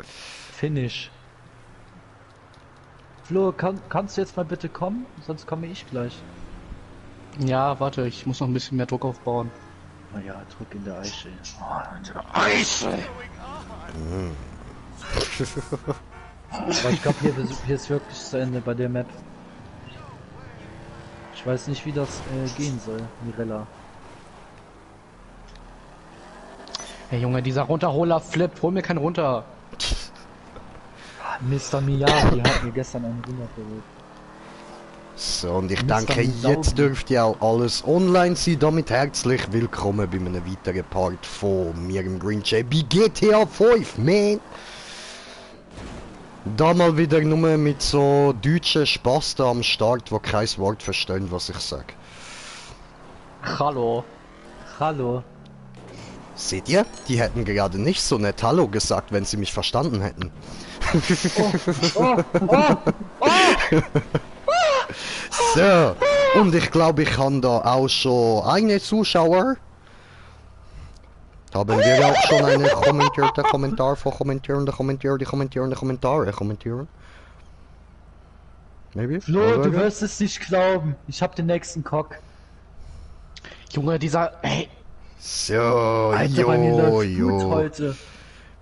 Finish. Flo, kannst du jetzt mal bitte kommen? Sonst komme ich gleich. Ja, warte, ich muss noch ein bisschen mehr Druck aufbauen. Na ja, Druck in der Eiche. Oh, in der Eiche! Aber ich glaube, hier ist wirklich zu Ende bei der Map. Ich weiß nicht, wie das gehen soll, Mirella. Hey Junge, dieser Runterholer-Flip, hol mir keinen runter. Mr. Miyagi hat mir gestern einen runtergeholt. So, und ich Mr. denke, Miyagi. jetzt dürfte auch alles online sein. Damit herzlich willkommen bei einem weiteren Part von mir im Green JB GTA 5, man! Da mal wieder nur mit so deutschen Spasten am Start, die kein Wort verstehen, was ich sage. Hallo. Hallo. Seht ihr? Die hätten gerade nicht so nett Hallo gesagt, wenn sie mich verstanden hätten. So, und ich glaube, ich habe da auch schon eine Zuschauer. Haben wir auch schon einen kommentierten Kommentar von kommentieren? Maybe? Flo, du wirst es nicht glauben. Ich hab den nächsten Cock. Junge, dieser... Hey, So, Alter, bei mir läuft's gut heute.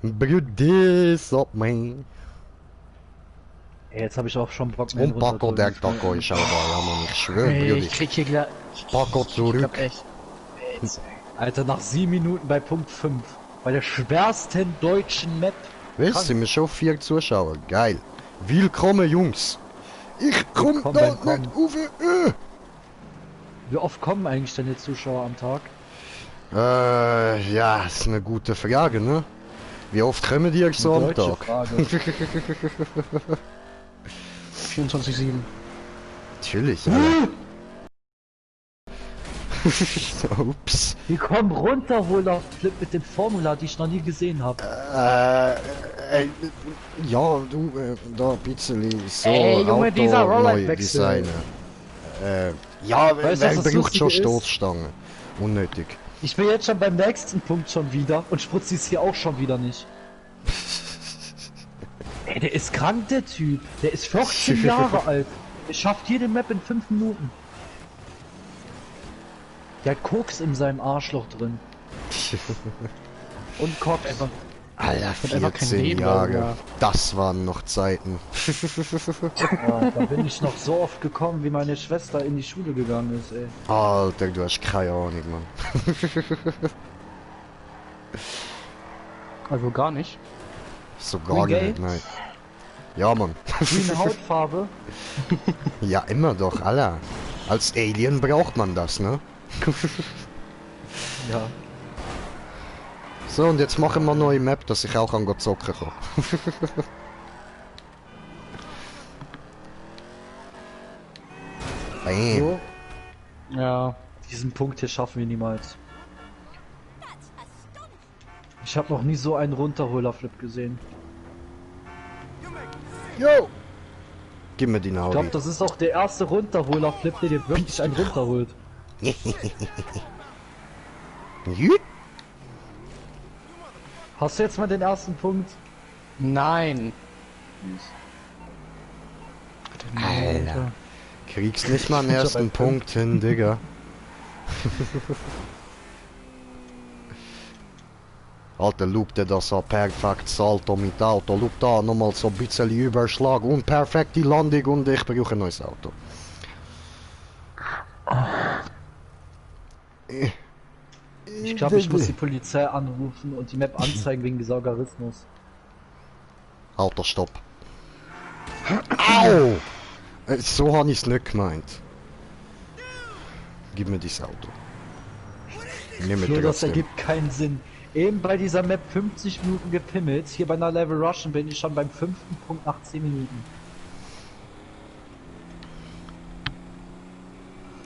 Brudis up, man. Ey, jetzt habe ich auch schon Bock mehr Und Paco, der Taco ist auch da, ja man, ich schwöre, hey, Brudi. ich krieg hier gleich... Paco Ich zurück. glaub echt... Alter, nach 7 Minuten bei Punkt 5. Bei der schwersten deutschen Map. Weißt sind wir schon 4 Zuschauer, geil. Willkommen, Jungs. Ich komm da Willkommen, nicht auf. Wie oft kommen eigentlich deine Zuschauer am Tag? Ja, ist eine gute Frage, ne? Wie oft kommen die so am Deutsche Tag? Frage. 24/7. Natürlich, Alter. Ups. Die kommen runter, Holer Flip mit dem Formular, die ich noch nie gesehen habe. Ja, du, da ein bisschen so Ey, Junge, dieser Auto neu Rolllight-Wechsel. designen. Ja, Weißt du, wer was das braucht schon Lustige ist? Stoßstangen? Unnötig. Ich bin jetzt schon beim nächsten Punkt schon wieder und sprutzt dies hier auch schon wieder nicht. Ey, der ist krank, der Typ. Der ist 14 Jahre alt. Der schafft jede Map in 5 Minuten. Der hat Koks in seinem Arschloch drin. Und Koks. Alter, einfach kein 14 Leben, Jahre. Alter. Das waren noch Zeiten. Ja, da bin ich noch so oft gekommen, wie meine Schwester in die Schule gegangen ist, ey. Alter, du hast keine Ahnung, Mann. Also gar nicht. So gar Green nicht, Gate? nein. Ja, Mann. Grüne Hautfarbe. Ja, immer doch, Alter. Als Alien braucht man das, ne? Ja. So, und jetzt machen wir eine neue Map, dass ich auch an zocken kann. Bam. So, Ja. diesen Punkt hier schaffen wir niemals. Ich habe noch nie so einen Runterholer-Flip gesehen. Yo! Gib mir die Ich Naudi. glaube, das ist auch der erste Runterholer-Flip, der dir wirklich einen runterholt. Jüt. Hast du jetzt mal den ersten Punkt? Nein. Alter. Kriegst nicht mal einen Ich hab ersten einen Punkt hin, Digga. Alter, loop der das so perfekt Salto mit Auto. Loop da nochmal so ein bisschen Überschlag und perfekt die Landung und ich brauche ein neues Auto. Ich glaube, ich muss die Polizei anrufen und die Map anzeigen wegen Saugerismus. Alter, stopp. Au! So habe ich es nicht gemeint. Gib mir dieses Auto. Nimm mir Nur das trotzdem. ergibt keinen Sinn. Eben bei dieser Map 50 Minuten gepimmelt, hier bei einer Level Russian bin ich schon beim 5. Punkt nach 10 Minuten.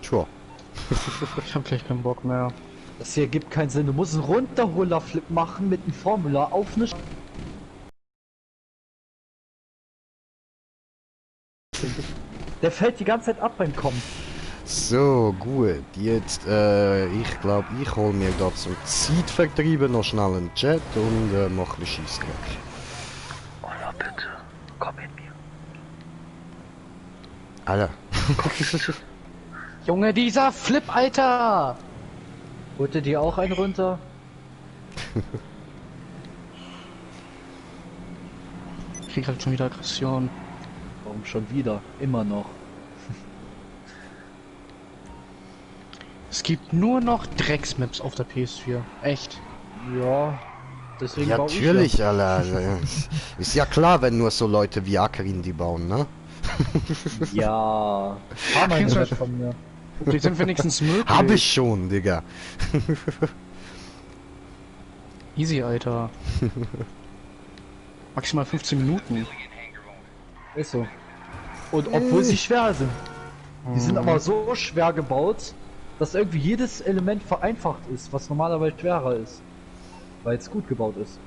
Tja. Ich hab gleich keinen Bock mehr. Das hier ergibt keinen Sinn. Du musst einen Runterholer-Flip machen mit einem Formular auf eine Der fällt die ganze Zeit ab beim Kommen. So, gut. Jetzt, ich glaube, ich hol mir da zum Zeitvertreiben noch schnell einen Jet und mach ein Scheissdreck. bitte. Komm mit mir. Alter. Junge, dieser Flip, Alter! Holte dir auch einen runter? Ich krieg halt schon wieder Aggression. Warum schon wieder? Immer noch. Es gibt nur noch Drecksmaps auf der PS4. Echt. Ja, deswegen Ja, baue ich natürlich, Alter. Ist ja klar, wenn nur so Leute wie Akerin die bauen, ne? Ja. Fahr mal Kennst du nicht das? von mir. Die sind wenigstens möglich. Hab ich schon, Digga. Easy, Alter. Maximal 15 Minuten. Ist so. Und obwohl sie schwer sind. Die sind aber so schwer gebaut, dass irgendwie jedes Element vereinfacht ist, was normalerweise schwerer ist. Weil es gut gebaut ist.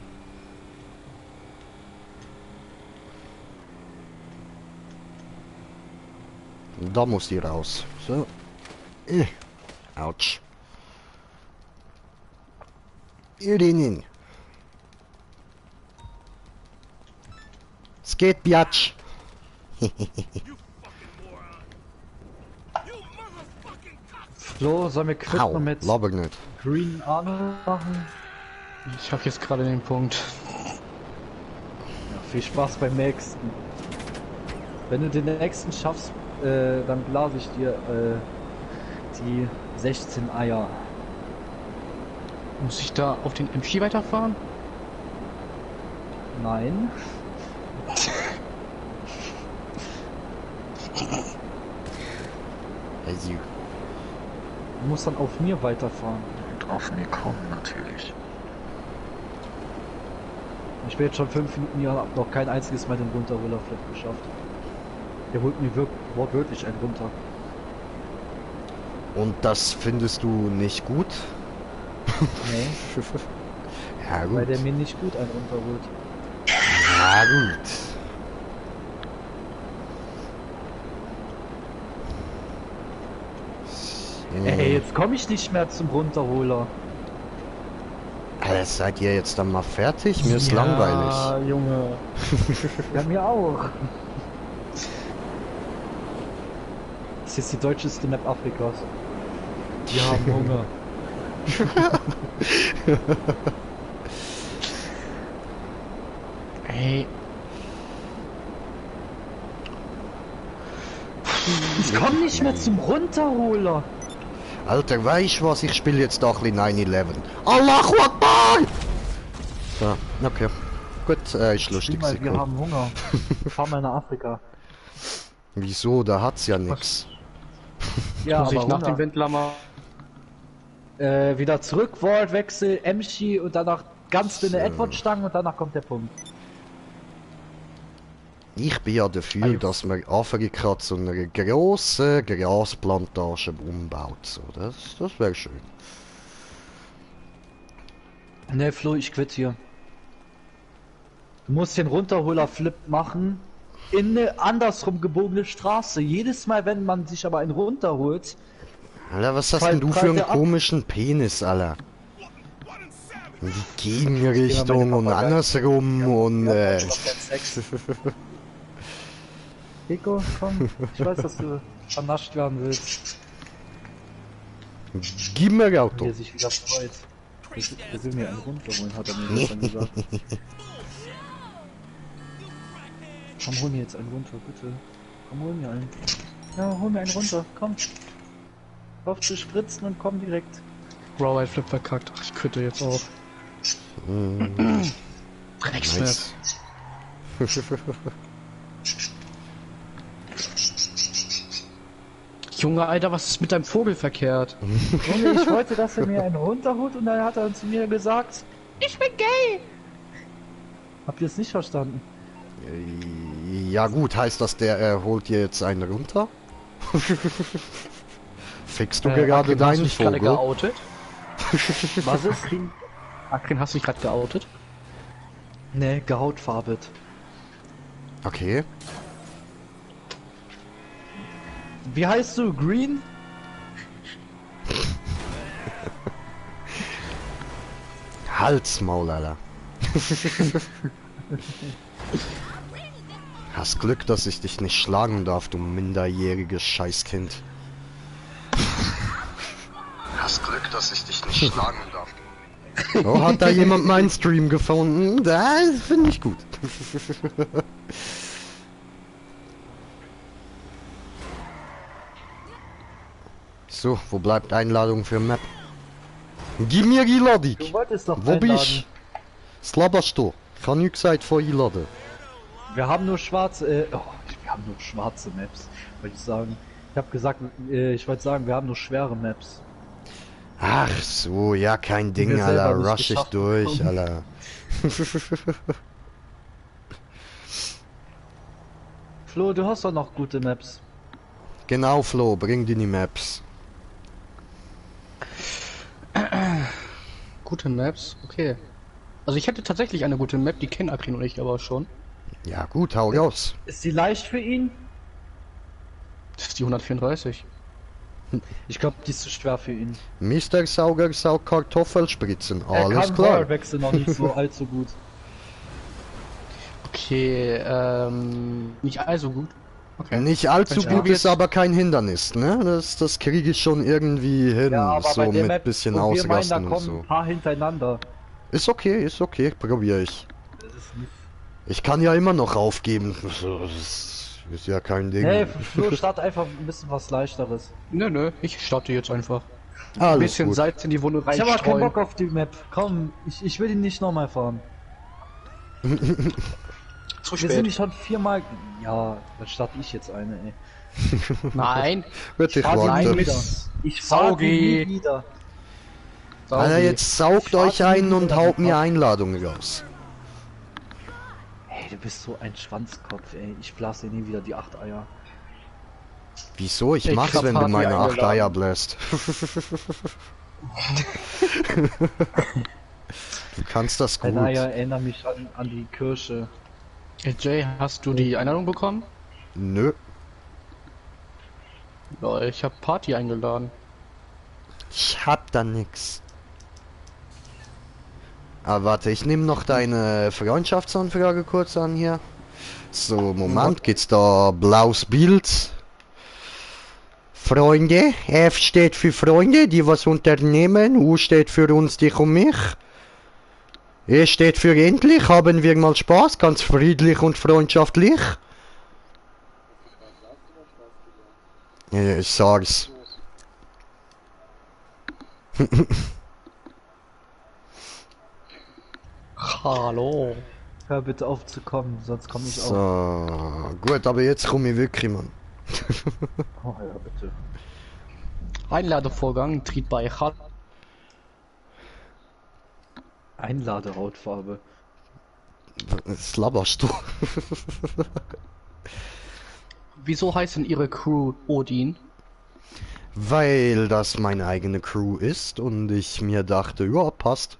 Da muss die raus. So. Autsch. Irinin. Es geht, Biatsch. So, sollen wir quitten Au, und mit laber nicht. Green Arno machen? Ich hab jetzt gerade den Punkt. Ja, viel Spaß beim nächsten. Wenn du den nächsten schaffst, dann blase ich dir die 16 Eier. Muss ich da auf den MG weiterfahren? Nein. Also, Du musst dann auf mir weiterfahren. Und auf mir kommen natürlich. Ich bin jetzt schon 5 Minuten hier, hab noch kein einziges Mal den Runterroller-Flip geschafft. Der holt mir wortwörtlich einen runter. und das findest du nicht gut? Nee, Ja weil gut. der mir nicht gut einen runterholt. Ja gut. Ey, jetzt komme ich nicht mehr zum Runterholer. Alter, seid ihr jetzt dann mal fertig? Mir ist langweilig. Ja, Junge. Ja, mir auch. Das ist jetzt die deutscheste Map Afrikas. Die haben Hunger. Ey, Ich komme nicht mehr zum Runterholer. Alter, weißt du was? Ich spiele jetzt doch ein bisschen 9-11. Allahu Akbar! So, okay. Gut, ist lustig. Mal, wir Sekunde. haben Hunger. Fahr mal nach Afrika. Wieso? Da hat's ja nix. Ja, muss ich aber nach dem Hunger. Wendler mal... Wieder zurück, Vault, Wechsel, Emschi und danach ganz dünne Edward-Stangen und danach kommt der Punkt. Ich bin ja dafür, dass man Afrika zu einer grossen Grasplantage umbaut. So, das wäre schön. Ne, Flo, ich quitt hier. Du musst den Runterholer-Flip machen in eine andersrum gebogene Straße. Jedes Mal, wenn man sich aber einen runterholt, Alter, was hast Fall- denn du für fall einen der ab. komischen Penis, Alter? In die Gegenrichtung und andersrum und Rico, komm, ich weiß, dass du vernascht werden willst. gib mir Wie Auto. er sich wieder freut. Er will mir einen runterholen, hat er mir gestern gesagt. Komm, hol mir jetzt einen runter, bitte. Komm, hol mir einen. Ja, hol mir einen runter, komm. Auf zu spritzen und komm direkt. Raw Flip verkackt. Ach, ich könnte jetzt auch. Drecksmap. Nice. Junge, Alter, was ist mit deinem Vogel verkehrt? Junge, ich wollte, dass er mir einen runterholt und dann hat er zu mir gesagt, ich bin gay. Habt ihr es nicht verstanden? Ja gut, heißt das, der holt dir jetzt einen runter? Fixst du gerade Akrin, hast du deinen dich gerade Vogel? geoutet? Was ist? Akrin, hast du dich gerade geoutet? Ne, gehautfarbet. Okay. Wie heißt du? Green? Halsmaul, Alter. Hast Glück, dass ich dich nicht schlagen darf, du minderjähriges Scheißkind. Hast Glück, dass ich dich nicht schlagen darf. Oh, hat da jemand meinen Stream gefunden? Das finde ich gut. So, wo bleibt Einladung für Map? Gib mir die Ladung! Du wolltest doch Wo einladen. bist du? Slabberst du? Ich habe nichts gesagt vor einladen. Wir haben nur schwarze, wir haben nur schwarze Maps, wollte ich sagen. Ich habe gesagt, ich wollte sagen, wir haben nur schwere Maps. Ach so, ja, kein Ding, wir selber Alter. nicht Rush ich geschafft durch, bekommen. Alter. Flo, du hast doch noch gute Maps. Genau, Flo, bring die Maps. Gute Maps, okay. Also ich hätte tatsächlich eine gute Map, die kennen Akrin und ich aber schon. Ja gut, hau raus. Ist sie leicht für ihn? Das ist die 134. Ich glaube, die ist zu schwer für ihn. Mr. Sauger saugt Kartoffelspritzen, Er alles kann klar. Feuerwechsel noch nicht so allzu gut. Okay, nicht allzu gut. Okay. Nicht allzu Ja. gut ist aber kein Hindernis, ne? Das kriege ich schon irgendwie hin, Ja, aber so bei der mit Map, bisschen wo wir meinen, da ausrasten und kommen so. ein paar hintereinander. Ist okay, probier ich. Das ist nicht... Ich kann ja immer noch aufgeben. Das ist ja kein Ding. Hey, Flo, start einfach ein bisschen was Leichteres. Nö, ich starte jetzt einfach. Ein Alles bisschen gut. Salz in die Wunde Ich habe keinen reinstreuen. Bock auf die Map. Komm, ich will ihn nicht nochmal fahren. Zu Wir sind spät. nicht schon viermal... Ja, dann starte ich jetzt eine, ey. Nein. Bitte, ich fahr sie nie warte. wieder. Ich fahr Saugi. die nie wieder. Alter, jetzt saugt Ich euch warte ein nie und wieder, haut die mir Fahr- Einladungen raus. Hey, du bist so ein Schwanzkopf, ey. Ich blase dir nie wieder die 8 Eier. Wieso? Ich Ich mach's, hab wenn du Party meine 8 eingeladen. Eier bläst. Du kannst das gut. Deine Eier erinnern mich an die Kirsche. Jay, hast du die Einladung bekommen? Nö. Ja, ich habe Party eingeladen. Ich hab da nix. Ah, warte, ich nehme noch deine Freundschaftsanfrage kurz an hier. So, Moment, geht's da blaues Bild. Freunde, F steht für Freunde, die was unternehmen, U steht für uns, dich und mich. E steht für endlich, haben wir mal Spaß, ganz friedlich und freundschaftlich. Ja, ich sag's. Hallo. Hör bitte auf zu kommen, sonst komme ich auch. So, gut, aber jetzt komme ich wirklich, Mann. Oh ja, bitte. Einladevorgang tritt bei Hal. Einladehautfarbe. Was laberst du? Wieso heißt denn Ihre Crew Odin? Weil das meine eigene Crew ist und ich mir dachte, ja, passt.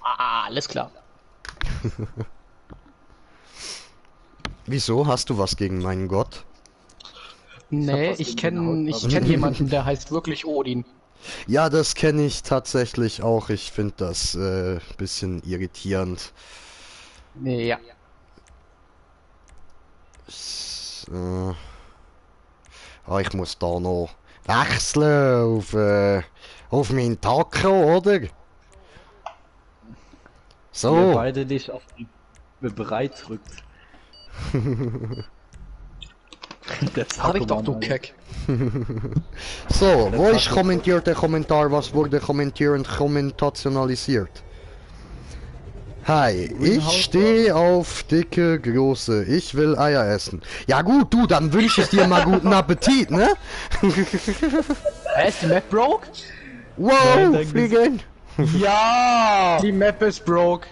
Ah, alles klar. Wieso? Hast du was gegen meinen Gott? Nee, was ich gegen meine kenne Hautfarbe. jemanden, der heißt wirklich Odin. Ja, das kenne ich tatsächlich auch. Ich finde das bisschen irritierend. Nee, ja. Ah, ich muss da noch wechseln auf meinen Taco, oder? Wir So, beide dich auf die bereit drückt. Der Hab ich doch, du Zackomann, Keck. so, wo ist kommentiert der Kommentar, was wurde kommentiert und kommentationalisiert? Hi, ich stehe auf dicke, große, ich will Eier essen. Ja gut, du, dann wünsche ich dir mal guten Appetit, ne? Ist die Map broke? Wow, Nein, danke. fliegen! Ja! Die Map ist broke.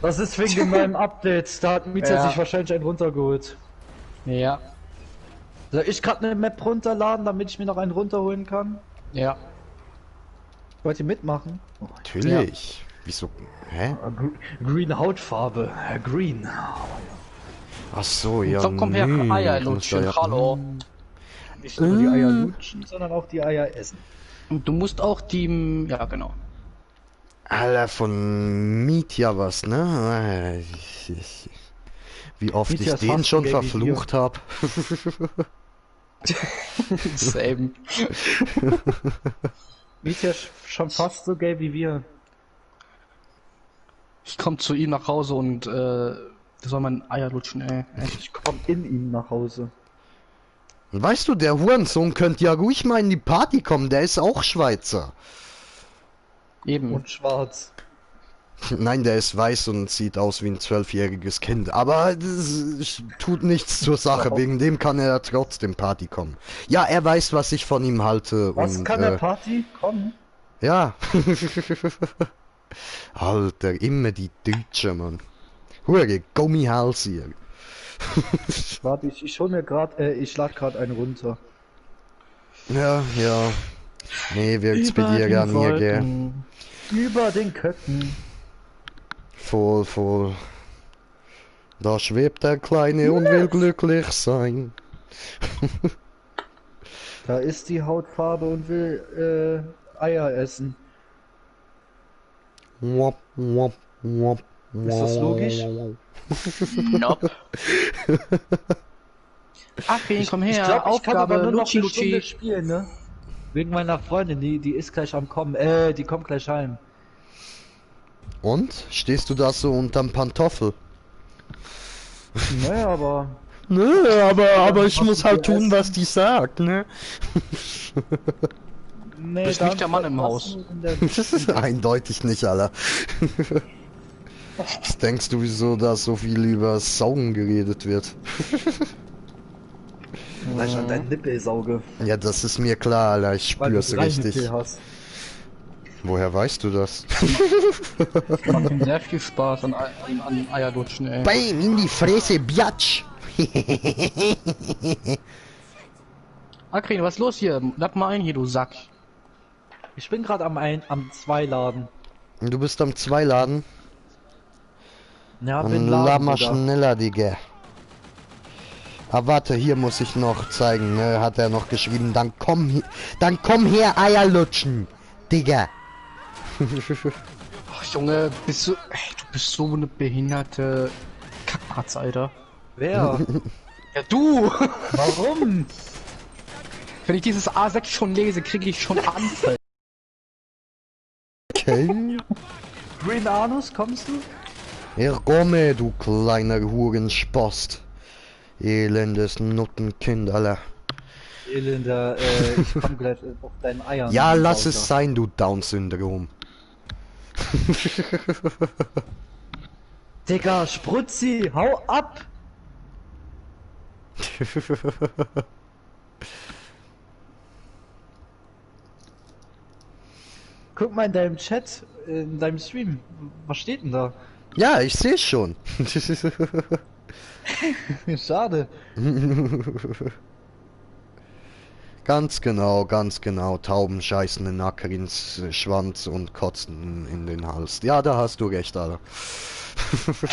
Das ist wegen meinem Update. Da hat Mieter Ja. sich wahrscheinlich einen runtergeholt. Ja. Soll ich gerade eine Map runterladen, damit ich mir noch einen runterholen kann? Ja. Wollt ihr mitmachen? Oh, Natürlich. Wieso? Hä? Green Hautfarbe. Green. Ach so, ja. So, komm her, nee, Eier ich muss da lutschen, ja- hallo. Nicht nur die Eier lutschen, sondern auch die Eier essen. Und du musst auch die... Ja, genau. Alter, von Mietja was, ne? Wie oft Mietja ich ist den fast schon so gay wie verflucht habe. Same. Mietja ist schon fast so gay wie wir. Ich komm zu ihm nach Hause und der soll mein Eier lutschen, ey. Echt. Ich komm in ihn nach Hause. Weißt du, der Hurensohn könnte ja ruhig mal in die Party kommen, der ist auch Schweizer. Eben. Und schwarz. Nein, der ist weiß und sieht aus wie ein 12-jähriges Kind. Aber das tut nichts zur Sache. Wow. Wegen dem kann er trotzdem Party kommen. Ja, er weiß, was ich von ihm halte. Was und, kann der Party kommen? Ja. Alter, immer die Deutsche, Mann. Hure Gummihals hier. Warte, ich hol mir grad, ich lad grad einen runter. Ja, ja. Nee, wirkt's bei dir gar nicht, gell? Über den Köppen. Voll, voll. Da schwebt der Kleine und will glücklich sein. Da ist die Hautfarbe und will Eier essen. Wop, wop, wop, Ist das logisch? Nope. Achim, komm her, Ich glaube, ich kann aber Aufgabe, nur noch Lutschi eine Stunde Lutschi. spielen, ne? Wegen meiner Freundin, die ist gleich am kommen. Die kommt gleich heim. Und? Stehst du da so unterm Pantoffel? Naja, aber Nö, aber ich was muss du halt zu tun, essen? was die sagt, ne? nee, Bist nicht der Mann im Haus. Das ist eindeutig nicht, Alter. Was denkst du, wieso da so viel über Saugen geredet wird? Weil ich an deinen Nippel sauge. Ja, das ist mir klar, Alter. Ich Weil du spür's 3 richtig. Nippel hast. Woher weißt du das? Macht ihm sehr viel Spaß an Eierlutschen, ey. Bam, in die Fresse, Biatsch! Akrin, was ist los hier? Lad mal ein hier, du Sack. Ich bin gerade am 2 Laden. Du bist am Zweiladen? Ja, Dann bin lad Laden mal sogar. schneller, Digga. Ah, warte, hier muss ich noch zeigen, ne? Hat er noch geschrieben. Dann komm her, Eier lutschen, Digga. Ach Junge, bist du... Ey, du bist so eine behinderte Kackpatz, Alter. Wer? Ja, du! Warum? Wenn ich dieses A6 schon lese, kriege ich schon Anfall. Okay. Green Anus, kommst du? Hier komme, du kleiner Hurenspost. Elendes Nuttenkind, Alter. Elender, ich komm gleich auf deinen Eiern. Ja, lass Sauger. es sein, du Down-Syndrom. Digga, Sprutzi, hau ab! Guck mal in deinem Chat, in deinem Stream. Was steht denn da? Ja, ich sehe schon. Schade. Ganz genau. Tauben scheißen den Nacker ins Schwanz und kotzen in den Hals. Ja, da hast du recht, Alter. Fuck,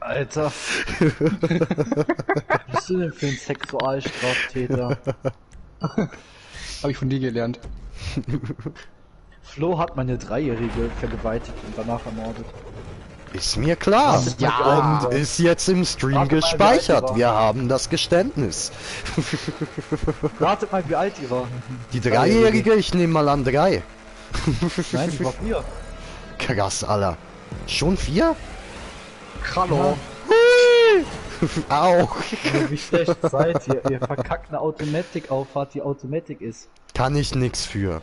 Alter. Was bist du denn für ein Sexualstraftäter? Hab ich von dir gelernt. Flo hat meine Dreijährige vergewaltigt und danach ermordet. Ist mir klar. Wartet mal, wie alt die Und war. ist jetzt im Stream Wartet mal, wie alt die gespeichert. war. Wir haben das Geständnis. Ratet mal, wie alt die war. Die Dreijährige, ich nehme mal an 3. Nein, die war 4. Krass, Alter. Schon 4? Hallo. Au. Wie schlecht seid ihr? Ihr verkackt eine Automatic-Auffahrt, die Automatic ist. Kann ich nix für.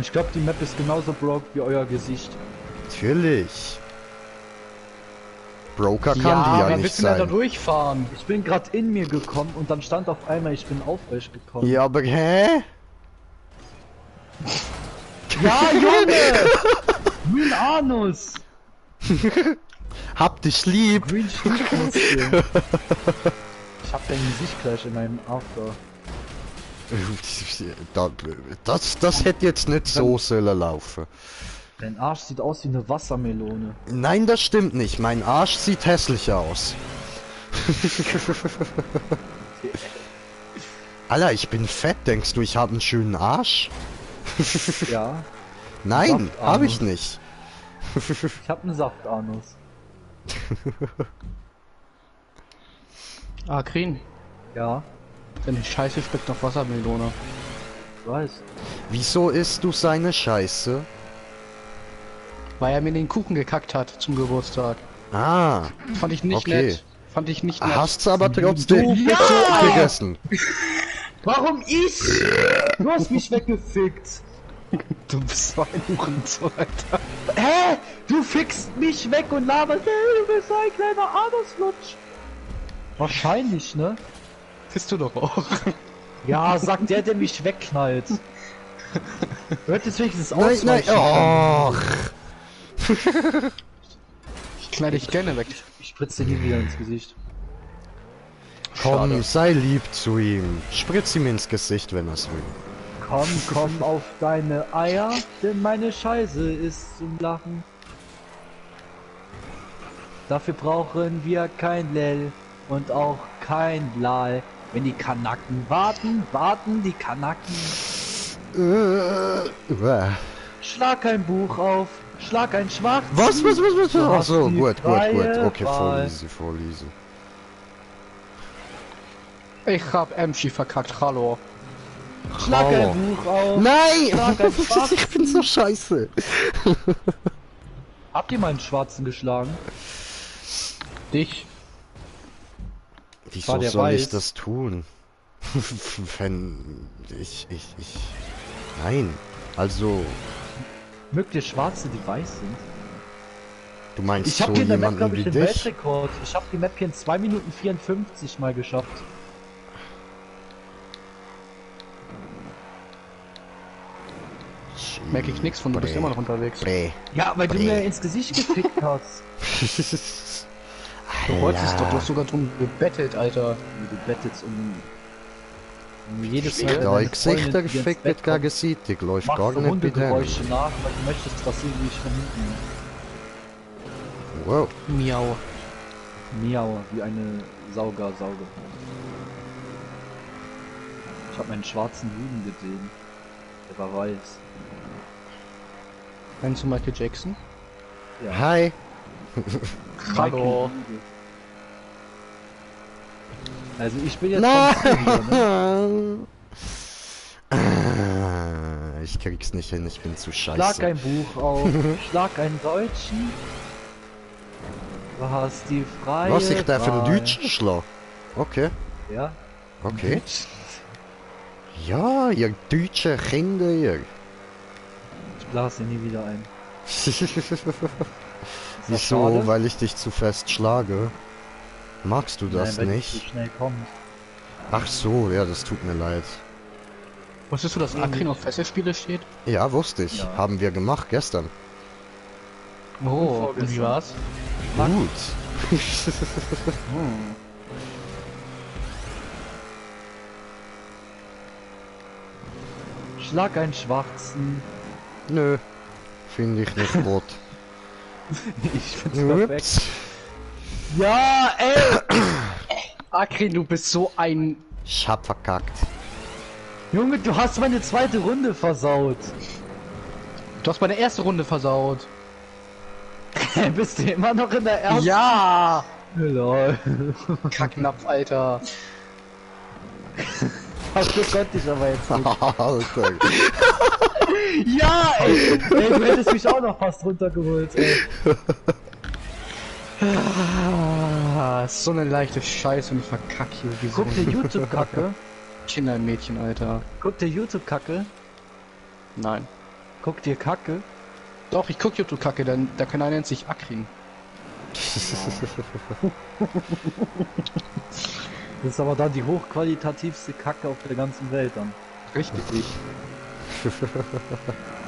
Ich glaube, die Map ist genauso broke wie euer Gesicht. Natürlich. Broker kann Ja, die ja wer nicht willst du denn da sein. durchfahren? Ich bin gerade in mir gekommen und dann stand auf einmal, ich bin auf euch gekommen. Ja, aber hä? Ja, Junge! Green Anus! Hab dich lieb. Green Stiefmuskel. Ich hab dein Gesicht gleich in meinem After. Das hätte jetzt nicht so sollen laufen. Dein Arsch sieht aus wie eine Wassermelone. Nein, das stimmt nicht. Mein Arsch sieht hässlich aus. Alter, ich bin fett. Denkst du, ich habe einen schönen Arsch? Ja. Nein, Saftanus. habe ich nicht. Ich hab einen Saftanus. Akrin, Ja, deine Scheiße schmeckt nach Wassermelone. ich weiß. Wieso isst du seine Scheiße? Weil er mir den Kuchen gekackt hat zum Geburtstag. Ah, Fand ich nicht Okay. nett. Fand ich nicht nett. hast du aber trotzdem gegessen. Warum ich? Du hast mich weggefickt. Du bist so ein Hurensohn, Alter. Hä? Du fickst mich weg und laberst, hey, du bist so ein kleiner Anuslutsch. Wahrscheinlich, ne? Bist du doch auch. Ja, sagt der mich wegknallt. Hört es wenigstens Nein, aus. nein, oh. Ich knall dich gerne weg. Ich spritze dir nie wieder ins Gesicht. Komm, Schade. sei lieb zu ihm. Spritz ihm ins Gesicht, wenn er's will. Komm auf deine Eier, denn meine Scheiße ist zum Lachen. Dafür brauchen wir kein Lell und auch kein Lal. Wenn die Kanaken warten die Kanaken. Schlag ein Buch auf, schlag ein Schwarz. Was? Du Ach hast so, die gut. freie Okay, Wahl. vorlese. Ich hab Emschi verkackt, hallo. Schlag ein Hallo. Buch auf. Nein! Schlag ein Schwarz. Ich bin so scheiße. Habt ihr mal einen Schwarzen geschlagen? Dich. Wieso War der soll ich weiß? das tun? Wenn ich. Nein. Also, Mögt ihr Schwarze, die weiß sind? du meinst Ich habe so hier in der Map, jemanden glaube wie ich, den dich? Weltrekord. Ich habe die Map hier in 2 Minuten 54 mal geschafft. Merke ich nichts von, du bist immer noch unterwegs. Bäh. Ja, weil du Bäh. mir ins Gesicht gefickt hast. Du wolltest doch, du hast sogar drum gebettelt, Alter. Wie du bettelst um jedes Mal. Ich wenn da deine ich Gesichter Freundin dir ins gefickt Bett mit gar kommt, gesieht, ich läuft machst gar du nicht mit dem. Hundegeräusche nach, weil du möchtest, dass sie mich von hinten Wow. Miau. miau, wie eine Sauge. Ich habe meinen schwarzen Juden gesehen. Der war weiß. Meinst du Michael Jackson? Ja. Hi. Hallo. Also ich bin jetzt Na. vom Studio, ne? Ich krieg's nicht hin, ich bin zu Schlag scheiße. ein Buch auf, schlag einen Deutschen. Du hast die freie Was, ich darf einen Wahl. Deutschen schlagen? Okay, Ja? okay. Ja, ihr deutsche Kinder, ihr. Ich blase nie wieder ein. Ist das Wieso? schade? Weil ich dich zu fest schlage? Magst du das Nein, weil nicht? du so schnell kommst. Ach so, ja, das tut mir leid. Wusstest du, dass Akrin auf Fesselspiele steht? Ja, wusste ich. Ja. Haben wir gemacht gestern. Oh, vorgestern. und wie war's? Gut. Schlag einen Schwarzen. Nö. Finde ich nicht gut. Ich find's perfekt. Ups. Ja, ey! Akrin, du bist so ein... Ich hab verkackt. Junge, du hast meine zweite Runde versaut. Du hast meine erste Runde versaut. Bist du immer noch in der ersten? Ja! Lol. Kacknapf, Alter. Dafür konnte ich aber jetzt nicht. Alter. Ja, ey! Ey, du hättest mich auch noch fast runtergeholt, ey. Ah, so eine leichte Scheiße und ich verkack hier diese Guck dir YouTube-Kacke. Kindermädchen, Alter. Guck dir YouTube-Kacke. Nein. Guck dir Kacke. Doch, ich guck YouTube-Kacke, denn der Kanal nennt sich Akrin. Das ist aber dann die hochqualitativste Kacke auf der ganzen Welt dann. Richtig.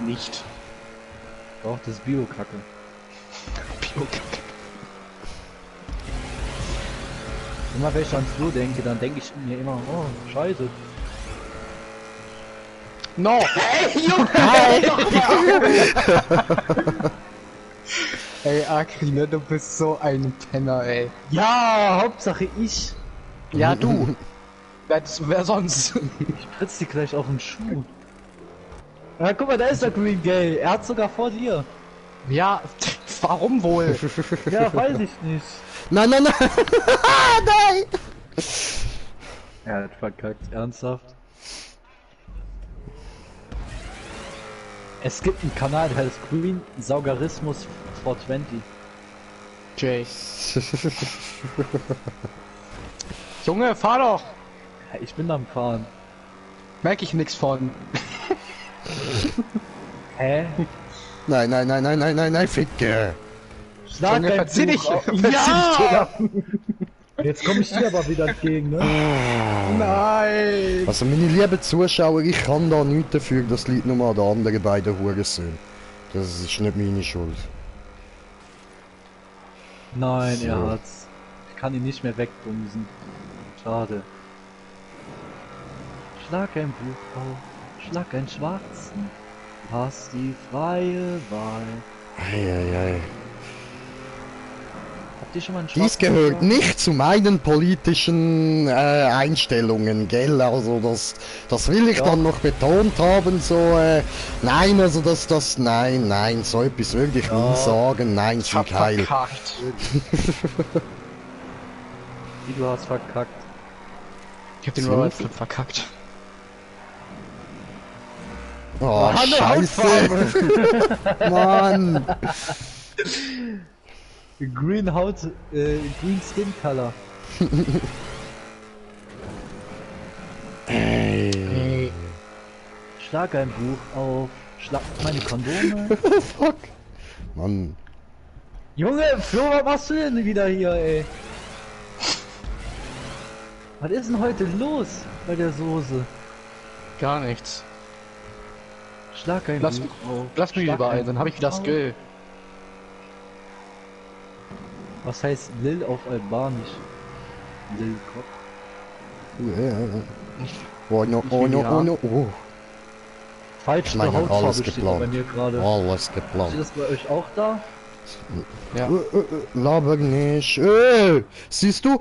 Nicht. Doch, das ist Bio-Kacke. Bio-Kacke. Immer wenn ich an Flo denke, dann denke ich mir immer, oh, scheiße. No! Ey, Akrin, ne, du bist so ein Penner, ey. Ja, Hauptsache ich. Ja, du. Wer sonst? Ich spritz dir gleich auf den Schuh. Ja, guck mal, da ist der Green Gay. Er hat sogar vor dir. Ja, warum wohl? Ja, weiß ich nicht. Nein, nein, nein! Nein! Er hat verkackt, ernsthaft. Es gibt einen Kanal, der heißt Green Saugerismus 420. Jay. Junge, fahr doch! Ja, ich bin am Fahren. Merk ich nix von. Hä? Nein, nein, nein, nein, nein, nein, nein, Ficke! Schlag Junge, dein verzieh dich! Buch auf. Ja! Jetzt komme ich dir aber wieder entgegen, ne? Nein! Also meine lieben Zuschauer, ich kann da nichts dafür, das liegt nur an den anderen beiden Hurensöhnen. Das ist nicht meine Schuld. Nein, So. er hat's. Ich kann ihn nicht mehr wegbumsen. Schade. Schlag ein Buch auf, schlag einen schwarzen, du hast die freie Wahl. Eieiei. Habt ihr schon mal einen schwarzen Dies gehört geschlagen? nicht zu meinen politischen Einstellungen, gell? Also das will ich Ja. dann noch betont haben, so, nein, also nein, so etwas würde ich nie sagen, nein, Ich hab Sieg heil. verkackt. Wie, du hast verkackt. Ich hab den So. Royal Flip verkackt. Oh, Hallo, scheiße, Mann. Green Haut, Green Skin Color. Ey, Schlag ein Buch auf, schlag meine Kondome. fuck. Mann. Junge, Flo, was machst du denn wieder hier, ey? Was ist denn heute los bei der Soße? Gar nichts. Schlag ein Lass, Buch auf. lass mich schlag überall, ein dann habe ich wieder Buch auf. Skill. Was heißt Lil auf Albanisch? Lil Kopf. Oh no, oh no, oh no, oh. Falsche Meine, Hautfarbe alles steht da bei geplant. mir gerade. Alles Steht geplant. das bei euch auch da? Ja. Laber nicht. Siehst du,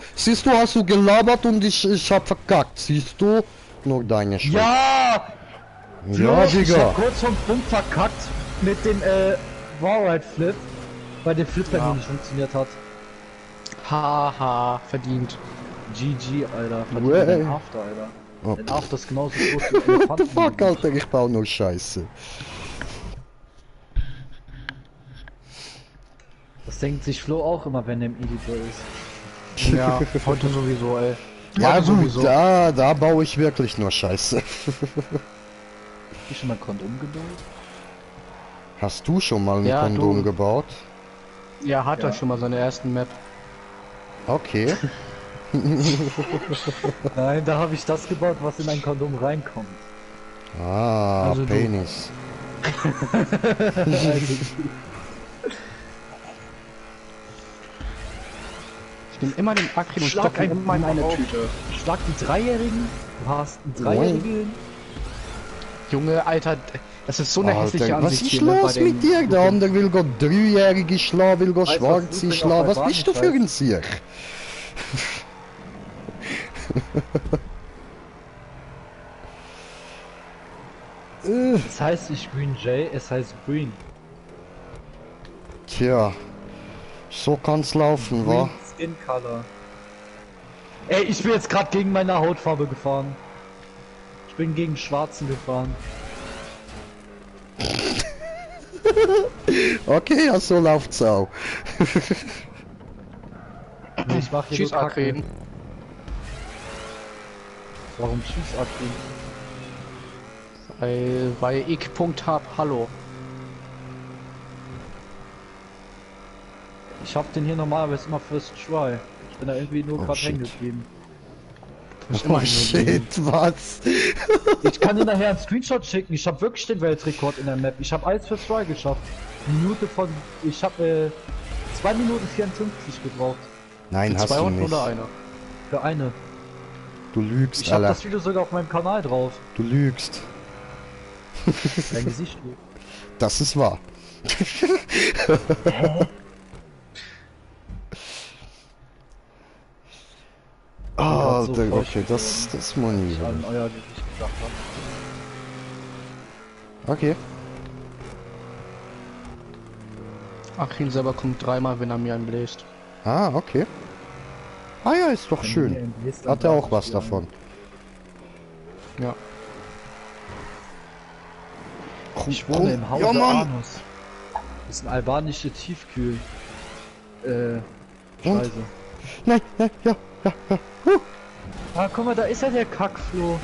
hast du gelabert und ich hab verkackt. Siehst du? Nur deine Schuld. Ja! Ja, Ich Digga. hab kurz vom Punkt verkackt mit dem Wallride Flip, weil der Flip ja nicht funktioniert hat. Haha, verdient. GG, Alter. Way. Verdient den After, Alter. Oh. Den After ist genauso groß wie ein What the fuck, Elefanten. Alter, ich baue nur Scheiße. Das denkt sich Flo auch immer, wenn er im Editor ist. Ja, heute sowieso, ey. Ja Heute gut, sowieso. da baue ich wirklich nur Scheiße. Hast du schon mal Kondom gebaut? Hast du schon mal ein Ja, Kondom du. gebaut? Ja, hat Ja. er schon mal seine ersten Map. Okay. Nein, da habe ich das gebaut, was in ein Kondom reinkommt. Ah, Also du. Penis. Ich nehme immer den Akrin und Schlag stopfe ihn ein immer in eine auf. Tüte. Schlag die Dreijährigen. Du hast einen Dreijährigen. Junge, Alter, das ist so eine hässliche Alter, was Ansicht ist hier, ne, bei los den mit dir? Der andere will go Dreijährige schlagen, will go Weißt du, was Schwarze Looping schlagen. auf Was bist du für Albanisch ein Sieg? Es heißt nicht Green Jay, es heißt Green. Tja, so kann's laufen, wa? Green Skin Color. Ey, ich bin jetzt gerade gegen meine Hautfarbe gefahren. Ich bin gegen Schwarzen gefahren. Okay, ja, so läuft's auch. Nee, ich mach hier Tschüss, nur Kacke. Akrin. Warum tschüss, Akrin? Weil ich Punkt hab, hallo. Ich hab den hier normalerweise immer First Try. Ich bin da irgendwie nur Oh, gerade shit. hängen geblieben. Oh shit, was? Ich kann dir nachher einen Screenshot schicken. Ich habe wirklich den Weltrekord in der Map. Ich habe alles First Try geschafft. Minute von... Ich habe 2 Minuten 54 gebraucht. Nein, hast Zwei du Runden nicht. oder einer? Für eine. Du lügst, Ich habe Alter. das Video sogar auf meinem Kanal drauf. Du lügst. Dein Gesicht liegt. Das ist wahr. Ah, so Alter, feucht okay, das muss nie Ich sein. an euer Gesicht gedacht habe. Okay. Achim selber kommt dreimal, wenn er mir einen bläst. Ah, okay. Ah ja, ist doch schön. Hat er auch was davon. Ja. Ich wohne im Hause Ja, Mann. Anus. Das ist ein albanische Tiefkühl. Und? Scheiße. Nein, nein, ja, ja, ja. Ah, guck mal, da ist ja der Kackfloh.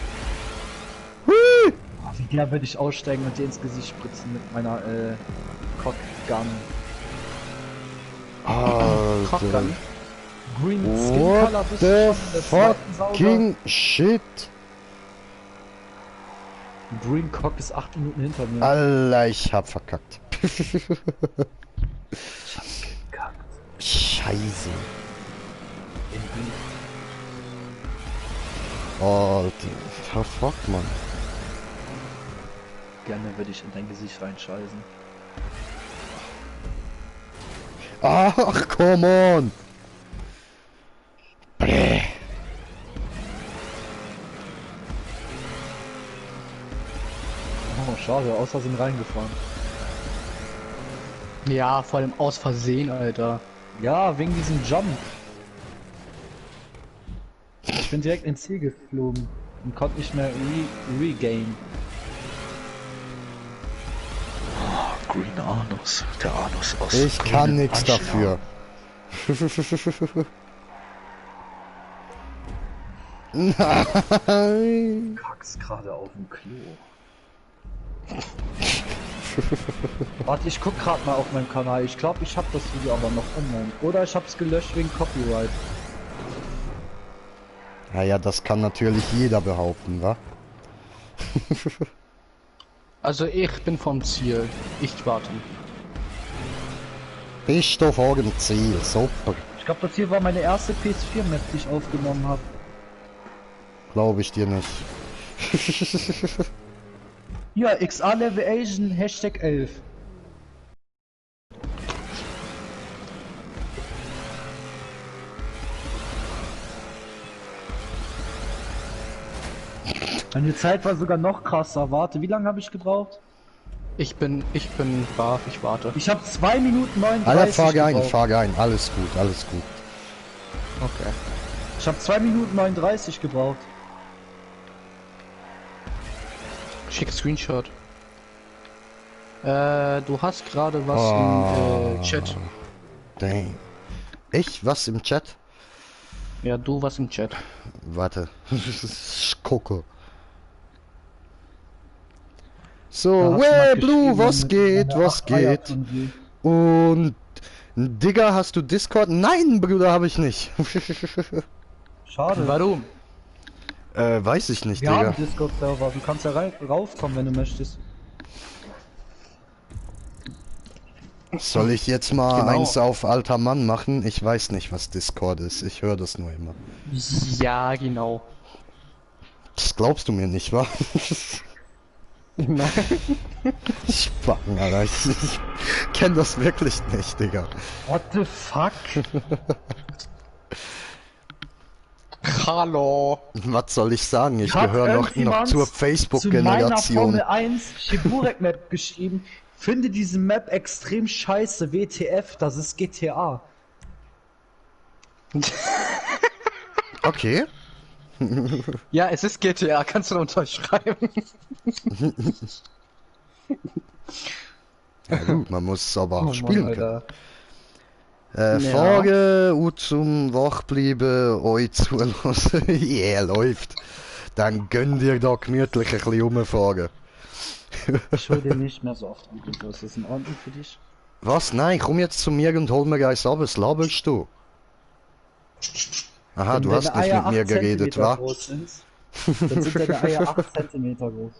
Hui. Oh, wie gern würde ich aussteigen und dir ins Gesicht spritzen mit meiner, Cockgun. Alter. Cockgun. Green Skin What Color bist the du schon in der zweiten Sauber. fucking shit? Green Cock ist 8 Minuten hinter mir. Alter, ich hab verkackt. Ich hab gekackt. Scheiße. Alter, verfuck, Mann. Gerne würde ich in dein Gesicht reinscheißen. Ach, come on. Bäh. Oh, schade, aus Versehen reingefahren. Ja, vor allem aus Versehen, Alter. Ja, wegen diesem Jump. Ich bin direkt ins Ziel geflogen und konnte nicht mehr regain. Green Anus. Der Anus aus Ich kann grünem nichts Anschlag. dafür. Nein. Kack's gerade auf dem Klo. Warte, ich guck gerade mal auf meinem Kanal. Ich glaube, ich habe das Video aber noch online. Oder ich hab's gelöscht wegen Copyright. Naja, das kann natürlich jeder behaupten, wa? Also ich bin vom Ziel. Ich warte. Bist du vor dem Ziel, super. Ich glaube, das hier war meine erste PS4-Map, die ich aufgenommen habe. Glaube ich dir nicht. Ja, XA Level Asian Hashtag 11. Meine Zeit war sogar noch krasser. Warte, wie lange habe ich gebraucht? Ich bin brav, ich warte. Ich habe 2 Minuten 39 Alter, fahr gebraucht. ein. Alles gut, alles gut. Okay. Ich habe 2 Minuten 39 gebraucht. Schick Screenshot. Du hast gerade was im Chat. Dang. Ich? Was im Chat? Ja, du was im Chat. Warte. Ich gucke. So, Da hast du hey, mal Blue, geschrieben, was mit geht, meiner was Eier geht? von dir. Und Digga, hast du Discord? Nein, Bruder, habe ich nicht. Schade. Warum? Weiß ich nicht, Wir Digga. haben Discord-Server. Du kannst ja raufkommen, wenn du möchtest. Soll ich jetzt mal Genau. eins auf alter Mann machen? Ich weiß nicht, was Discord ist. Ich höre das nur immer. Ja, genau. Das glaubst du mir nicht, wa? Nein. Spacken, Alter. Ich kenn das wirklich nicht, Digga. What the fuck? Hallo. Was soll ich sagen? Ich Hat gehöre noch irgendjemand zur zu meiner Facebook-Generation. Formel 1 Shiburek Map geschrieben. Finde diese Map extrem scheiße. WTF, das ist GTA. Okay. Ja, es ist GTA, kannst du unterschreiben. Ja, gut, man muss es aber auch spielen können. Alter. Ja. Frage, zum wach bleiben, euch zulassen. Yeah, läuft. Dann gönn dir da gemütlich ein bisschen rumfahren. Ich hol dir nicht mehr so oft an. Ist das in Ordnung für dich? Was? Nein, komm jetzt zu mir und hol mir eins ab, was laberst du? Aha, Wenn du deine hast nicht Eier mit mir 8 geredet, Zentimeter wa? groß sind, dann sind deine Eier 8 cm groß.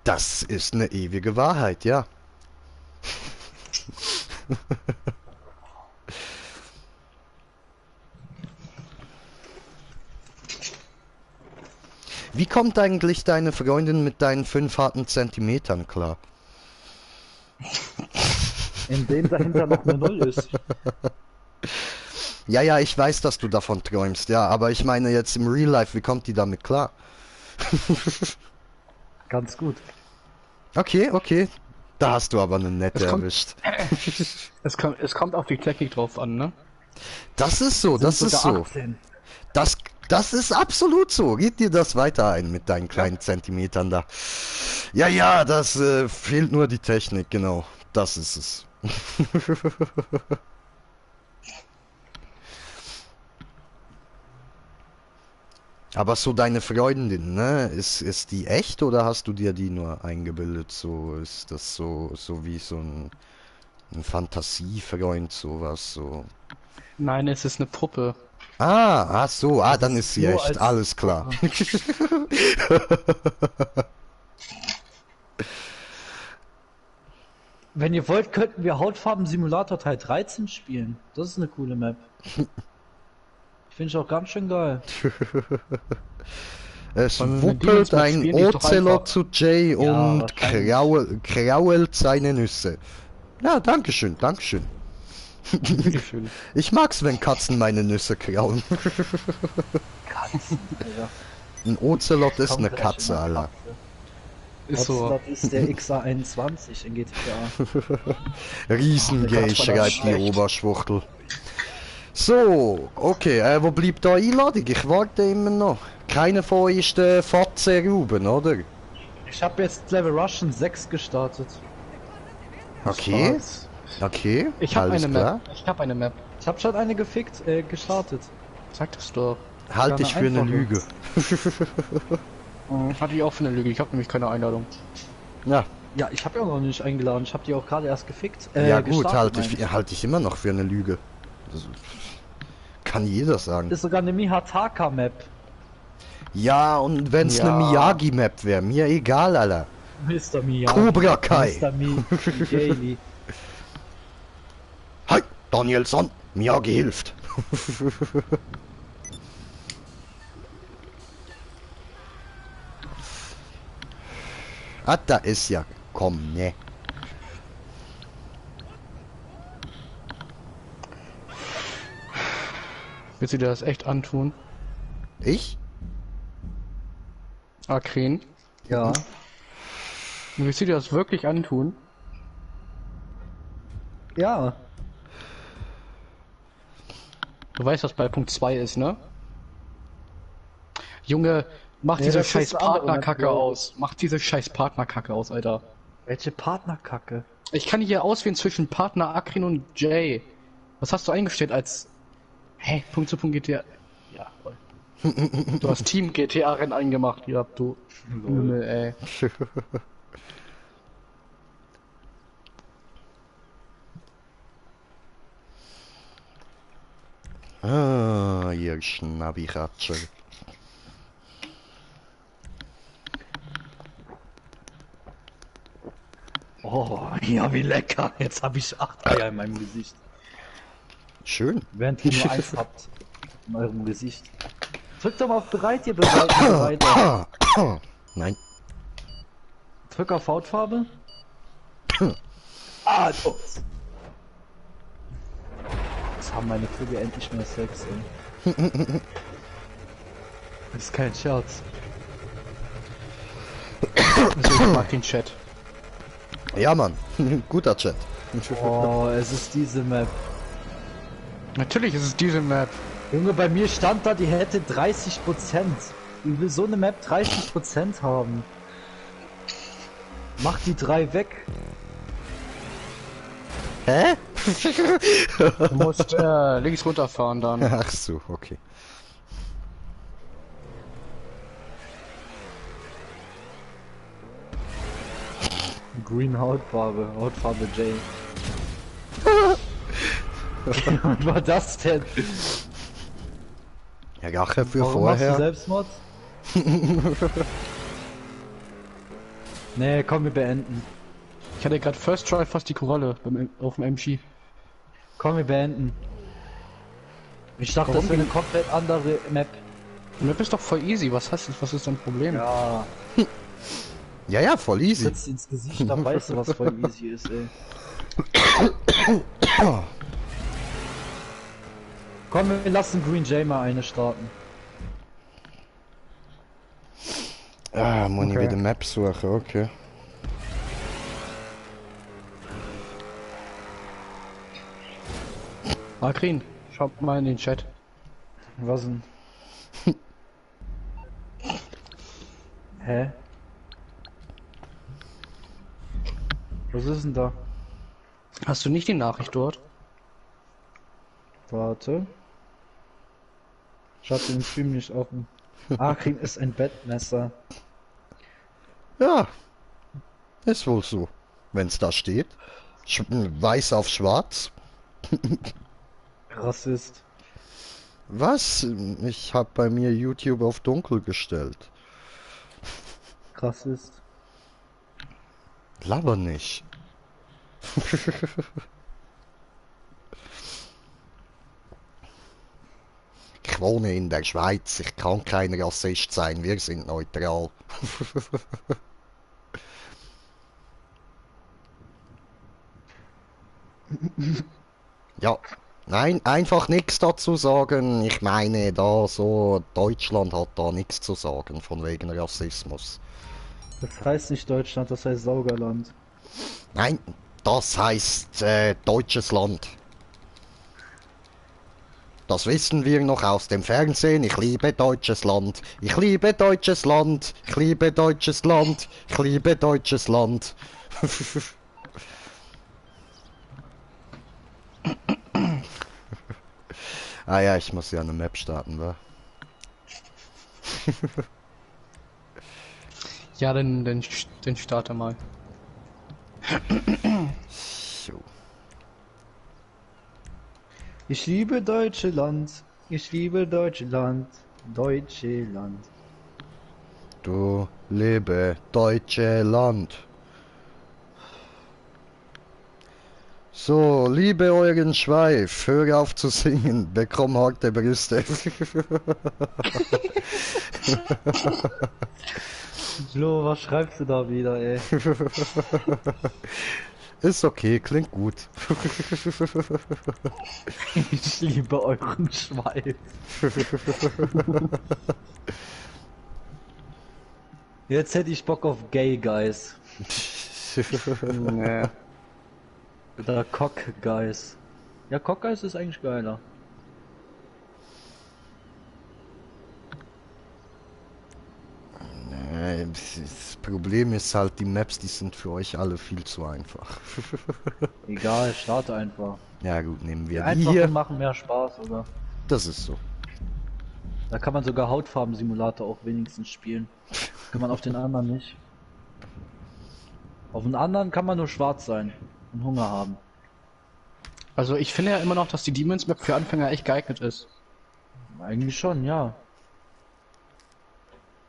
Das ist eine ewige Wahrheit, ja. Wie kommt eigentlich deine Freundin mit deinen 5 harten Zentimetern klar? In dem dahinter noch eine Null ist. Ja, ja, ich weiß, dass du davon träumst, ja, aber ich meine jetzt im Real Life, wie kommt die damit klar? Ganz gut. Okay, okay. Da hast du aber eine nette Es kommt- erwischt. Es kommt auf die Technik drauf an, ne? Das ist so, das Sind ist sogar so. 18. Das ist absolut so. Red dir das weiter ein mit deinen kleinen Zentimetern da. Ja, ja, das fehlt nur die Technik, genau. Das ist es. Aber so deine Freundin, ne? Ist die echt oder hast du dir die nur eingebildet? So ist das so wie so ein Fantasiefreund, sowas so. Nein, es ist eine Puppe. Ach so, dann ist ist sie nur echt, als alles klar. Wenn ihr wollt, könnten wir Hautfarben Simulator Teil 13 spielen. Das ist eine coole Map. Finde ich auch ganz schön geil. Es Wollen wir mit wuppelt Demons Map ein spielen? Die ist doch Ocelot einfach. zu Jay Ja, und wahrscheinlich. krauelt seine Nüsse. Ja, dankeschön, dankeschön. Bitteschön. Ich mag's, wenn Katzen meine Nüsse kraulen. Katzen, Alter. Ein Ocelot ist Komm eine gleich Katze, in eine Alter. Ist so. Das ist der XA21 in GTA. Riesengay, Gott, war das schreibt die schlecht. Oberschwuchtel. So, okay, wo bleibt da Einladung? Ich warte immer noch. Keiner von euch ist der Fatze Ruben, oder? Ich habe jetzt Level Russian 6 gestartet. Okay, Spaß. okay, Ich habe alles eine klar. Map. Ich habe eine Map. Ich habe schon eine gestartet. Sag das doch. Halte ich Sogar für eine eine einfache. Lüge. Hatte ich auch für eine Lüge. Ich habe nämlich keine Einladung. Ja, Ja, ich habe ja auch noch nicht eingeladen. Ich habe die auch gerade erst gefickt. ja gut, gestartet, halte meine ich, halt ich immer noch für eine Lüge. Das kann jeder sagen. Ist sogar eine Mihataka Map. Ja, und wenn's eine Ja. Miyagi-Map wäre, mir egal, Alter. Mr. Miyagi. Cobra Kai. Mr. Miyagi. Hi, Danielson, Miyagi hilft. Da ist ja. Komm, ne. Willst du dir das echt antun? Ich? Akren? Ja. Willst du dir das wirklich antun? Ja. Du weißt, was bei Punkt 2 ist, ne? Junge, mach Nee, diese das ist scheiß eine andere Partnerkacke Map, aus. Mach diese scheiß Partnerkacke aus, Alter. Welche Partnerkacke? Ich kann hier auswählen zwischen Partner Akrin und Jay. Was hast du eingestellt als... Hä? Punkt zu Punkt GTA... Ja, voll. Du hast Team GTA-Rennen eingemacht, ja, du... Lümmel, ey. Ihr Schnabiratscher. Oh, ja, wie lecker. Jetzt habe ich 8 Eier in meinem Gesicht. Schön. Während ihr nur eins habt. In eurem Gesicht. Drückt doch mal auf bereit, ihr Bereiter. Nein. Drück auf Hautfarbe. Ups. Jetzt haben meine Vögel endlich mehr Sex, ey. Das ist kein Scherz. Also, ich mag den Chat. Ja, Mann. Guter Chat. Oh, es ist diese Map. Natürlich ist es diese Map. Junge, bei mir stand da, die hätte 30%. Wie will so eine Map 30% haben? Mach die 3 weg. Hä? Du musst links runterfahren dann. Ach so, okay. Green Hautfarbe, Hautfarbe J. Was war das denn? Ja, Rache für Warum machst du vorher. Selbstmord? Nee, komm, wir beenden. Ich hatte gerade First Try fast die Koralle auf dem MG. Komm, wir beenden. Ich dachte, Warum das wäre eine denn? komplett andere Map. Die Map ist doch voll easy. Was ist dein Problem? Ja, Ja, ja, voll easy. sitzt ins Gesicht, da weißt du, was voll easy ist, ey. Komm, wir lassen Green Jay mal eine starten. Ah, muss ich Okay. wieder Map suchen, okay. Akrin, schau mal in den Chat. Was denn? Hä? Was ist denn da? Hast du nicht die Nachricht dort? Warte. Ich hab den Stream nicht offen. Akrin ist ein Bettmesser. Ja, ist wohl so. Wenn's da steht. Weiß auf schwarz. Rassist. Was? Ich habe bei mir YouTube auf dunkel gestellt. Rassist. Laber nicht. Ich wohne in der Schweiz. Ich kann kein Rassist sein. Wir sind neutral. Ja. Nein, einfach nichts dazu sagen. Ich meine, da so, Deutschland hat da nichts zu sagen, von wegen Rassismus. Das heißt nicht Deutschland, das heißt Saugerland. Nein, das heißt deutsches Land. Das wissen wir noch aus dem Fernsehen. Ich liebe deutsches Land. Ich liebe deutsches Land. Ich liebe deutsches Land. Ich liebe deutsches Land. Ah ja, ich muss ja eine Map starten, wa? Ja, dann starte mal. So. Ich liebe Deutschland. Ich liebe Deutschland. Deutschland. Du liebe deutsche Land. So, liebe euren Schweif, hör auf zu singen, bekomm harte Brüste. Flo, was schreibst du da wieder, ey? Ist okay, klingt gut. Ich liebe euren Schweif. Jetzt hätte ich Bock auf Gay Guys. Nee. Oder Cock Guys. Ja, Cock Guys ist eigentlich geiler. Das Problem ist halt, die Maps, die sind für euch alle viel zu einfach. Egal, starte einfach. Ja gut, nehmen Die wir die einfachen hier. machen mehr Spaß, oder? Das ist so. Da kann man sogar Hautfarben-Simulator auch wenigstens spielen. Kann man auf den anderen nicht. Auf den anderen kann man nur schwarz sein und Hunger haben. Also ich finde ja immer noch, dass die Demons Map für Anfänger echt geeignet ist. Eigentlich schon, ja.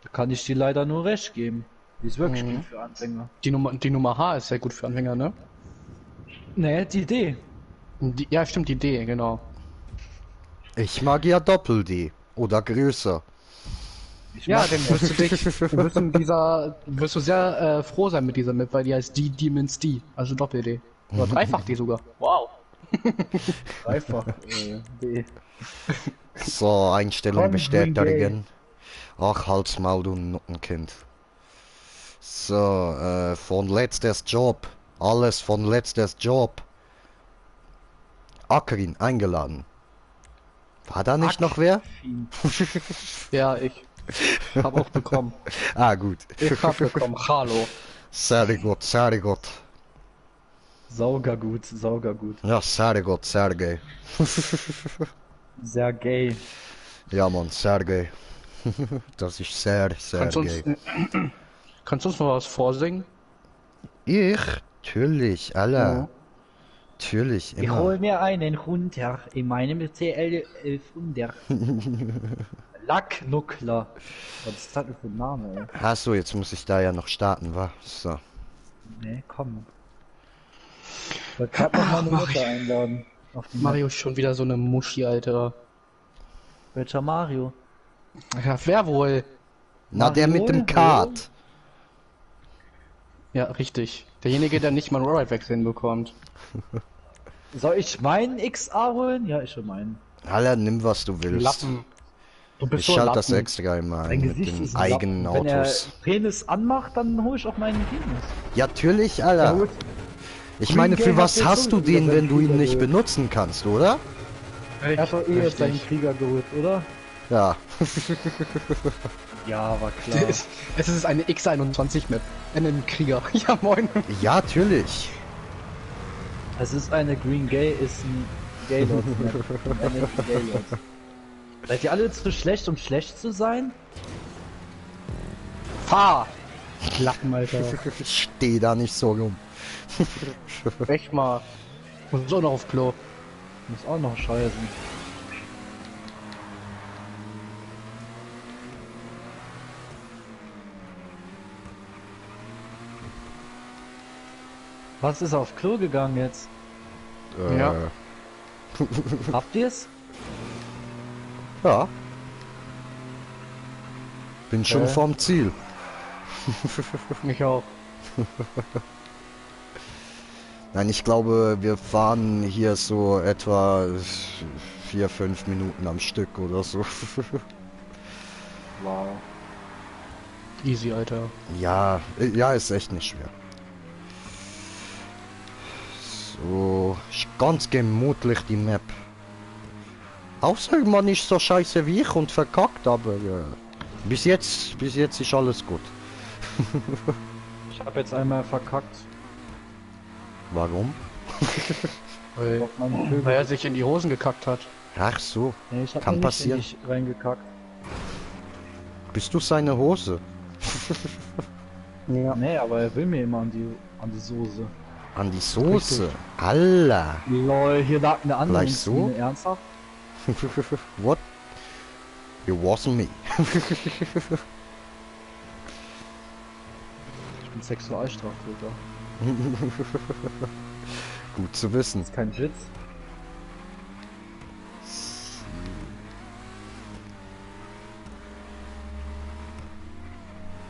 Da kann ich dir leider nur recht geben. Die ist wirklich gut für Anfänger. Die Nummer H ist sehr gut für Anfänger, ne? Ne, die Idee. Ja, stimmt, die D, genau. Ich mag ja Doppel-D. Oder größer. Ja, dann wirst du sehr froh sein mit dieser Map, weil die heißt Demons D, also Doppel-D. Oder dreifach D sogar. Wow. Dreifach. D. So, Einstellung Komm, bestätigen. Ach, halt's Maul, du Nuttenkind. So, von letztes Job. Alles von letztes Job. Akrin, eingeladen. War da nicht noch wer? Ja, ich hab auch bekommen. Ah, gut. Ich hab bekommen. Hallo. Sehr gut, sehr gut. Saugergut, saugergut. Ja, sehr gut, Sergej. Sehr gay. Ja, Mann, Sergej. Das ist sehr, sehr Kannst du uns, gay. kannst du uns noch was vorsingen? Ich? Natürlich, alle. Natürlich, Ich immer. hol mir einen runter in meinem CL 1100. Lacknuckler. Was ist das denn für ein Name, ey? Achso, jetzt muss ich da ja noch starten, wa? So. Ne, komm. Ich wollte grad noch meine Mutter einladen. Auf die Mario ist schon wieder so eine Muschi, Alter. Welcher Mario? Ja, wer wohl? Na, der mit dem Mario? Kart. Ja, richtig. Derjenige, der nicht mal einen Rollride-Wechsel hinbekommt. Soll ich meinen XA holen? Ja, ich will meinen. Alter, nimm was du willst. Lappen. Du bist Ich so schalte das Lappen. extra immer Sein ein mit Gesicht den ist ein eigenen Lappen. Wenn er Autos. Penis anmacht, dann hole ich auch meinen Penis. Ja, natürlich, Ja, Alter. gut. Ich Green meine, Gay für hat was jetzt hast du sowieso den, seinen wenn du ihn Krieger nicht geholt. benutzen kannst, oder? Er hat doch eh jetzt seinen Krieger geholt, oder? Ja. Ja, war klar. Es ist eine X21-Map. Einen Krieger. Ja, moin. Ja, natürlich. Es ist eine Green Gay, ist ein Gaylord. Gaylord. Seid ihr alle zu schlecht, um schlecht zu sein? Fahr! Lappen, Alter. Ich steh da nicht so rum. Weg mal. Muss auch noch auf Klo. Muss auch noch scheißen. Was ist auf Klo gegangen jetzt? Ja. Habt ihr's? Ja. Bin schon Okay. vorm Ziel. Mich auch. Nein, ich glaube, wir fahren hier so etwa 4-5 Minuten am Stück oder so. Wow. Easy, Alter. Ja, ja, ist echt nicht schwer. So, ist ganz gemütlich die Map. Außer man ist so scheiße wie ich und verkackt, aber bis jetzt ist alles gut. Ich habe jetzt einmal verkackt. Warum? Weil, Auf meine Vögel. weil er sich in die Hosen gekackt hat. Ach so, Nee, ich hab kann mir passieren. nicht reingekackt. Bist du seine Hose? Ja. Nee, aber er will mir immer an die Soße. An die Soße? Allah! Lol, hier lag eine andere Gleich so? Schiene, ernsthaft? What? It wasn't me. Ich bin Sexualstraftäter. Gut zu wissen. Das ist kein Witz.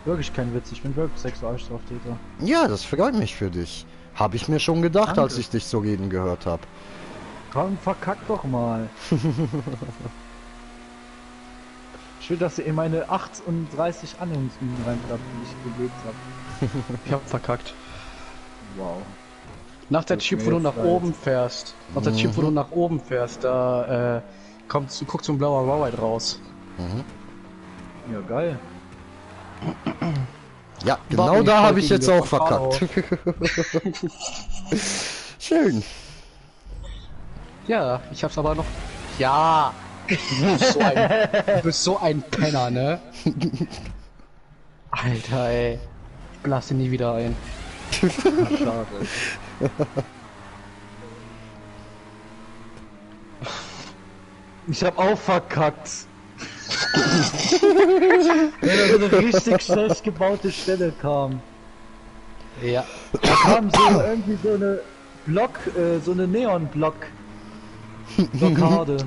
Wirklich kein Witz, ich bin wirklich Sexualstraftäter. Ja, das freut mich für dich. Habe ich mir schon gedacht, Danke. als ich dich so reden gehört habe. Komm, verkack doch mal. Ich will, dass ihr in meine 38 Anhängungsminen reinklappt, die ich gelegt habe. Ich hab verkackt. Wow. Nach der Das Tube, mir wo du jetzt nach leid. oben fährst. Nach der Tube, wo du nach oben fährst, da guckt so ein blauer Rawhide raus. Mhm. Ja, geil. Ja, genau Warum da nicht habe ich jetzt Folge auch verkackt. Schön. Ja, ich hab's aber noch. Ja! Du bist so ein Penner, ne? Alter, ey. Ich blase nie wieder ein. Schade. Ich hab auch verkackt. Wenn da so eine richtig schlecht gebaute Stelle kam. Ja. Da kam so irgendwie so eine so eine Neon-Blockade.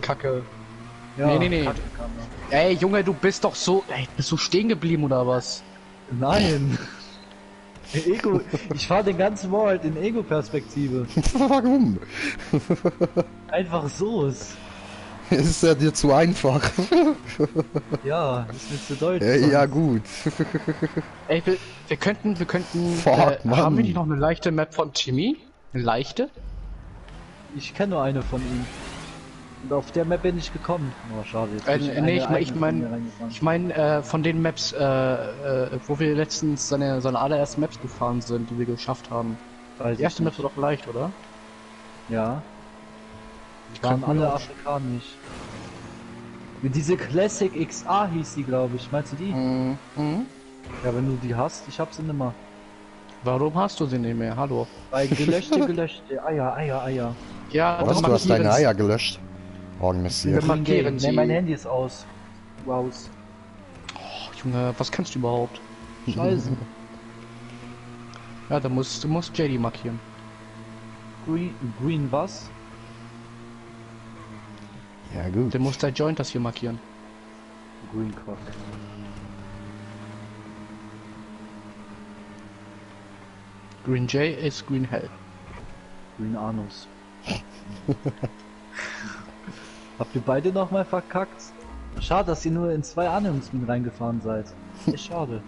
Kacke. Ja, Nee. Kacke kam da. Ey, Junge, du bist doch so. Ey, bist du stehen geblieben oder was? Nein. In Ego, ich fahr den ganzen World in Ego-Perspektive. Warum? Einfach so ist. Ist ja dir zu einfach. Ja, ist mir zu deutsch. Ja, gut. Ey, wir könnten. Fuck, Mann. Haben wir nicht noch eine leichte Map von Timmy? Eine leichte? Ich kenne nur eine von ihm. Und auf der Map bin ich gekommen. Oh, schade. Jetzt bin in Nee, eine ich eigene von mir reingefahren. meine, von den Maps, wo wir letztens seine allerersten Maps gefahren sind, die wir geschafft haben. Weiß Die erste ich Map war doch leicht, oder? nicht. Ja. Die waren könnten wir alle auch- afrikanisch. Wie diese Classic XA hieß die, glaube ich. Meinst du die? Mhm. Ja, wenn du die hast, ich hab sie nimmer. Warum hast du sie nicht mehr? Hallo. Bei gelöschte Eier. Ja, Was, dann du hast deine markieren- Eier gelöscht? Oh, Messias. Dann markieren Nee, sie. mein Handy ist aus. Wow. Oh, Junge, was kannst du überhaupt? Scheiße. Ja, du musst JD markieren. Green was? Ja, gut. Der muss dein Joint das hier markieren. Green Cock. Green J ist Green Hell. Green Anus. Habt ihr beide nochmal verkackt? Schade, dass ihr nur in 2 Annäherungsminen reingefahren seid. Echt schade.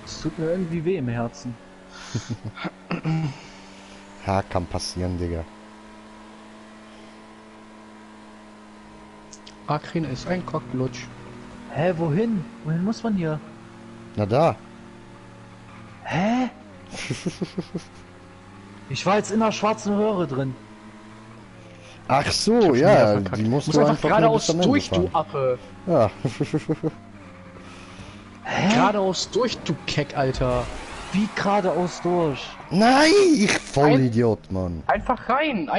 Es tut mir irgendwie weh im Herzen. Ja, kann passieren, Digga. Akrin ist ein Cockblutsch. Hä, wohin? Wohin muss man hier? Na da. Hä? Ich war jetzt in einer schwarzen Röhre drin. Ach so, Schon wieder ja, verkackt. die musst Muss du einfach einfach nur geradeaus bis am Ende durch, du fahren. Affe. Ja. Hä? Geradeaus durch, du Keck, Alter. Wie geradeaus durch? Nein, ich Vollidiot, Mann. Einfach rein.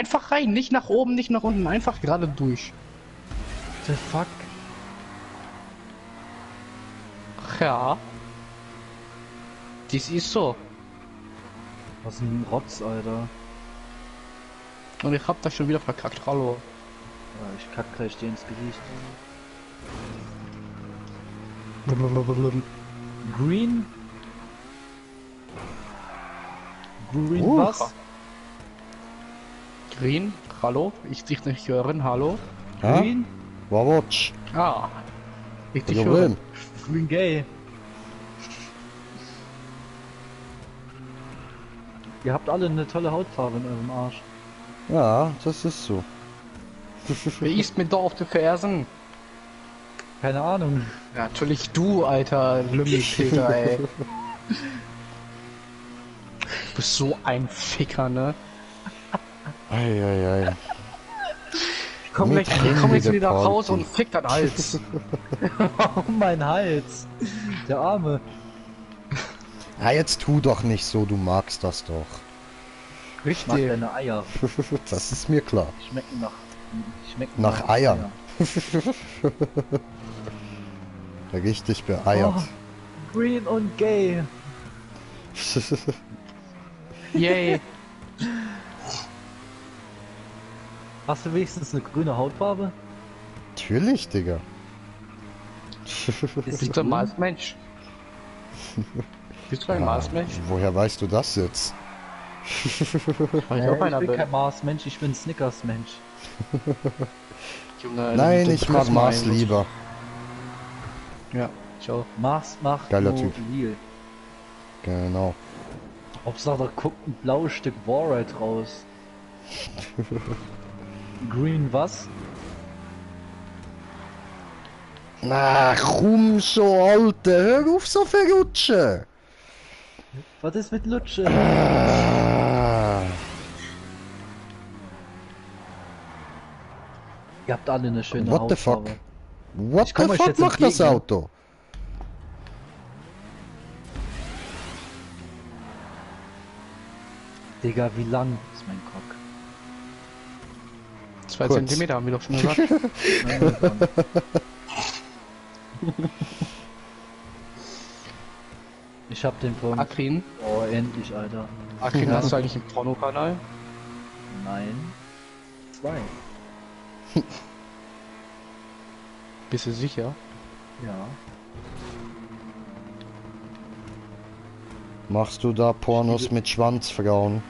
Nicht nach oben, nicht nach unten, einfach gerade durch. The fuck? Ach ja. Dies ist so. Was ein Rotz, Alter. Und ich hab das schon wieder verkackt, hallo. Ja, ich kack gleich dir ins Gesicht. Green? Green was? Green, hallo? Ich dich nicht hören, hallo? Ja? Green? Watch. Ah. Ich dich Problem. hören. Green Gay. Ihr habt alle eine tolle Hautfarbe in eurem Arsch. Ja, das ist so. Wer ist mir da auf die Fersen? Keine Ahnung. Ja, natürlich du, alter Lümmelpeter, ey. Du bist so ein Ficker, ne? Ei. Komm Mit jetzt wieder nach Party. Hause und fick deinen Hals. Oh, mein Hals. Der Arme. Ja, jetzt tu doch nicht so, du magst das doch. Ich mag deine Eier. Das ist mir klar. Schmecken Nach Eiern. Richtig beeiert. Oh, green und gay. Yay. Hast du wenigstens eine grüne Hautfarbe? Natürlich, Digga. Bist du ein Marsmensch? Bist du ein Marsmensch? Woher weißt du das jetzt? Weil ich auch einer ich bin bin. kein Mars-Mensch, ich bin Snickers-Mensch. Junge, Nein, du ich mag Prisma Mars eigentlich. lieber. Ja, ich auch. Mars macht Geiler nur Typ. Lil. Genau. Hauptsache da guckt ein blaues Stück Warride raus. Green was? Na, komm schon, Alter. Hör auf so verrutschen. Was ist mit Lutsche? Ah. Ihr habt alle eine schöne What the fuck? Hautfarbe. What Ich komm the euch fuck jetzt macht das entgegen. Auto? Digga, wie lang ist mein Cock? 2 Kurz. Zentimeter haben wir doch schon gesagt. Nein, Mann. Ich hab den Punkt. Akrin, Oh, endlich, Alter. Akrin, Ja. hast du eigentlich einen Pornokanal? Nein. 2. Bist du sicher? Ja. Machst du da Pornos mit Schwanzfrauen?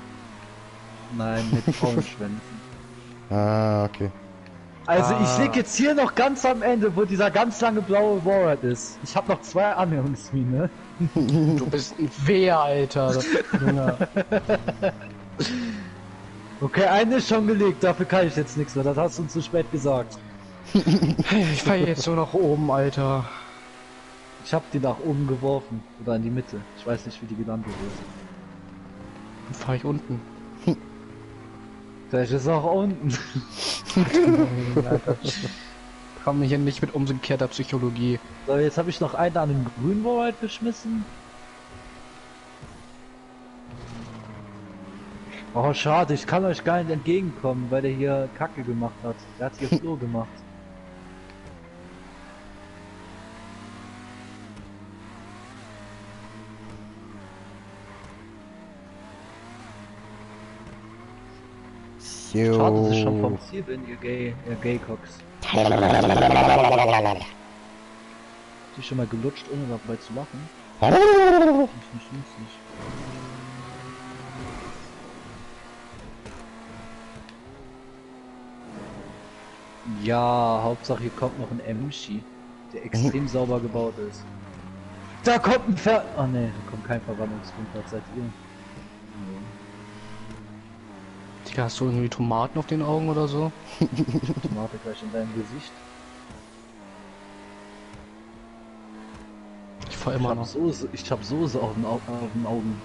Nein, mit Frauenschwänzen. Ah, okay. Also ich Ah. leg jetzt hier noch ganz am Ende, wo dieser ganz lange blaue Warride ist. Ich habe noch 2 Annäherungsmine. Du bist ein Wehr, Alter. Junge. Okay, eine ist schon gelegt, dafür kann ich jetzt nichts mehr. Das hast du uns zu spät gesagt. Ich fahr jetzt so nach oben, Alter. Ich habe die nach oben geworfen. Oder in die Mitte. Ich weiß nicht, wie die gelandet ist. Dann fahr ich unten. Vielleicht ist er auch unten. Komm hier nicht mit umgekehrter Psychologie. So, jetzt habe ich noch einen an den grünen Warride geschmissen. Oh, schade, ich kann euch gar nicht entgegenkommen, weil der hier Kacke gemacht hat. Der hat hier Floh gemacht. Schade, dass ich schon vom Ziel bin, ihr Gay-Cocks. Habt ihr schon mal gelutscht, ohne dabei zu lachen? Ich nicht. Ja, Hauptsache hier kommt noch ein Emschi, der extrem sauber gebaut ist. Da kommt ein Oh ne, da kommt kein Verwandlungspunkt, was seid ihr? Digga, hast du irgendwie Tomaten auf den Augen oder so? Tomate gleich in deinem Gesicht. Ich fahr immer noch. Ich hab Soße auf den Augen.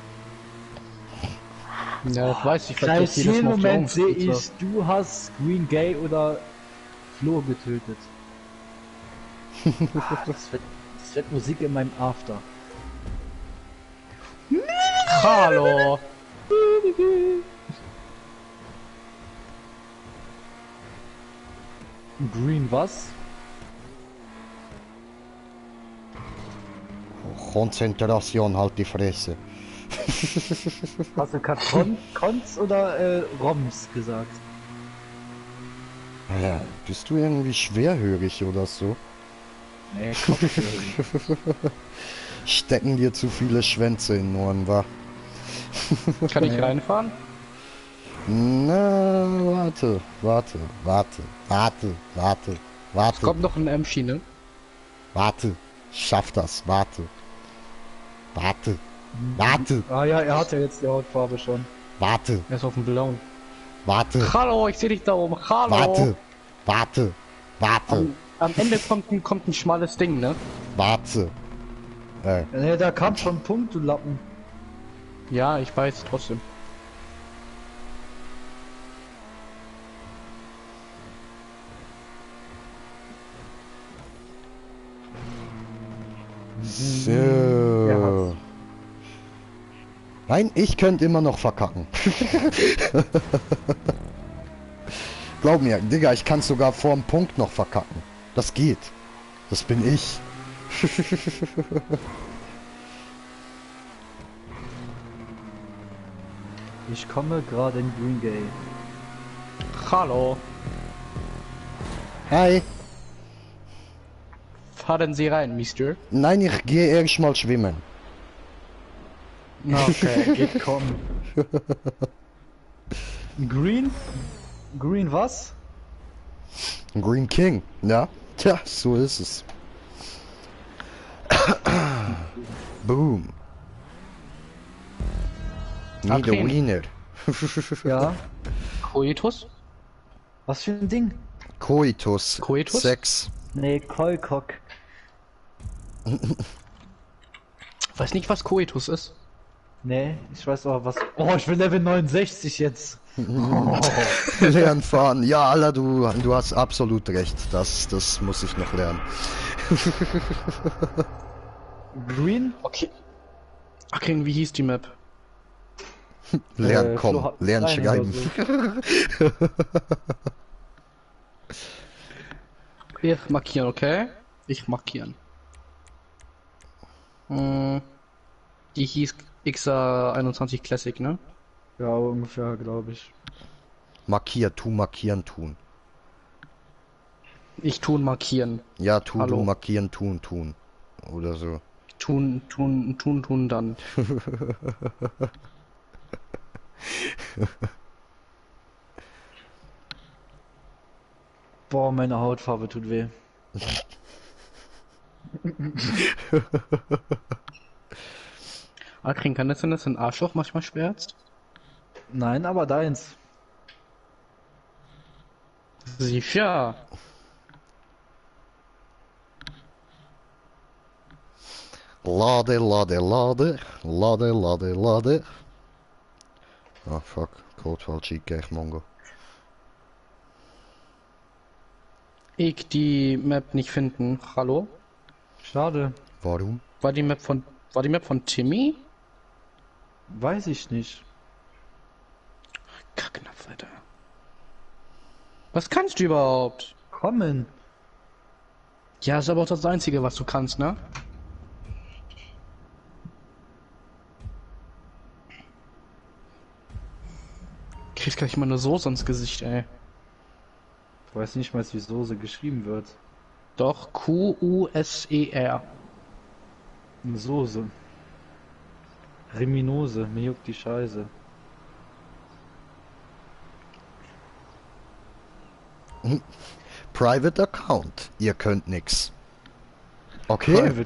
Ja, das weiß ich, Seit das jedes jedem Mal auf die Augen Moment sehe spritze. ich, du hast Green Gay oder Flo getötet. Das wird Musik in meinem After. Hallo! Green was? Konzentration, halt die Fresse. Hast du gerade Cons oder Roms gesagt? Ja, bist du irgendwie schwerhörig oder so? Nee, Kopfhörer. Stecken dir zu viele Schwänze in den Ohren, wa? Kann ich Ja. reinfahren? Na, warte, warte, warte, warte, warte, Es warte, kommt noch ein M-Ski, ne? warte. Ich schaff das, warte. Warte, warte, Ah ja, er hat ja jetzt die Hautfarbe schon. warte, Er ist auf dem blauen. warte, Hallo, ich sehe dich da oben. Hallo! warte, warte, warte, Am Ende kommt ein schmales Ding, ne? warte. Ne, da kam schon ein Punkt, du Lappen. Ja, ich weiß trotzdem. So. Er hat's. Nein, ich könnte immer noch verkacken. Glaub mir, Digga, ich kann sogar vorm Punkt noch verkacken. Das geht. Das bin ich. Ich komme gerade in Green Gay. Hallo! Hi. Fahren Sie rein, Mister. Nein, ich gehe erst mal schwimmen. Okay. Geht kommen. Green? Green was? Green King, ja? Tja, so ist es. Boom. Need a Okay. wiener. Ja. Coitus? Was für ein Ding? Coitus. Coitus? Sex. Nee, Kolkok. Weiß nicht, was Coitus ist. Nee, ich weiß aber was. Oh, ich bin Level 69 jetzt. Lernen fahren. Ja, Alter, du hast absolut recht. Das muss ich noch lernen. Green? Okay. Okay, wie hieß die Map? Lernen, Flo komm. hat Lernen eine schreiben. oder Ich markieren, okay? Ich markieren. Die hieß XA21 Classic, ne? Ja, ungefähr, glaube ich. Markieren tun. Ich tun markieren. Ja, du Hallo. markieren tun. Oder so. Tun dann. Boah, meine Hautfarbe tut weh. Akrin, kann das sein, dass dein Arschloch manchmal schwärzt? Nein, aber deins. Sicher. Lade. Ah, fuck. Code falsch, ik krijg Mongo. Ich die Map nicht finden. Hallo? Schade. Warum? War die Map von Timmy? Weiß ich nicht. Kacknapf, Alter. Was kannst du überhaupt? Kommen. Ja, ist aber auch das Einzige, was du kannst, ne? Kriegst gleich mal eine Soße ins Gesicht, ey. Ich weiß nicht mal, wie Soße geschrieben wird. Doch, Q-U-S-E-R. Eine Soße. Reminose, mir juckt die Scheiße. Private Account. Ihr könnt nix. Okay.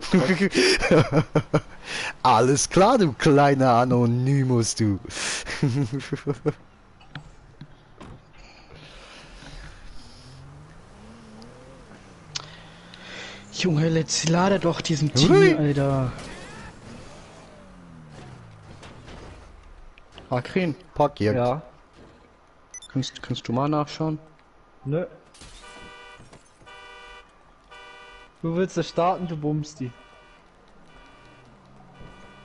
Alles klar, du kleiner Anonymous, du. Junge, jetzt lade doch diesen Hui. Team, Alter. Akrin, Parkiert. Ja. kannst du mal nachschauen? Nö. Du willst es starten, du bummst die.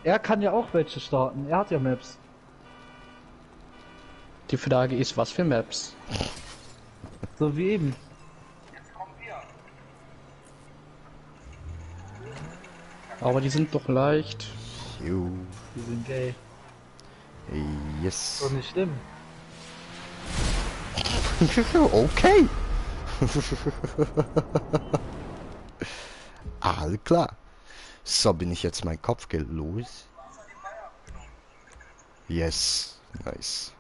Er kann ja auch welche starten, er hat ja Maps. Die Frage ist, was für Maps? So wie eben. Aber die sind doch leicht. Jo. Die sind gay. Yes. Doch nicht schlimm. Okay. Alles klar. So, bin ich jetzt mein Kopfgeld los? Yes. Nice.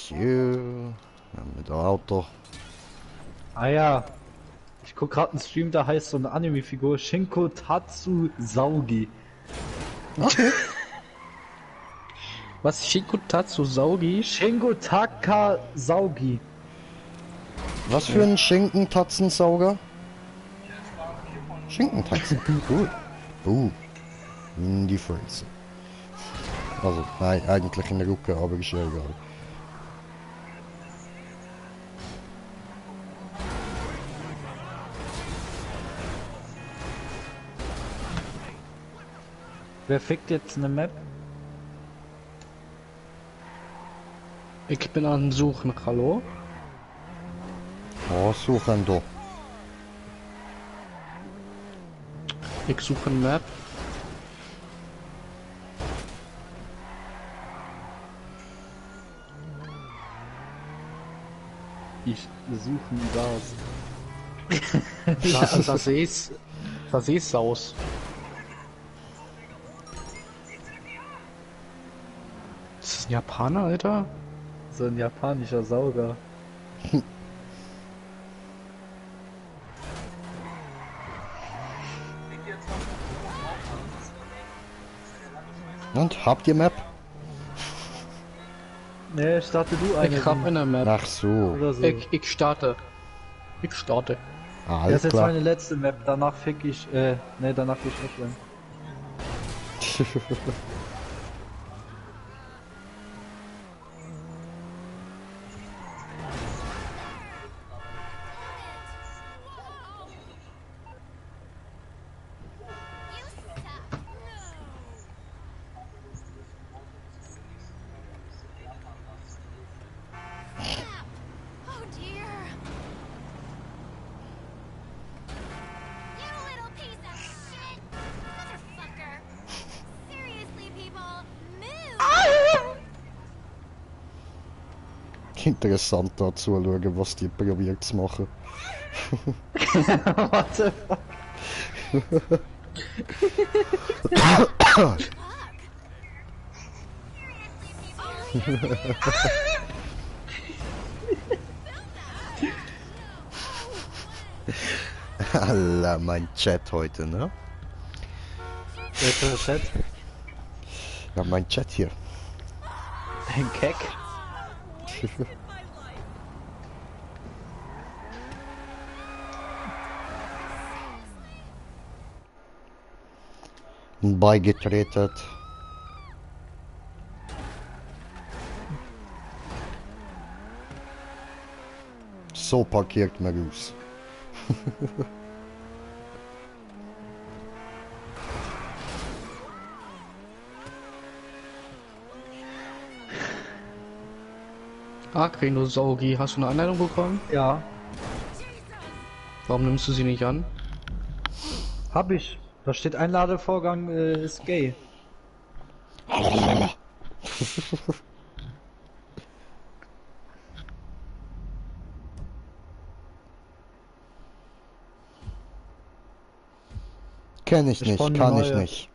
So. Mit dem Auto. Ah ja. Ich guck gerade einen Stream, da heißt so eine Anime-Figur Shinko Tatsu Saugi. Was? Shikutatsu Saugi? Shingo Taka Saugi. Was für ein Schinkentatzensauger? Schinkentatzen. Cool. In die Fresse. Also, nein, eigentlich in der Rücken, aber ist ja egal. Wer fickt jetzt eine Map? Ich bin an Suchen, hallo? Oh, suchen doch. Ich suche eine Map. Ich suche das. Da seh's aus. Ist das ein Japaner, Alter? So ein japanischer Sauger. Und, habt ihr Map? Ne, starte du eine. Ich hab eine Map. Ach so. Oder so. Ich starte. Ich starte. Das Alles ist jetzt klar. meine letzte Map, danach fick ich, ne, danach will ich offline. Oh dear. You little piece of shit! Motherfucker! Seriously, people, move! Interessant da zuschauen, was die probiert zu machen. What the fuck? Alter, mein Chat heute, ne? Welcher Chat? Ja, mein Chat hier. Ein Keck? Beigetreten. So parkiert man aus. Akrino Saugi, hast du eine Anleitung bekommen? Ja, Warum nimmst du sie nicht an? hab ich. Da steht Einladevorgang ist gay. Kenn ich nicht, Spannende kann ich neue. nicht.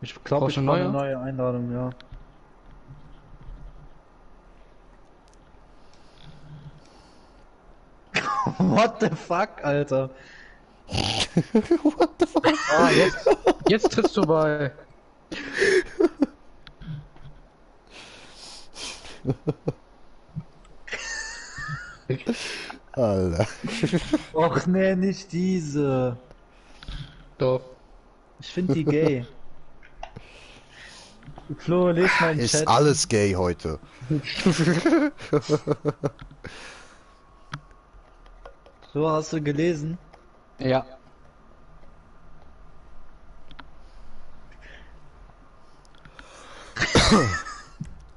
Ich glaube, Brauchst ich du brauche eine eine neue? neue Einladung, ja. What the fuck, Alter? What the fuck? Ah, jetzt trittst du bei. Alter. Och nee, nicht diese. Doch. Ich finde die gay. Flo, les mal in den Ist Chat. alles gay heute. Flo, hast du gelesen? Ja.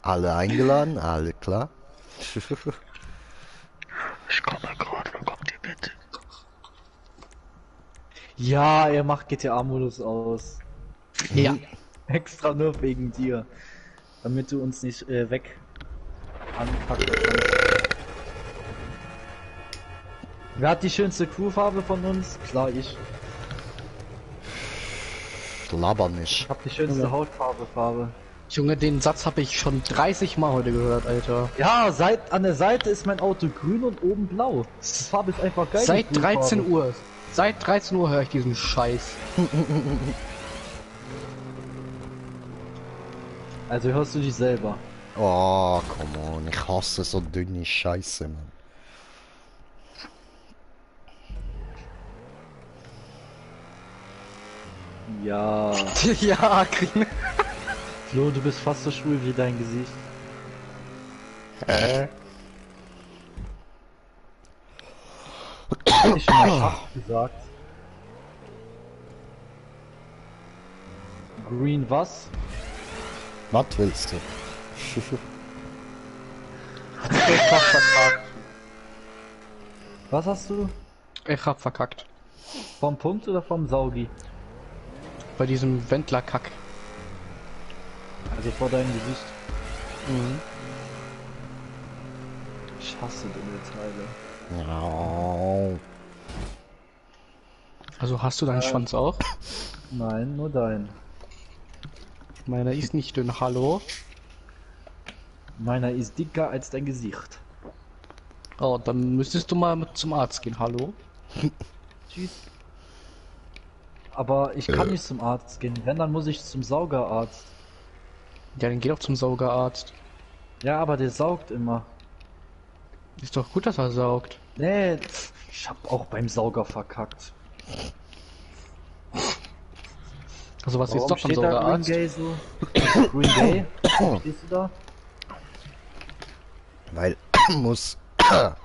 Alle eingeladen, alle klar. Ich komme gerade, wo kommt ihr mit? Ja, er macht GTA-Modus aus. Ja. Extra nur wegen dir. Damit du uns nicht weg anpacken kannst. Wer hat die schönste Crewfarbe von uns? Klar, ich. Laber nicht. Ich hab die schönste Hautfarbe. Junge, den Satz habe ich schon 30 Mal heute gehört, Alter. Ja, an der Seite ist mein Auto grün und oben blau. Die Farbe ist einfach geil. Seit die Crewfarbe. 13 Uhr. Seit 13 Uhr höre ich diesen Scheiß. Also hörst du dich selber. Oh, come on. Ich hasse so dünne Scheiße, Mann. Ja. Ja, Green. Flo, du bist fast so schwul wie dein Gesicht. Hab ich schon mal Schach gesagt. Green was? Was willst du? Ich hab verkackt. Was hast du? Ich hab verkackt. Vom Punkt oder vom Saugi? Bei diesem Wendlerkack. Also vor deinem Gesicht. Mhm. Ich hasse dünne Teile. Ja. Also hast du deinen Schwanz auch? Nein, nur dein. Meiner ist nicht dünn, hallo? Meiner ist dicker als dein Gesicht. Oh, dann müsstest du mal mit zum Arzt gehen, hallo? Tschüss. Aber ich kann nicht zum Arzt gehen. Wenn, dann muss ich zum Saugerarzt. Ja, dann geh doch zum Saugerarzt. Ja, aber der saugt immer. Ist doch gut, dass er saugt. Nee, ich hab auch beim Sauger verkackt. Also was jetzt Warum doch vom steht da Green Saugerarzt? Gay so? Green Gay? Stehst du da? Weil muss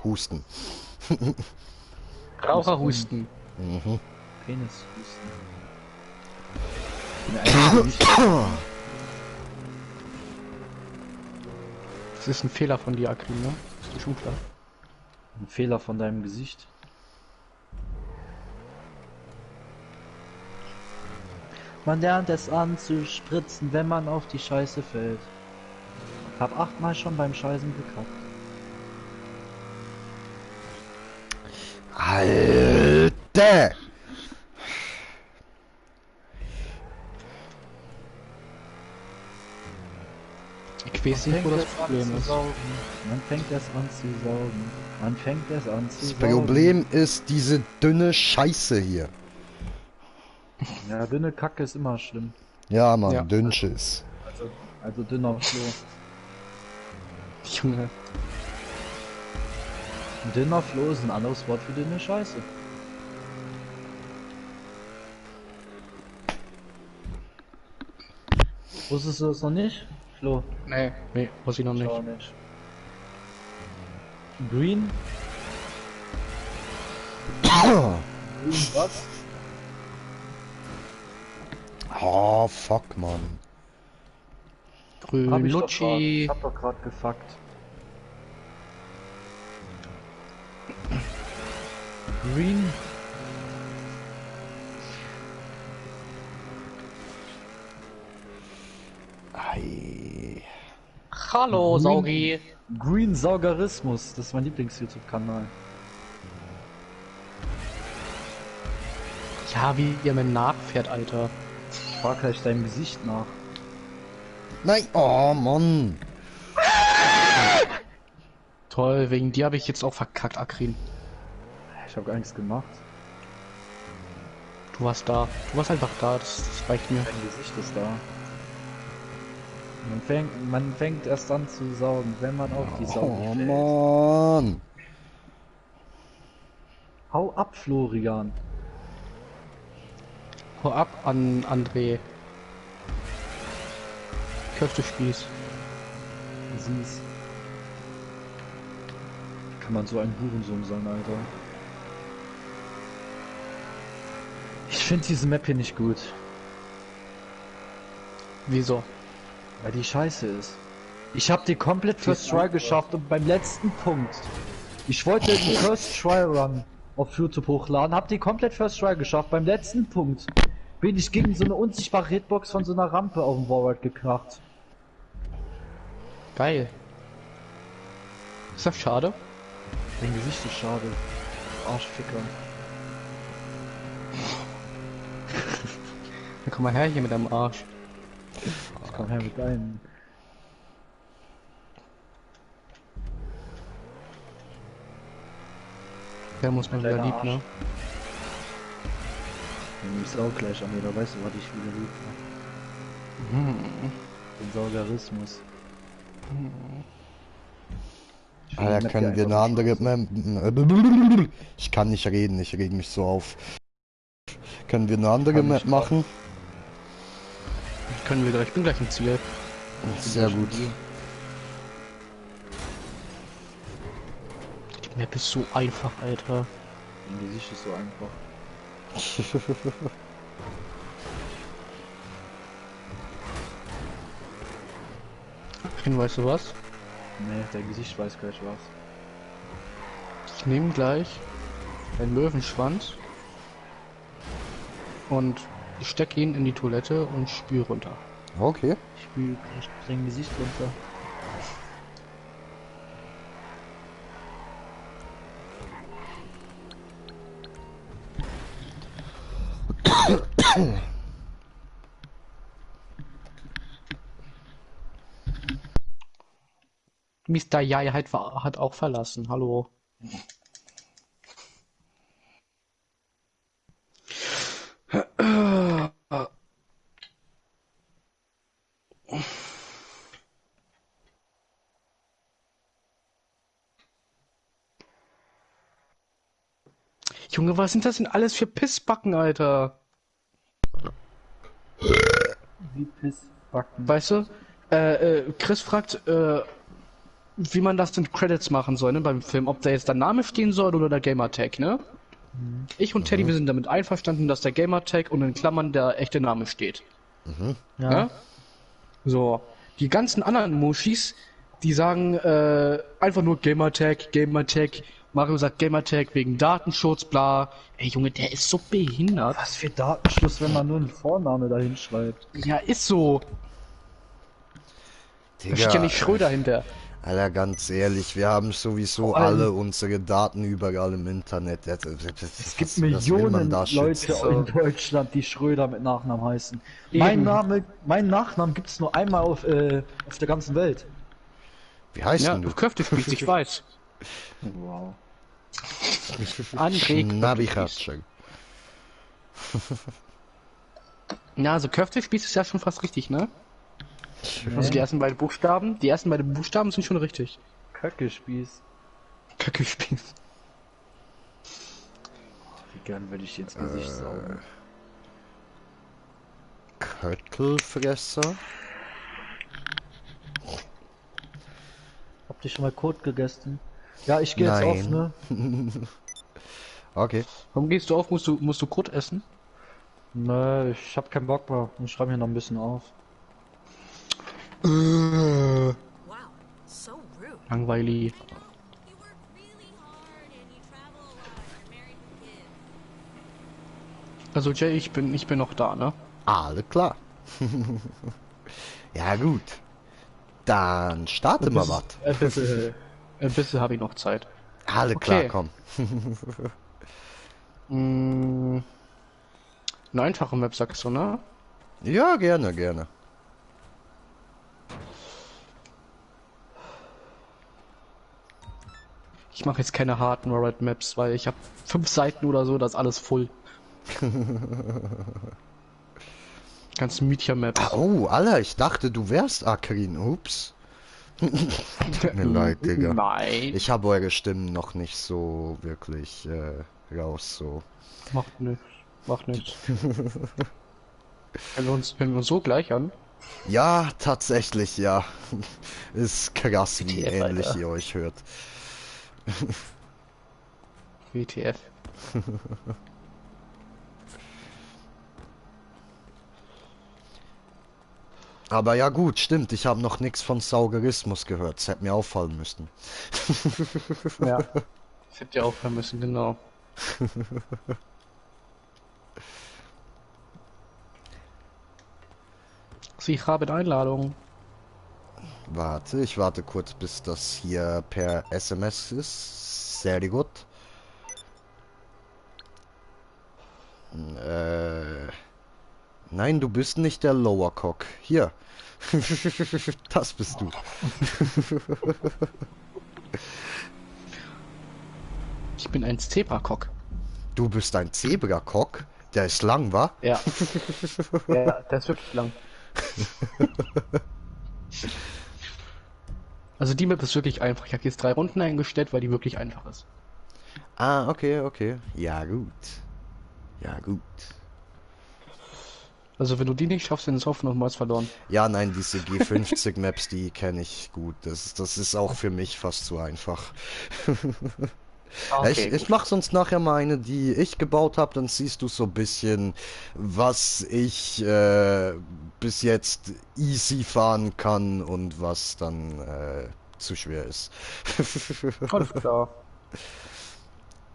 husten. Raucherhusten. Penis husten. Ich bin eigentlich nicht Das ist ein Fehler von dir, Akrin, ne? Ist dir schon klar. ein Fehler von deinem Gesicht. Man lernt es an zu spritzen, wenn man auf die Scheiße fällt. Ich hab 8-mal schon beim Scheißen gekackt. Alter! Ich weiß nicht, wo das Problem ist. Man fängt es an zu saugen. Man fängt es an zu Das saugen. Problem ist diese dünne Scheiße hier. Ja, dünne Kacke ist immer schlimm. Ja, Mann, Ja. Dünnschiss. Also dünner Flo. Junge. Dünner Flo ist ein anderes Wort für dünne Scheiße. Wusstest du das noch nicht, Flo? Nee, muss ich noch nicht. Auch nicht. Green? Green was? Oh, fuck, Mann. Grün Lutschi. Ich hab doch grad gefuckt. Green? Ei. Hallo, Grün. Saugi. Green Saugerismus, das ist mein Lieblings-YouTube-Kanal. Ja, wie ihr mir nachfährt, Alter. Ich fahr gleich deinem Gesicht nach. Nein, oh Mann. Toll, wegen dir habe ich jetzt auch verkackt, Akrin. Ich habe gar nichts gemacht. Du warst da. Du warst einfach da, das reicht mir. Dein Gesicht ist da. Man fängt erst an zu saugen, wenn man auf die Sau Oh fällt. Mann. Hau ab, Florian. Hau ab an André. Köftespieß. Süß. Kann man so ein Hurensohn sein, Alter. Ich finde diese Map hier nicht gut, Wieso? weil die scheiße ist. Ich habe die komplett First Try geschafft und beim letzten Punkt. Ich wollte den First Try Run auf YouTube hochladen, hab die komplett First Try geschafft. Beim letzten Punkt bin ich gegen so eine unsichtbare Hitbox von so einer Rampe auf dem Wallride gekracht. Geil. Ist das schade? Dein Gesicht ist schade. Arschficker. Dann komm mal her hier mit deinem Arsch. Ich komm her mit deinem. Der muss man wieder Deiner lieb, Arsch. ne? Du nimmst auch gleich an mir, da weißt du, was ich wieder lieb. Den Saugerismus. Ich will die Alter, Map können hier wir eine einfach andere Map... Ich kann nicht reden, ich reg mich so auf. Können wir eine andere Kann Map ich machen? Können wir gleich, ich bin gleich im Ziel. Sehr gut. Die Map ist so einfach, Alter. Dein Gesicht ist so einfach. Akrin, weißt du was? Nee, dein Gesicht weiß gleich was. Ich nehme gleich einen Möwenschwanz und ich stecke ihn in die Toilette und spüle runter. Okay. Ich spül gleich dein Gesicht runter. Mr. Jai hat auch verlassen. Hallo. Junge, was sind das denn alles für Pissbacken, Alter? Wie Pissbacken. Weißt du? Chris fragt, wie man das in Credits machen soll, ne, beim Film, ob da jetzt der Name stehen soll oder der Gamertag, ne? Ich und Teddy, wir sind damit einverstanden, dass der Gamertag und in Klammern der echte Name steht. Ja. Ne? So, die ganzen anderen Moshis, die sagen einfach nur Gamertag, Gamertag. Mario sagt Gamertag wegen Datenschutz, bla. Ey Junge, der ist so behindert. Was für Datenschluss, wenn man nur einen Vorname dahin schreibt. Ja, ist so. Da steht ja nicht Schröder hinter. Alter, ganz ehrlich, wir haben sowieso Vor allem- alle unsere Daten überall im Internet. Es gibt Millionen Leute in Deutschland, die Schröder mit Nachnamen heißen. Eben. Mein Nachnamen gibt es nur einmal auf der ganzen Welt. Wie heißt Ja, denn du du? Köftespieß, ich weiß. Wow. André Navigator. Ja, also Köftespieß ist ja schon fast richtig, ne? Also die ersten beiden Buchstaben sind schon richtig. Köckespieß. Köftespieß. Wie gern würde ich ins Gesicht saugen. Köttelfresser? Habt ihr schon mal Kot gegessen? Ja, ich gehe jetzt auf, ne? Okay. Warum gehst du auf? Musst du Kot essen? Nö, ich hab keinen Bock mehr. Ich schreibe hier noch ein bisschen auf. Wow, so rude. Langweilig. You work really hard and you travel a lot. You're married with kids. Also Jay, ich bin noch da, ne? Alles klar. Ja gut. Dann starten wir was. Ein bisschen habe ich noch Zeit. Alles Okay. klar, komm. Mm, Eine einfache Map, sagst du, ne? Ja, gerne, gerne. Ich mache jetzt keine harten World Maps, weil ich habe 5 Seiten oder so, das ist alles voll. Ganz Meteor-Maps. Oh, Alter, ich dachte, du wärst Akrin. Ups. Tut mir leid, Digga. Nein. Ich habe eure Stimmen noch nicht so wirklich raus, so. Macht nichts. Macht nichts. Wenn wir uns so gleich an. Ja, tatsächlich, ja. Ist krass, wie WTF, ähnlich Alter. ihr euch hört. WTF. Aber ja gut, stimmt, ich habe noch nichts von Saugerismus gehört. Es hätte mir auffallen müssen. Ja. Das hätte ja aufhören müssen, genau. Sie haben Einladung. Warte, ich warte kurz, bis das hier per SMS ist. Sehr gut. Nein, du bist nicht der Lower Cock. Hier. Das bist du. Ich bin ein Zebra-Cock. Du bist ein Zebra-Cock? Der ist lang, wa? Ja. Ja, der ist wirklich lang. Also die Map ist wirklich einfach. Ich habe jetzt 3 Runden eingestellt, weil die wirklich einfach ist. Ah, okay, okay. Ja, gut. Ja, gut. Also wenn du die nicht schaffst, dann ist Hoffen nochmals verloren. Ja, nein, diese G50 Maps, die kenne ich gut. Das ist auch für mich fast zu einfach. Ich mach sonst nachher mal eine, die ich gebaut habe, dann siehst du so ein bisschen, was ich bis jetzt easy fahren kann und was dann zu schwer ist. Alles klar.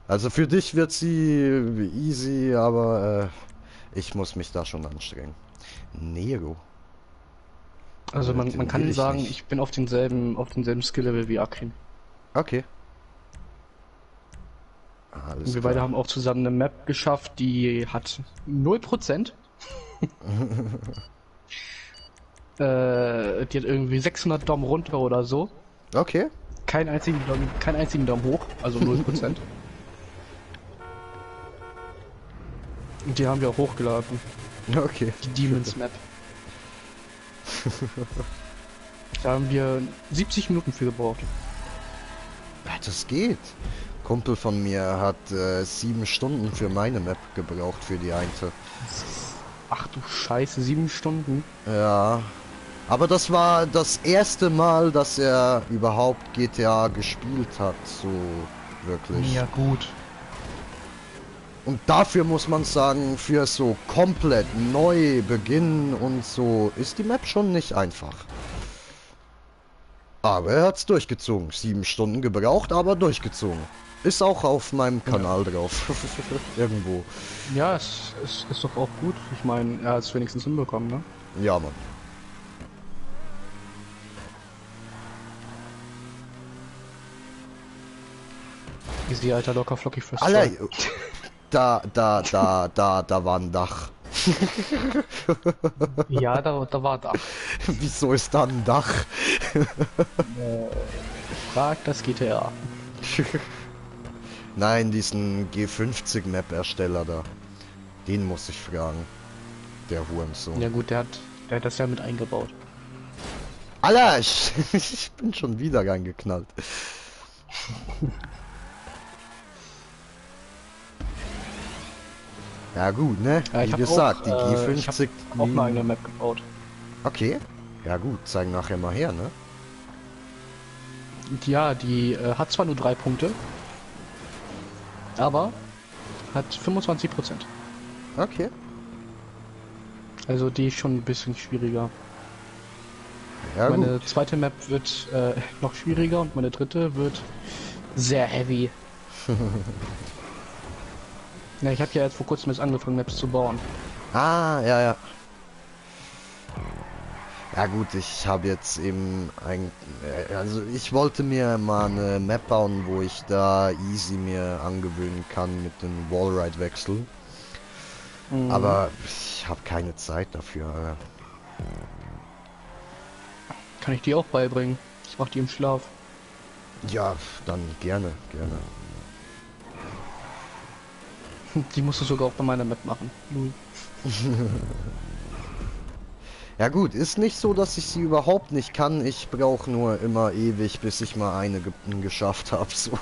Also für dich wird sie easy, aber ich muss mich da schon anstrengen. Nero. Also man Den kann will ich sagen, nicht. ich bin auf denselben Skill-Level wie Akrin. Okay. Alles Und wir klar. beide haben auch zusammen eine Map geschafft, die hat 0%. Die hat irgendwie 600 Daumen runter oder so. Okay. Keinen einzigen Daumen hoch, also 0%. Und die haben wir auch hochgeladen. Okay. Die Demons Map. Da haben wir 70 Minuten für gebraucht. Ja, das geht. Kumpel von mir hat 7 Stunden für meine Map gebraucht, für die eine. Ach du Scheiße, 7 Stunden. Ja. Aber das war das erste Mal, dass er überhaupt GTA gespielt hat, so wirklich. Ja gut. Und dafür muss man sagen, für so komplett neu beginnen und so ist die Map schon nicht einfach. Aber er hat's durchgezogen. 7 Stunden gebraucht, aber durchgezogen. Ist auch auf meinem Kanal drauf. Irgendwo. Ja, es ist doch auch gut. Ich meine, er hat es wenigstens hinbekommen, ne? Ja, Mann. Easy, alter, locker flockig fürs Alter, Try. da war ein Dach. Ja, da war da. Wieso ist da ein Dach? Frag das GTA. Nein, diesen G50 Map Ersteller da. Den muss ich fragen. Der Hurensohn. Ja gut, der hat das ja mit eingebaut. Alter, ich bin schon wieder reingeknallt. Ja gut, ne? Ja, ich Wie hab gesagt, auch, die ich hab G50... auch eine eigene Map gebaut. Okay. Ja gut, zeigen nachher mal her, ne? Und ja, die hat zwar nur 3 Punkte, aber hat 25%. Okay. Also die ist schon ein bisschen schwieriger. Ja Meine gut. zweite Map wird noch schwieriger und meine dritte wird sehr heavy. Ja, ich habe ja jetzt vor kurzem erst angefangen, Maps zu bauen. Ah, ja, ja. Ja gut, ich habe jetzt eben also ich wollte mir mal eine Map bauen, wo ich da easy mir angewöhnen kann mit den Wallride-Wechsel. Aber ich habe keine Zeit dafür, Alter. Kann ich dir auch beibringen. Ich mach die im Schlaf. Ja, dann gerne, gerne. Die musst du sogar auch bei meiner Map machen. Lul. Ja gut, ist nicht so, dass ich sie überhaupt nicht kann. Ich brauche nur immer ewig, bis ich mal eine geschafft habe. So.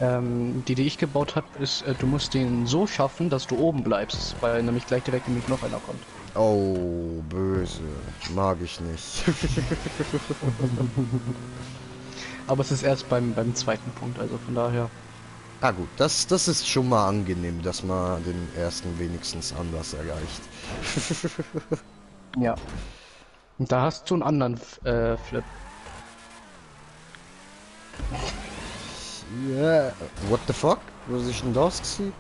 Die ich gebaut habe, ist, du musst den so schaffen, dass du oben bleibst, weil nämlich gleich direkt nämlich noch einer kommt. Oh, böse. Mag ich nicht. Aber es ist erst beim zweiten Punkt, also von daher. Ah gut, das ist schon mal angenehm, dass man den ersten wenigstens anders erreicht. Ja. Und da hast du einen anderen Flip. Ja, what the fuck? Was ist denn das gewesen?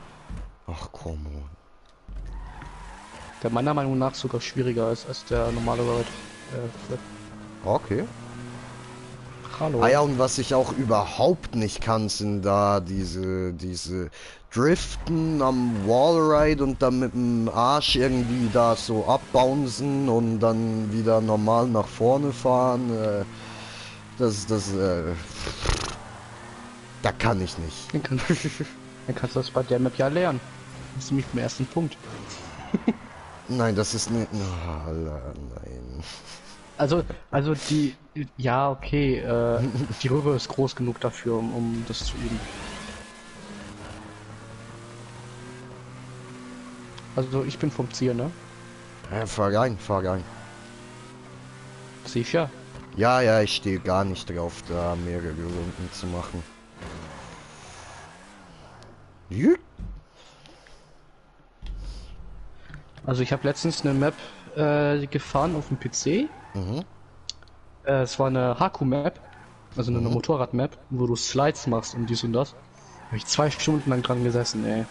Ach, come on. Der meiner Meinung nach sogar schwieriger ist als der normale Flip. Okay. Hallo. Ah ja, und was ich auch überhaupt nicht kann, sind da diese Driften am Wallride und dann mit dem Arsch irgendwie da so abbouncen und dann wieder normal nach vorne fahren. Da kann ich nicht. Dann kannst du das bei der Map ja lernen. Das ist nämlich beim ersten Punkt. Nein, das ist nicht... Oh, Alter, nein. Also die... Ja, okay. Die Röhre ist groß genug dafür, um das zu üben. Also ich bin vom Ziel, ne? Ja, fahr rein, fahr rein. Sicher. Ja, ja, ich stehe gar nicht drauf, da mehrere Runden zu machen. Jüt. Also ich habe letztens eine Map gefahren auf dem PC. Mhm. Es war eine Haku-Map, also eine Motorrad-Map, wo du Slides machst und dies und das. Habe ich 2 Stunden lang dran gesessen, ey.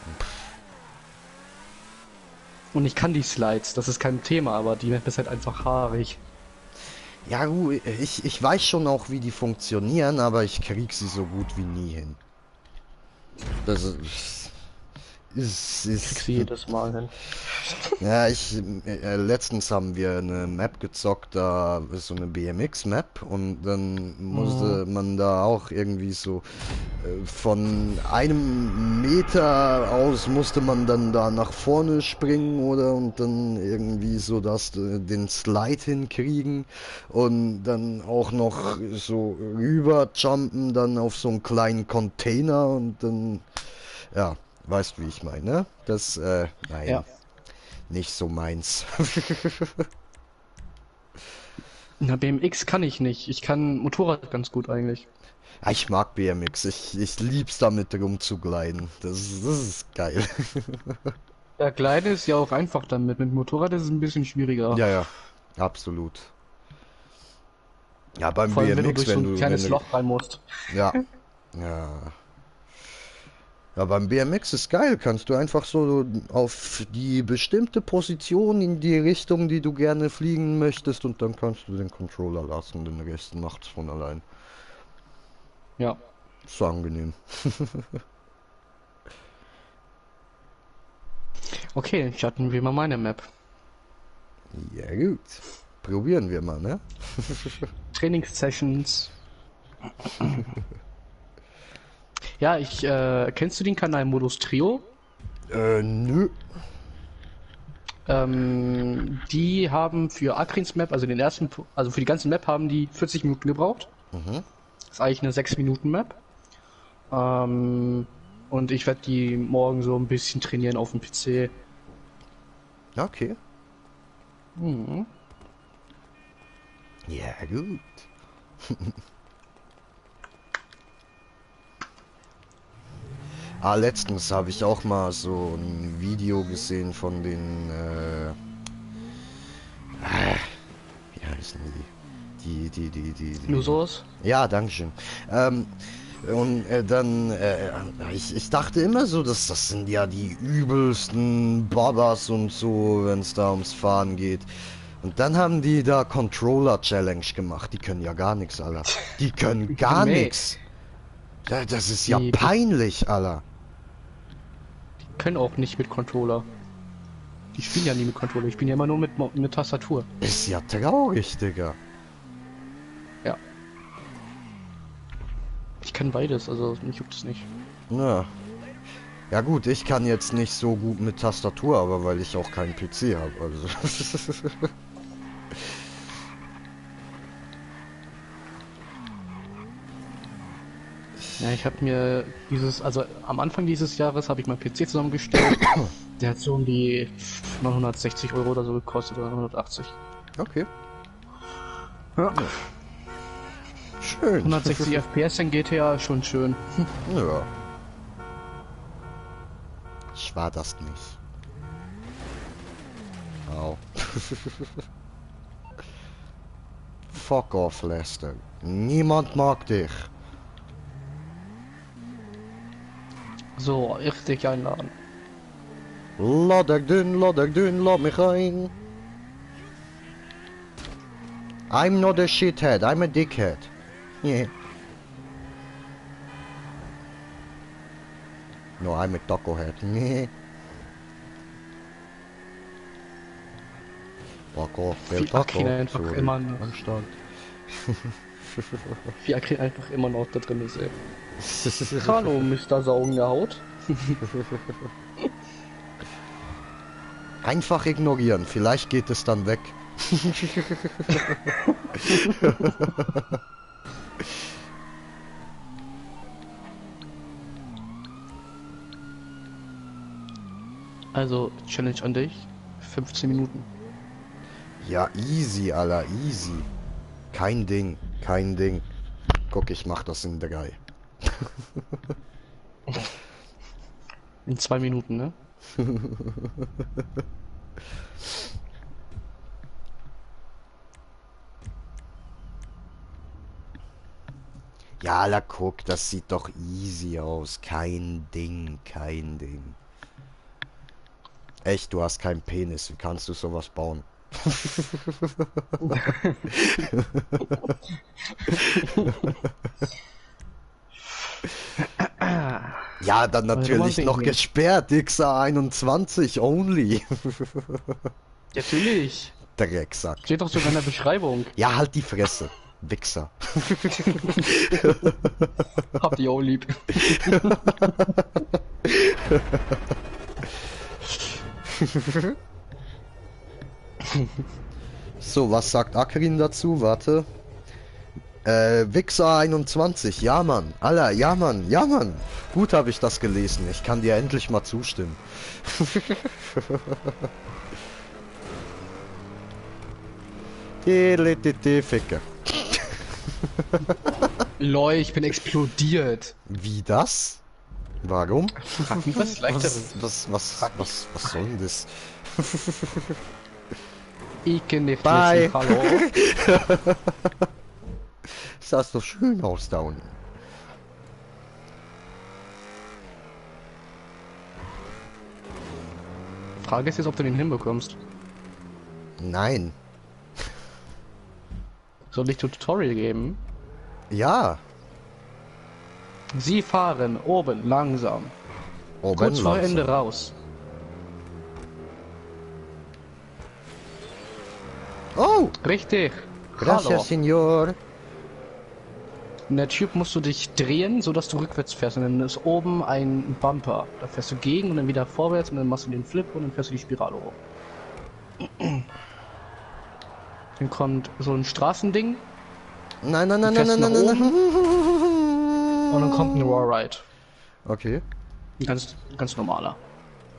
Und ich kann die Slides, das ist kein Thema, aber die Map ist halt einfach haarig. Ja gut, ich weiß schon auch, wie die funktionieren, aber ich krieg sie so gut wie nie hin. Das Krieg sie jedes Mal hin. Ja, letztens haben wir eine Map gezockt, da ist so eine BMX-Map und dann musste man da auch irgendwie so von einem Meter aus musste man dann da nach vorne springen oder und dann irgendwie so den Slide hinkriegen und dann auch noch so rüberjumpen dann auf so einen kleinen Container und dann, ja, weißt du, wie ich meine, ne? Das, nein. Ja. Nicht so meins. Na, BMX kann ich nicht. Ich kann Motorrad ganz gut eigentlich. Ja, ich mag BMX. Ich lieb's damit rumzugleiten. Das ist geil. Ja, Gleiten ist ja auch einfach damit. Mit Motorrad ist es ein bisschen schwieriger. Ja, ja. Absolut. Ja, beim Vor allem, wenn du BMX, durch so ein kleines wenn Loch rein musst. ja. Ja. Ja, beim BMX ist geil, kannst du einfach so auf die bestimmte Position in die Richtung, die du gerne fliegen möchtest und dann kannst du den Controller lassen, den Rest macht's von allein. Ja. Ist angenehm. Okay, starten wir mal meine Map. Ja gut, probieren wir mal, ne? Trainingssessions. Ja, kennst du den Kanal Modus Trio? Nö. Die haben für Akrins Map, also also für die ganze Map haben die 40 Minuten gebraucht. Mhm. Das ist eigentlich eine 6-Minuten-Map. Und ich werde die morgen so ein bisschen trainieren auf dem PC. Okay. Mhm. Ja gut. Letztens habe ich auch mal so ein Video gesehen von den, wie heißen die? Nur sowas? Ja, dankeschön. Ich dachte immer so, dass das sind ja die übelsten Babas und so, wenn es da ums Fahren geht. Und dann haben die da Controller Challenge gemacht. Die können ja gar nichts, Alter. Die können gar Nee. nichts. Das ist ja Die- peinlich, Alter. können auch nicht mit Controller. Die spielen ja nie mit Controller, ich spiele ja immer nur mit Tastatur. Ist ja traurig, Digga. Ja. Ich kann beides, also mich juckt es nicht. Ja. Ja gut, ich kann jetzt nicht so gut mit Tastatur, aber weil ich auch keinen PC habe, also. Ja, ich habe mir also am Anfang dieses Jahres habe ich meinen PC zusammengestellt. Der hat so um die 960 Euro oder so gekostet, oder 980. Okay. Ja. Schön. 160 FPS in GTA ist schon schön. Ja. Ich war das nicht. Au. Fuck off, Lester. Niemand mag dich. So, ich dich einladen. Laat dünn, laat mich rein. I'm not a shithead, I'm a dickhead. Yeah. No, I'm a tacohead. Yeah. Fuck off, Wie Taco. Akrin einfach Sorry. immer noch. Anstand. Wie Akrin einfach immer noch da drin ist, ey. Hallo, Mr. Saugende Haut. Einfach ignorieren, vielleicht geht es dann weg. Also, Challenge an dich. 15 Minuten. Ja, easy, Alter, easy. Kein Ding, kein Ding. Guck, ich mach das in 3. In 2 Minuten, ne? Ja, Alter, guck, das sieht doch easy aus. Kein Ding, kein Ding. Echt, du hast keinen Penis. Wie kannst du sowas bauen? Ja, dann natürlich noch gesperrt. XA21 only. Natürlich. Drecksack. Steht doch sogar in der Beschreibung. Ja, halt die Fresse. Wichser. Habt ihr auch lieb. So, was sagt Akrin dazu? Warte. Wichser 21. Ja, Mann. Alter, ja, Mann. Ja, Mann. Gut habe ich das gelesen. Ich kann dir endlich mal zustimmen. Ficke. Lol, ich bin explodiert. Wie das? Warum? Frag mich was leichteres. Was soll denn das? Ich kenn nicht. Bye. Hallo. Sah doch schön aus da unten. Frage ist jetzt, ob du den hinbekommst. Nein. Soll ich Tutorial geben? Ja. Sie fahren oben langsam. Oben Kurz vor langsam. Ende raus. Oh, Richtig. gracias, Hallo. Senor. In der Tube musst du dich drehen, sodass du rückwärts fährst. Und dann ist oben ein Bumper. Da fährst du gegen und dann wieder vorwärts und dann machst du den Flip und dann fährst du die Spirale hoch. Dann kommt so ein Straßending Nein, nein, nein, nein, fährst nein, nach nein, nein. und dann kommt ein Raw Ride. Okay, Ein ganz normaler.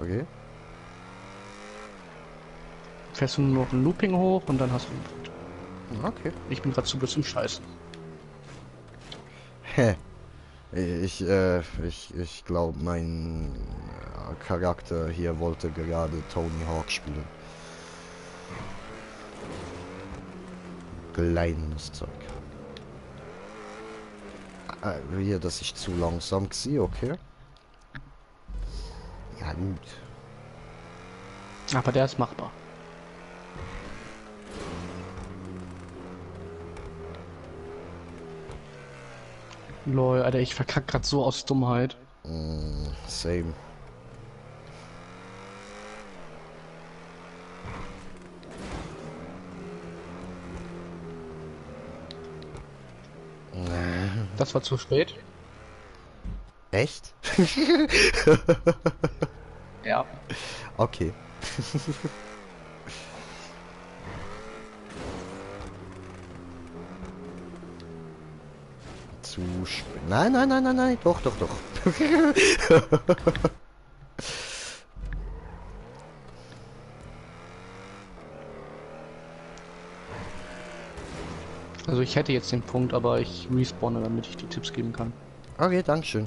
okay. Fährst du nur noch ein Looping hoch und dann hast du einen Punkt. Okay. Ich bin gerade zu blöd zum Scheißen. Hä. Ich glaube, mein Charakter hier wollte gerade Tony Hawk spielen. Kleines Zeug. Hier, dass ich zu langsam sehe, okay. Ja, gut. Aber der ist machbar. Lol, Alter, ich verkack grad so aus Dummheit. Same. Das war zu spät. Echt? Ja. Okay. Zu spät. Nein, nein, nein, nein, nein. Doch, doch, doch. Also ich hätte jetzt den Punkt, aber ich respawne, damit ich die Tipps geben kann. Okay, dankeschön.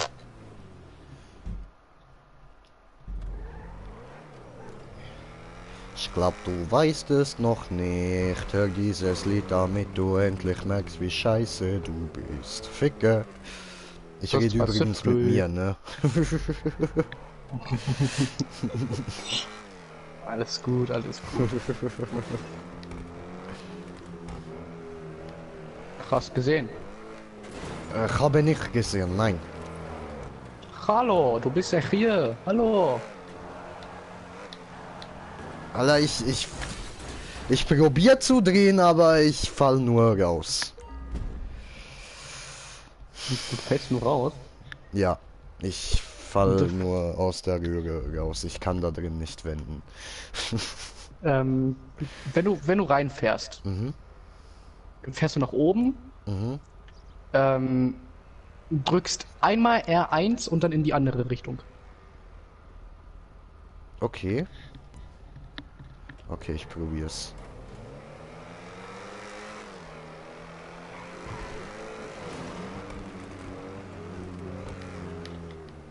Ich glaub, du weißt es noch nicht. Hör dieses Lied, damit du endlich merkst, wie scheiße du bist. Ficke. Ich Das rede war übrigens so mit früh. mir, ne? Alles gut, alles gut. Krass gesehen. Ich habe nicht gesehen, nein. Hallo, du bist ja hier. Hallo. Alter, ich probier zu drehen, aber ich fall nur raus. Du fällst nur raus. Ja, ich fall Das- nur aus der Röhre raus. Ich kann da drin nicht wenden. Wenn du reinfährst, Mhm, fährst du nach oben, mhm. drückst einmal R1 und dann in die andere Richtung. Okay. Okay, ich probier's.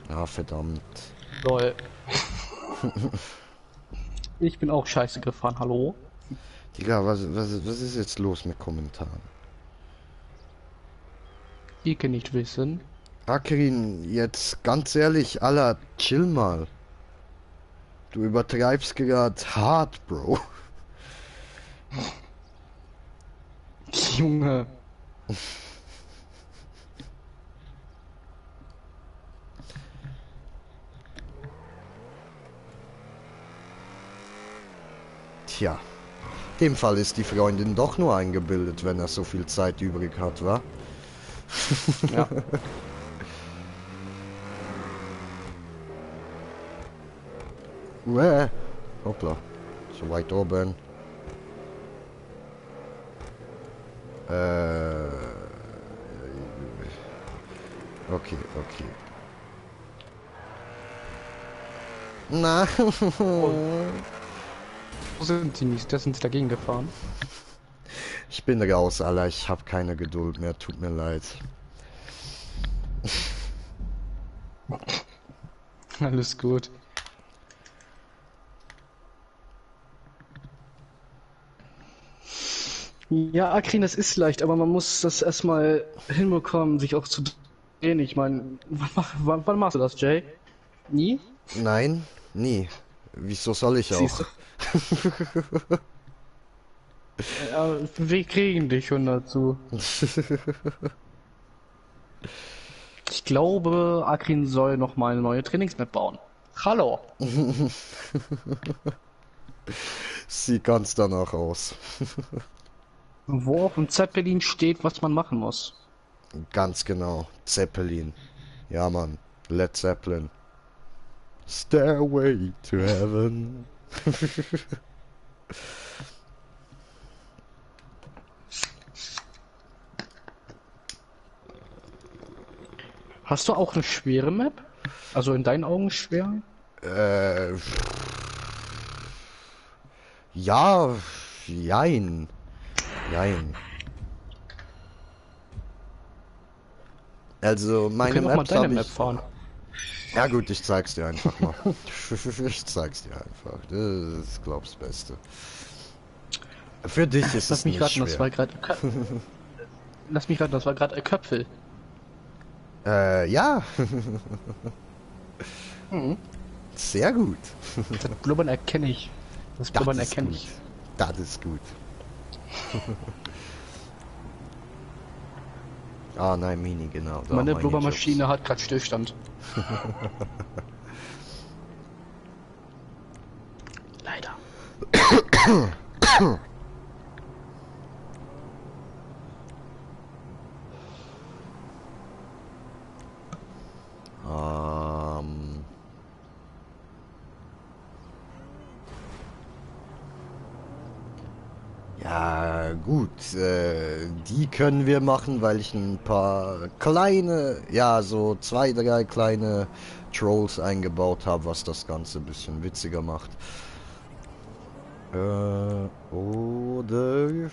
Ah, verdammt. Lol. Ich bin auch scheiße gefahren, hallo? Digga, was ist jetzt los mit Kommentaren? Ihr könnt nicht wissen. Akrin, jetzt ganz ehrlich, Alter, chill mal. Du übertreibst gerade hart, Bro. Junge. Tja. In dem Fall ist die Freundin doch nur eingebildet, wenn er so viel Zeit übrig hat, wa? Ja. Hoppla. So weit oben. Okay, okay. Na. Wo sind sie nicht? Da sind sie dagegen gefahren. Ich bin raus, Alter. Ich habe keine Geduld mehr. Tut mir leid. Alles gut. Ja, Akrin, das ist leicht, aber man muss das erstmal hinbekommen, sich auch zu drehen. Ich meine, wann machst du das, Jay? Nie? Nein, nie. Wieso soll ich auch? Siehst du? Ja, wir kriegen dich schon dazu. Ich glaube, Akrin soll noch mal eine neue Trainingsmap bauen. Hallo. Sieht ganz danach aus. Wo auf dem Zeppelin steht, was man machen muss. Ganz genau. Zeppelin. Ja, Mann. Led Zeppelin. Stairway to Heaven. Hast du auch eine schwere Map? Also in deinen Augen schwer? Äh, ja, jein. Jein. Also Wir meine können auch mal Maps deine habe Map ich. fahren. Ja gut, ich zeig's dir einfach mal. Ich zeig's dir einfach. Das ist, glaub's, Beste. Für dich ist Lass es mich nicht raten, das war schwer. gerade. Lass mich raten, das war gerade Köpfel. Ja. Mhm. Sehr gut. Das Blubbern erkenne ich. Das Blubbern ist erkenne gut. ich. Das ist gut. Ah nein, Mini, genau. da Meine meine Blubbermaschine hat gerade Stillstand. Leider. Ja, gut, die können wir machen, weil ich ein paar kleine, ja, so 2, 3 kleine Trolls eingebaut habe, was das Ganze ein bisschen witziger macht. Oder...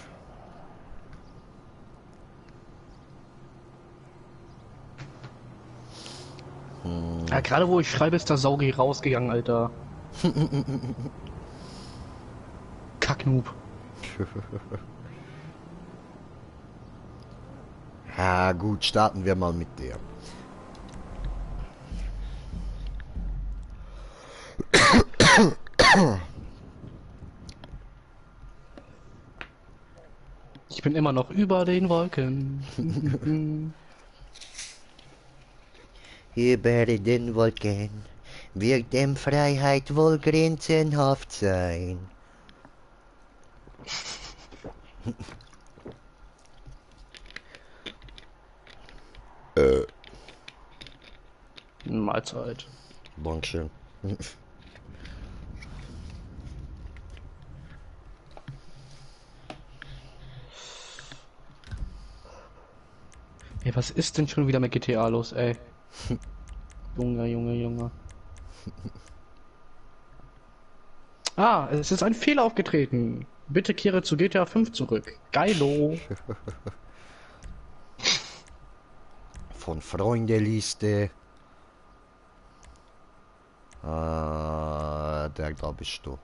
Ja, gerade wo ich schreibe, ist der Saugi rausgegangen, Alter. Kacknoob. Ja, gut, starten wir mal mit der. Ich bin immer noch über den Wolken. Über den Wolken wird dem Freiheit wohl grenzenhaft sein. Mahlzeit. Dankeschön. Ey, was ist denn schon wieder mit GTA los, ey? Junge. Ah, es ist ein Fehler aufgetreten. Bitte kehre zu GTA 5 zurück. Geilo. Von Freundeliste. Der da bist du.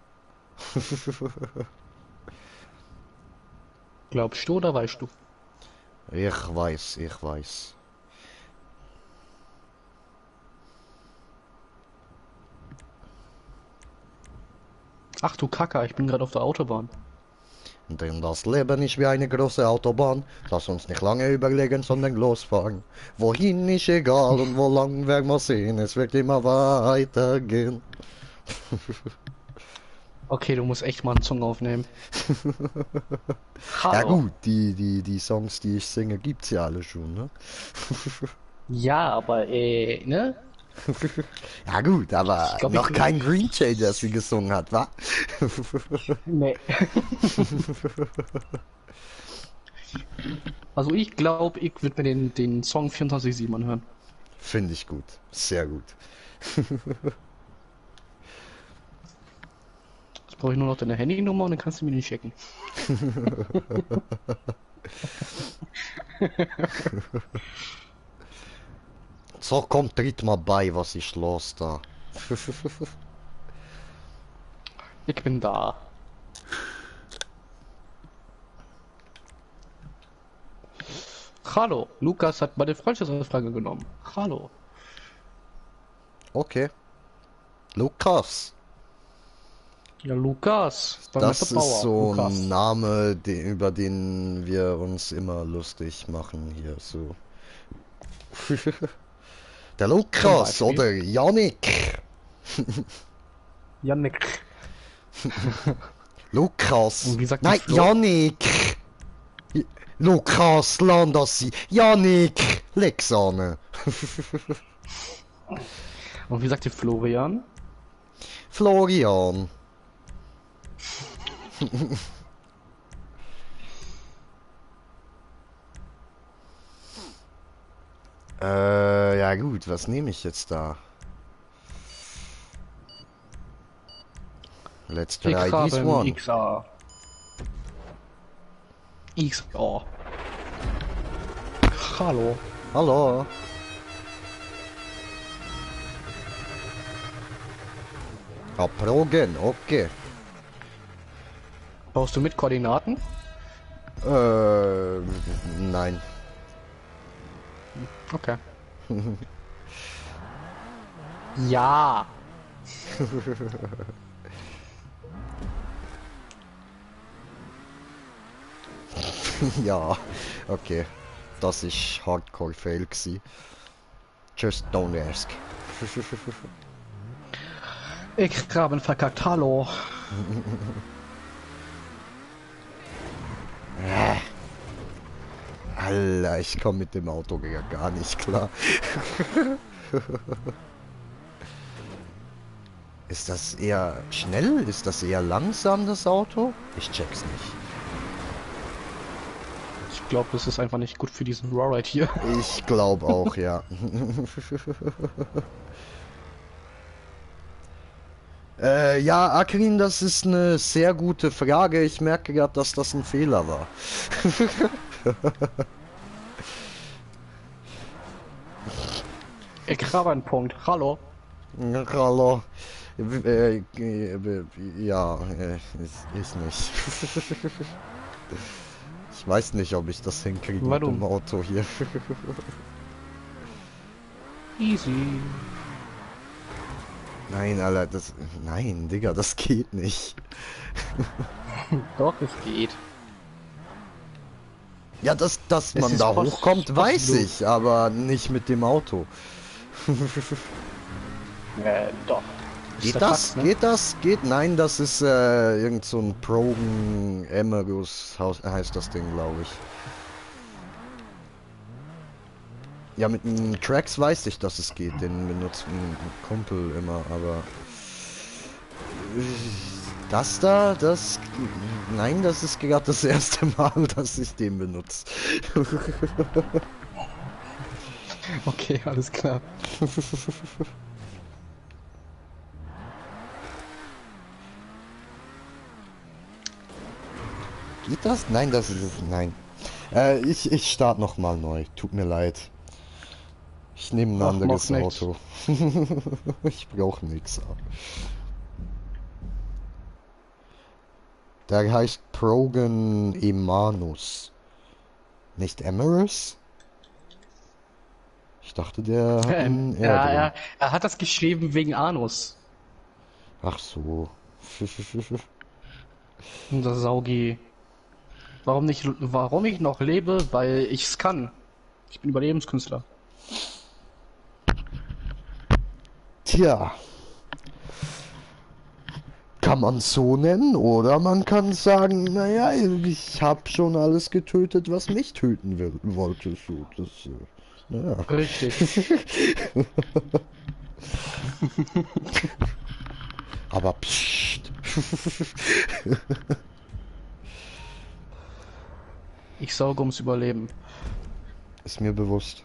Glaubst du oder weißt du? Ich weiß, ich weiß. Ach du Kacker, ich bin gerade auf der Autobahn. Denn das Leben ist wie eine große Autobahn. Lass uns nicht lange überlegen, sondern losfahren. Wohin ist egal und wo lang werden wir sehen. Es wird immer weitergehen. Okay, du musst echt mal einen Song aufnehmen. Ja Hallo. gut, die Songs, die ich singe, gibt's ja alle schon, ne? Ja, aber ne? Ja gut, aber Ich glaub, noch ich- kein Green Jay, der sie gesungen hat, wa? Nee. Also ich glaube, ich würde mir den Song 24/7 anhören. Finde ich gut, sehr gut. Jetzt brauche ich nur noch deine Handynummer und dann kannst du mir nicht schicken. So, komm, tritt mal bei, was ist los da? Ich bin da. Hallo, Lukas hat meine Freundschaftsanfrage genommen. Hallo. Okay. Lukas, Ja, Lukas. das Mr. Bauer. ist so Lukas. ein Name, über den wir uns immer lustig machen hier, so. Der Lukas Zum Beispiel? oder Yannick. Jannik. Lukas. Und wie sagt die Nein, Flo? Yannick. Lukas, Landassi. Yannick. Lexane. Und wie sagt ihr Florian? Florian. Ja gut, was nehme ich jetzt da? Let's Ich try habe this einen one. XA. XA. Hallo. Hallo. Abrogen, okay. Baust du mit Koordinaten? Nein. Okay. Ja. Ja, okay. Das ist Hardcore-Fail gsi. Just don't ask. Ich habe ihn verkackt. Hallo. Alter, ich komme mit dem Auto gar nicht klar. Ist das eher schnell? Ist das eher langsam, das Auto? Ich check's nicht. Ich glaube, das ist einfach nicht gut für diesen Rawride hier. Ich glaube auch, ja. Ja, Akrin, das ist eine sehr gute Frage. Ich merke gerade, dass das ein Fehler war. Ich habe einen Punkt. Hallo. Hallo. Ja, ist nicht. Ich weiß nicht, ob ich das hinkriege mit Warum? dem Auto hier. Easy. Nein, Alter, das... Nein, Digga, das geht nicht. Doch, es geht. Ja, dass Es man ist da kost- hochkommt, weiß kostenlos. ich, aber nicht mit dem Auto. Doch. Geht der das? Fakt, ne? Geht das? Geht? Nein, das ist irgend so ein Progen Emerus heißt das Ding, glaube ich. Ja, mit den Tracks weiß ich, dass es geht. Den benutzt ein Kumpel immer, aber das da, das... Nein, das ist gerade das erste Mal, dass ich den benutze. Okay, alles klar. Geht das? Nein, das ist es. Nein. Ich starte noch mal neu. Tut mir leid. Ich nehme ein Ach, anderes macht nix. Auto. Ich brauche nichts. Der heißt Progen Emanus. Nicht Emerus? Ich dachte, der hat einen R Ja, drin. er hat das geschrieben wegen Anus. Ach so. Unser Saugi. Warum ich noch lebe? Weil ich's kann. Ich bin Überlebenskünstler. Tja. Kann man so nennen oder man kann sagen, naja, ich habe schon alles getötet, was mich töten wollte. So, das, naja. Richtig. Aber pssst. Ich sauge ums Überleben. Ist mir bewusst.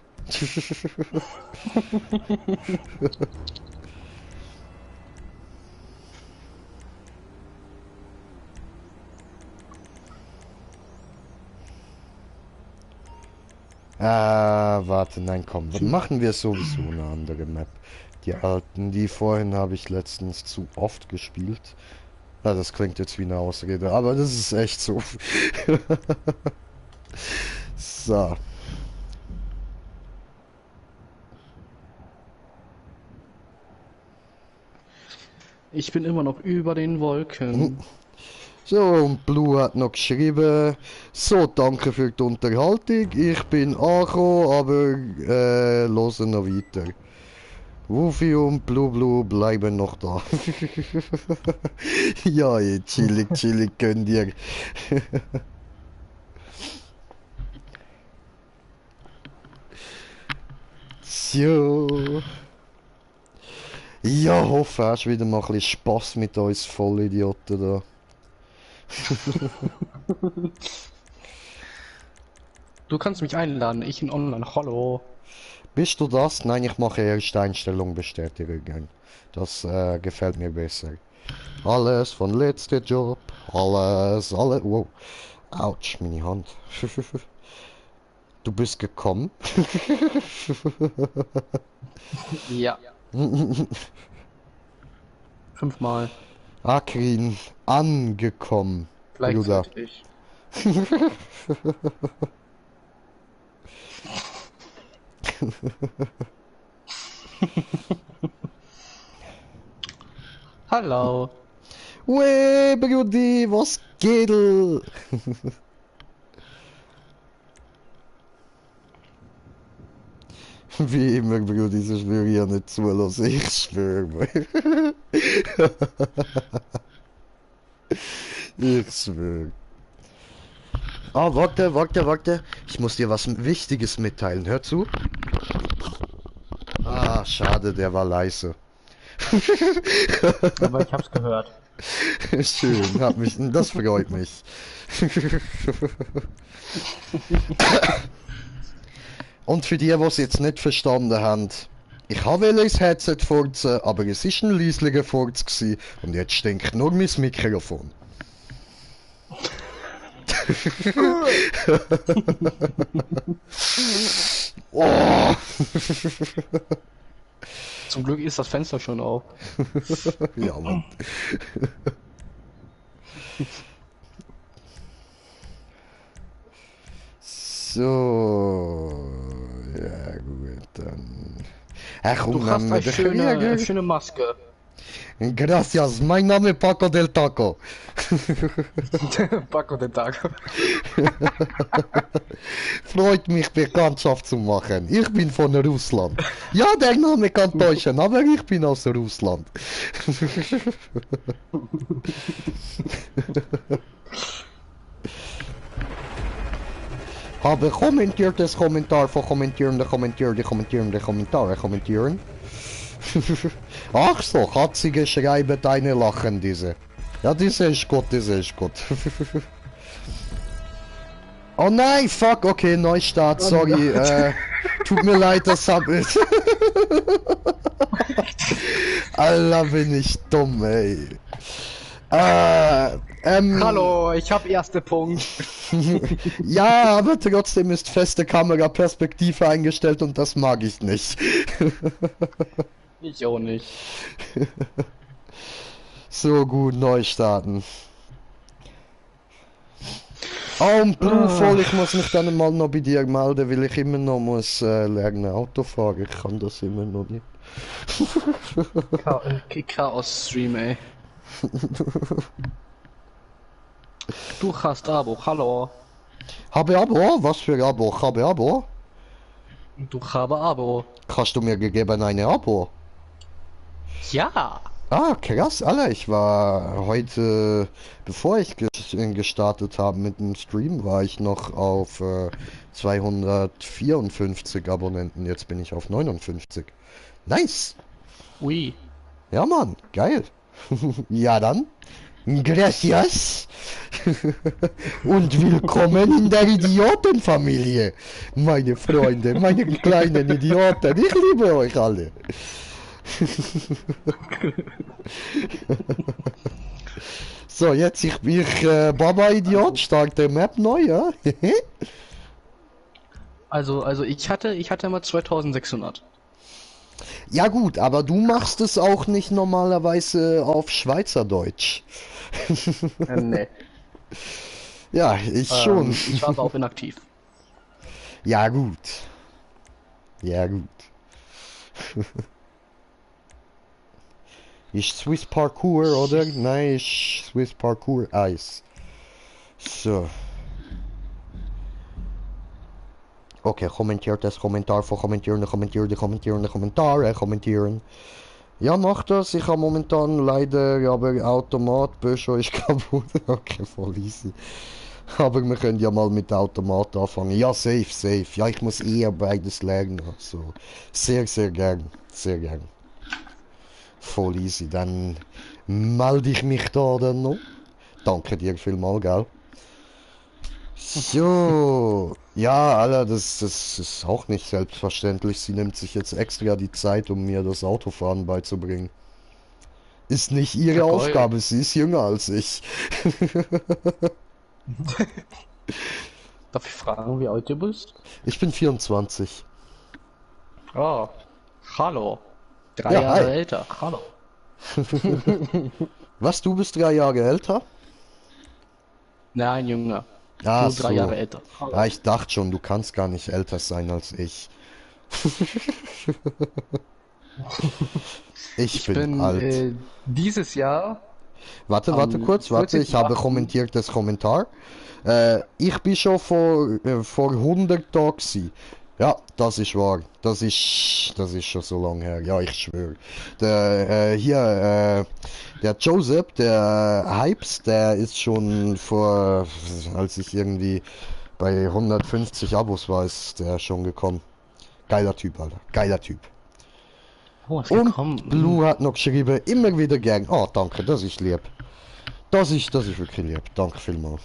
Warte, nein, komm. Machen wir sowieso eine andere Map. Die alten, die vorhin habe ich letztens zu oft gespielt. Ja, das klingt jetzt wie eine Ausrede, aber das ist echt so. So. Ich bin immer noch über den Wolken. So, und Blue hat noch geschrieben, so, danke für die Unterhaltung, ich bin angekommen, aber hören noch weiter. Wufi und Blue bleiben noch da. Ja, chillig könnt ihr. So. Ja, hoffe, hast wieder mal ein bisschen Spass mit uns Vollidioten da. Du kannst mich einladen, ich in Online. Hallo. Bist du das? Nein, ich mache erst Einstellung bestätigen. Das gefällt mir besser. Alles von letzter Job. Alles. Wow. Autsch, meine Hand. Du bist gekommen? Ja. 5-mal. Akrin, angekommen. Bruder. Gleichzeitig. Hallo. Ue, Brudi, was geht? Wie immer, Brudi, so schwöre ich ja nicht zulassen. Ich schwöre. Ich schwöre. Ah, warte. Ich muss dir was Wichtiges mitteilen. Hör zu. Ah, schade, der war leise. Aber ich hab's gehört. Schön, das freut mich. Und für die, was jetzt nicht verstanden haben, ich habe das Headset furzen, aber es ist ein leislicher Furz gsi und jetzt stinkt nur mein Mikrofon. Oh. Zum Glück ist das Fenster schon auf. Ja, Mann. So, ja gut, dann. Ach, Du hast eine schöne Maske. Gracias, mein Name ist Paco del Taco. Paco den Tag. Freut mich, Bekanntschaft zu machen. Ich bin von Russland. Ja, der Name kann täuschen, aber ich bin aus Russland. Habe kommentiertes Kommentar von kommentierende kommentieren. Ach so, katzige schreiben deine Lachen diese. Ja, diese ist gut, diese ist gut. Oh nein, fuck, okay, Neustart, sorry, tut mir leid, das hab ich. Alter, bin ich dumm, ey. Hallo, ich hab erste Punkt. Ja, aber trotzdem ist feste Kameraperspektive eingestellt und das mag ich nicht. Ich auch nicht. So gut, neu starten. Oh, und Blue, ich muss mich dann mal noch bei dir melden, weil ich immer noch muss lernen Auto fahren. Ich kann das immer noch nicht. Chaos-Stream, ey. Du hast Abo, hallo. Habe Abo? Was für Abo? Habe Abo? Du habe Abo. Hast du mir gegeben eine Abo? Ja. Ah, krass, Alter, ich war heute, bevor ich gestartet habe mit dem Stream, war ich noch auf 254 Abonnenten, jetzt bin ich auf 59. Nice! Ui. Ja, Mann, geil. Ja, dann. Gracias. Und willkommen in der Idiotenfamilie. Meine Freunde, meine kleinen Idioten. Ich liebe euch alle. So, jetzt ich Baba Idiot, starte Map neu, ja? Also ich hatte mal 2600. Ja gut, aber du machst es auch nicht normalerweise auf Schweizerdeutsch. Nee. Ja, ich schon. Ich war aber auch inaktiv. Ja gut. Ja gut. Ist Swiss Parkour, oder? Nein, ist Swiss Parkour Eis. So. Okay, kommentiert das Kommentar von kommentieren. Ja, mach das. Ich habe momentan leider, aber Automat, Peugeot ist kaputt. Okay, voll easy. Aber wir können ja mal mit Automat anfangen. Ja, safe. Ja, ich muss eher beides lernen. Also, sehr gern. Sehr gern. Voll easy. Dann melde ich mich da dann noch. Danke dir vielmals, gell? So. Ja, Alter, das ist auch nicht selbstverständlich. Sie nimmt sich jetzt extra die Zeit, um mir das Autofahren beizubringen. Ist nicht ihre Aufgabe, sie ist jünger als ich. Darf ich fragen, wie alt du bist? Ich bin 24. Oh, hallo. 3 Ja, Jahre hi. älter, hallo. Was, du bist 3 Jahre älter? Nein, Junge. Ah, Nur 3 Jahre älter. Hallo. Ja, ich dachte schon, du kannst gar nicht älter sein als ich. Ich bin alt. Dieses Jahr. Warte kurz, ich habe kommentiertes Kommentar. Ich bin schon vor 100 Tagen gewesen. Ja, das ist wahr. Das ist schon so lange her. Ja, ich schwöre. Der Joseph, der Hypes, der ist schon als ich irgendwie bei 150 Abos war, ist der schon gekommen. Geiler Typ, Alter. Geiler Typ. Oh, ist Und gekommen. Blue hat noch geschrieben, immer wieder gern. Oh, danke, das ist lieb. Das ist wirklich lieb. Danke vielmals.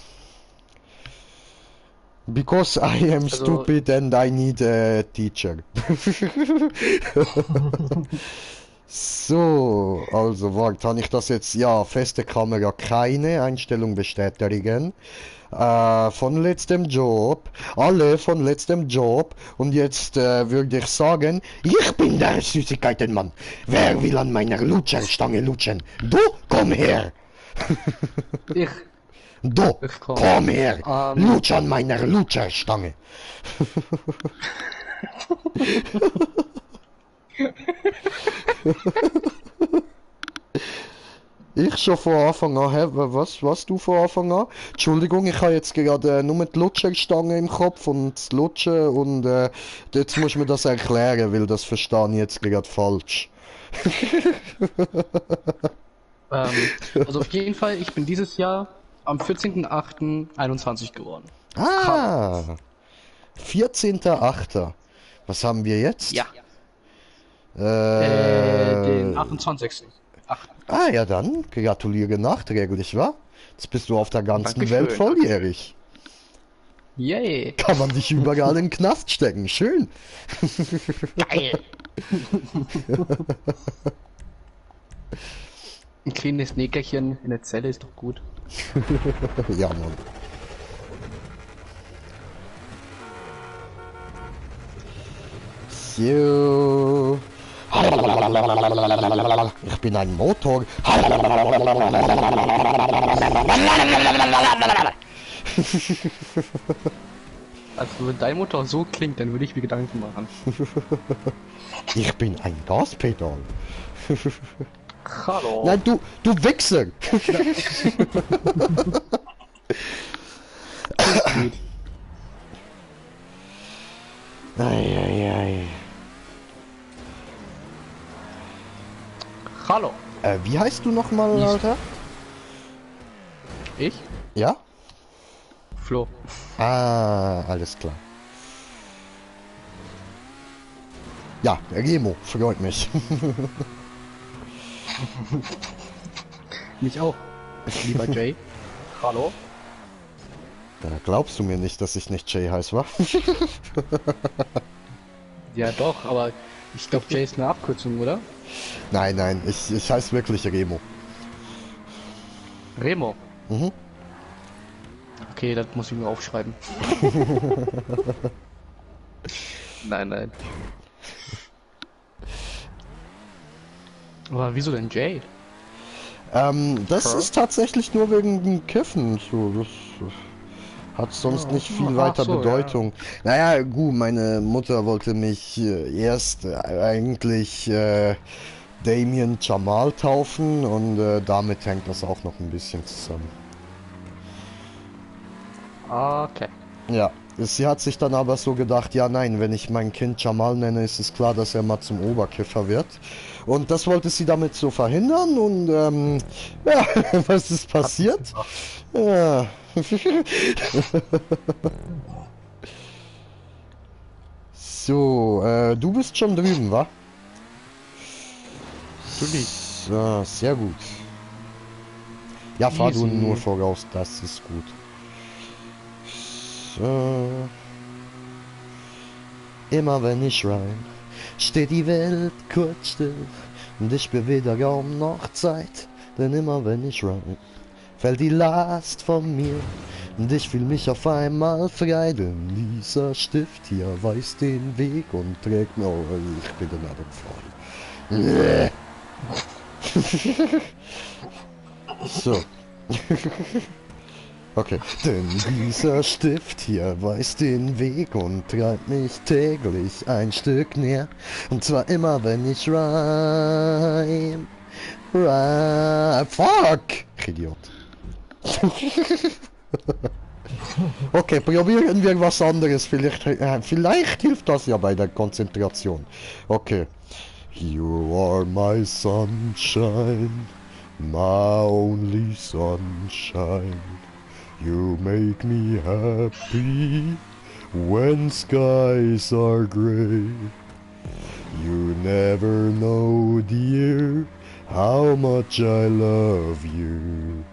Because I am Also- stupid and I need a teacher. So, also warte, habe ich das jetzt? Ja, feste Kamera, keine Einstellung bestätigen. Von letztem Job, alle von letztem Job. Und jetzt würde ich sagen, ich bin der Süßigkeitenmann. Wer will an meiner Lutscherstange lutschen? Du, komm her! Ich. Du, Ich komm. komm her! Lutsch an meiner Lutscherstange! Ich schon von Anfang an, hä? Was du von Anfang an? Entschuldigung, ich habe jetzt gerade nur die Lutscherstange im Kopf und das Lutschen und jetzt muss mir das erklären, weil das verstehe ich jetzt gerade falsch. Also auf jeden Fall, ich bin dieses Jahr am 14.08.21 geworden. Ah! 14.8. Was haben wir jetzt? Ja. Äh, Den 28. Ah ja, dann gratuliere nachträglich, wa? Jetzt bist du auf der ganzen Dankeschön. Welt volljährig. Yay. Kann man dich überall in den Knast stecken. Schön. Geil. Ein kleines Nägerchen in der Zelle ist doch gut. Ja, Mann. So. Ich bin ein Motor. Also wenn dein Motor so klingt, dann würde ich mir Gedanken machen. Ich bin ein Gaspedal. Hallo. Nein, du Wichser. Ei. Hallo. Wie heißt du nochmal, Wie- Alter? Ich? Ja? Flo. Ah, alles klar. Ja, Remo, freut mich. Mich auch. Lieber Jay. Hallo. Da glaubst du mir nicht, dass ich nicht Jay heiß war? Ja doch, aber ich glaube Jay ist eine Abkürzung, oder? Nein, ich heiße wirklich Remo. Remo. Mhm. Okay, das muss ich mir aufschreiben. Nein. Aber wieso denn Jay? Das Huh? ist tatsächlich nur wegen dem Kiffen. So, das hat sonst nicht viel Ach weiter so, Bedeutung. Naja, gut, meine Mutter wollte mich erst eigentlich Damien Jamal taufen und damit hängt das auch noch ein bisschen zusammen. Okay. Ja, sie hat sich dann aber so gedacht, ja nein, wenn ich mein Kind Jamal nenne, ist es klar, dass er mal zum Oberkiffer wird. Und das wollte sie damit so verhindern und ja, was ist passiert? Ja. So, du bist schon drüben, wa? So, sehr gut. Ja, fahr du Easy. nur voraus, das ist gut. So. Immer wenn ich rein, steht die Welt kurz still und ich bin wieder kaum noch Zeit, denn immer wenn ich rein, fällt die Last von mir und ich fühl mich auf einmal frei, denn dieser Stift hier weiß den Weg und trägt mir, oh, ich bin dann voll. So. Okay. Denn dieser Stift hier weiß den Weg und treibt mich täglich ein Stück näher. Und zwar immer, wenn ich reim. Fuck! Idiot. Okay, probieren wir was anderes. Vielleicht hilft das ja bei der Konzentration. Okay. You are my sunshine, my only sunshine. You make me happy when skies are gray. You never know, dear, how much I love you.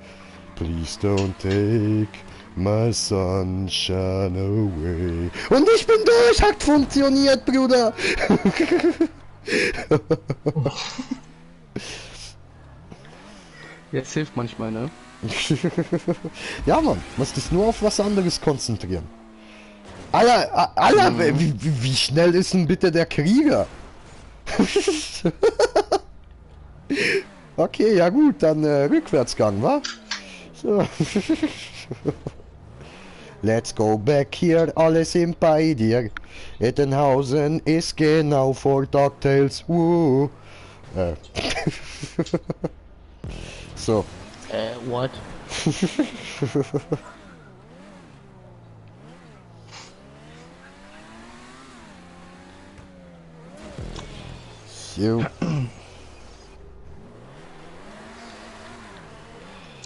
Please don't take my sunshine away. Und ich bin durch, hat funktioniert, Bruder. Jetzt hilft manchmal, ne? Ja, Mann, musst dich nur auf was anderes konzentrieren. Alter, wie schnell ist denn bitte der Krieger? Okay, ja gut, dann Rückwärtsgang, wa? So. Let's go back here, alle sind bei dir. Ettenhausen ist genau vor DuckTales. So. What? So.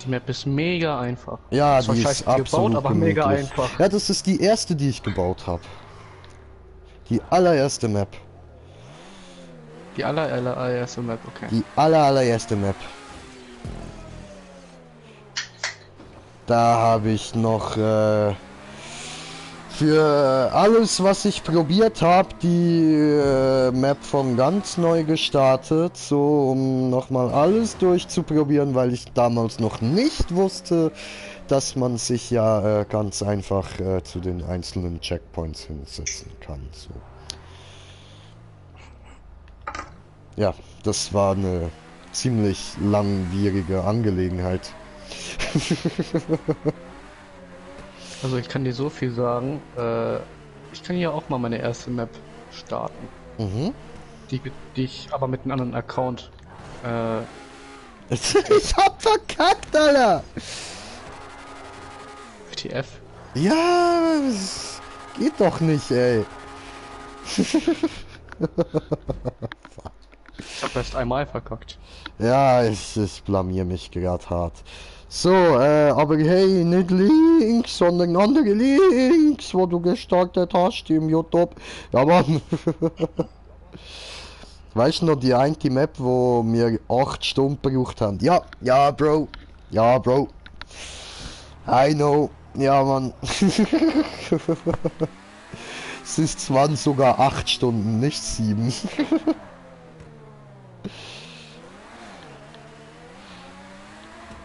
Die Map ist mega einfach. Ja, Zwar die ist scheiße absolut gebaut, aber mega gemütlich. einfach. Ja, das ist die erste, die ich gebaut habe. Die allererste Map. Die allererste Map, okay. Die allererste Map. Da habe ich noch für alles, was ich probiert habe, die Map von ganz neu gestartet, so um nochmal alles durchzuprobieren, weil ich damals noch nicht wusste, dass man sich ja ganz einfach zu den einzelnen Checkpoints hinsetzen kann. So. Ja, das war eine ziemlich langwierige Angelegenheit. Also ich kann dir so viel sagen, ich kann hier auch mal meine erste Map starten. Mhm. Die ich aber mit einem anderen Account. Ich hab verkackt, Alter! WTF. Ja, es geht doch nicht, ey. Ich hab erst einmal verkackt. Ja, ich blamier mich gerade hart. So, aber hey, nicht links, sondern andere links, wo du gestartet hast im YouTube. Ja, Mann. Weißt du noch, die eine Map, wo wir 8 Stunden gebraucht haben? Ja, ja, Bro. Ja, Bro. I know. Ja, Mann. Es waren sogar 8 Stunden, nicht 7.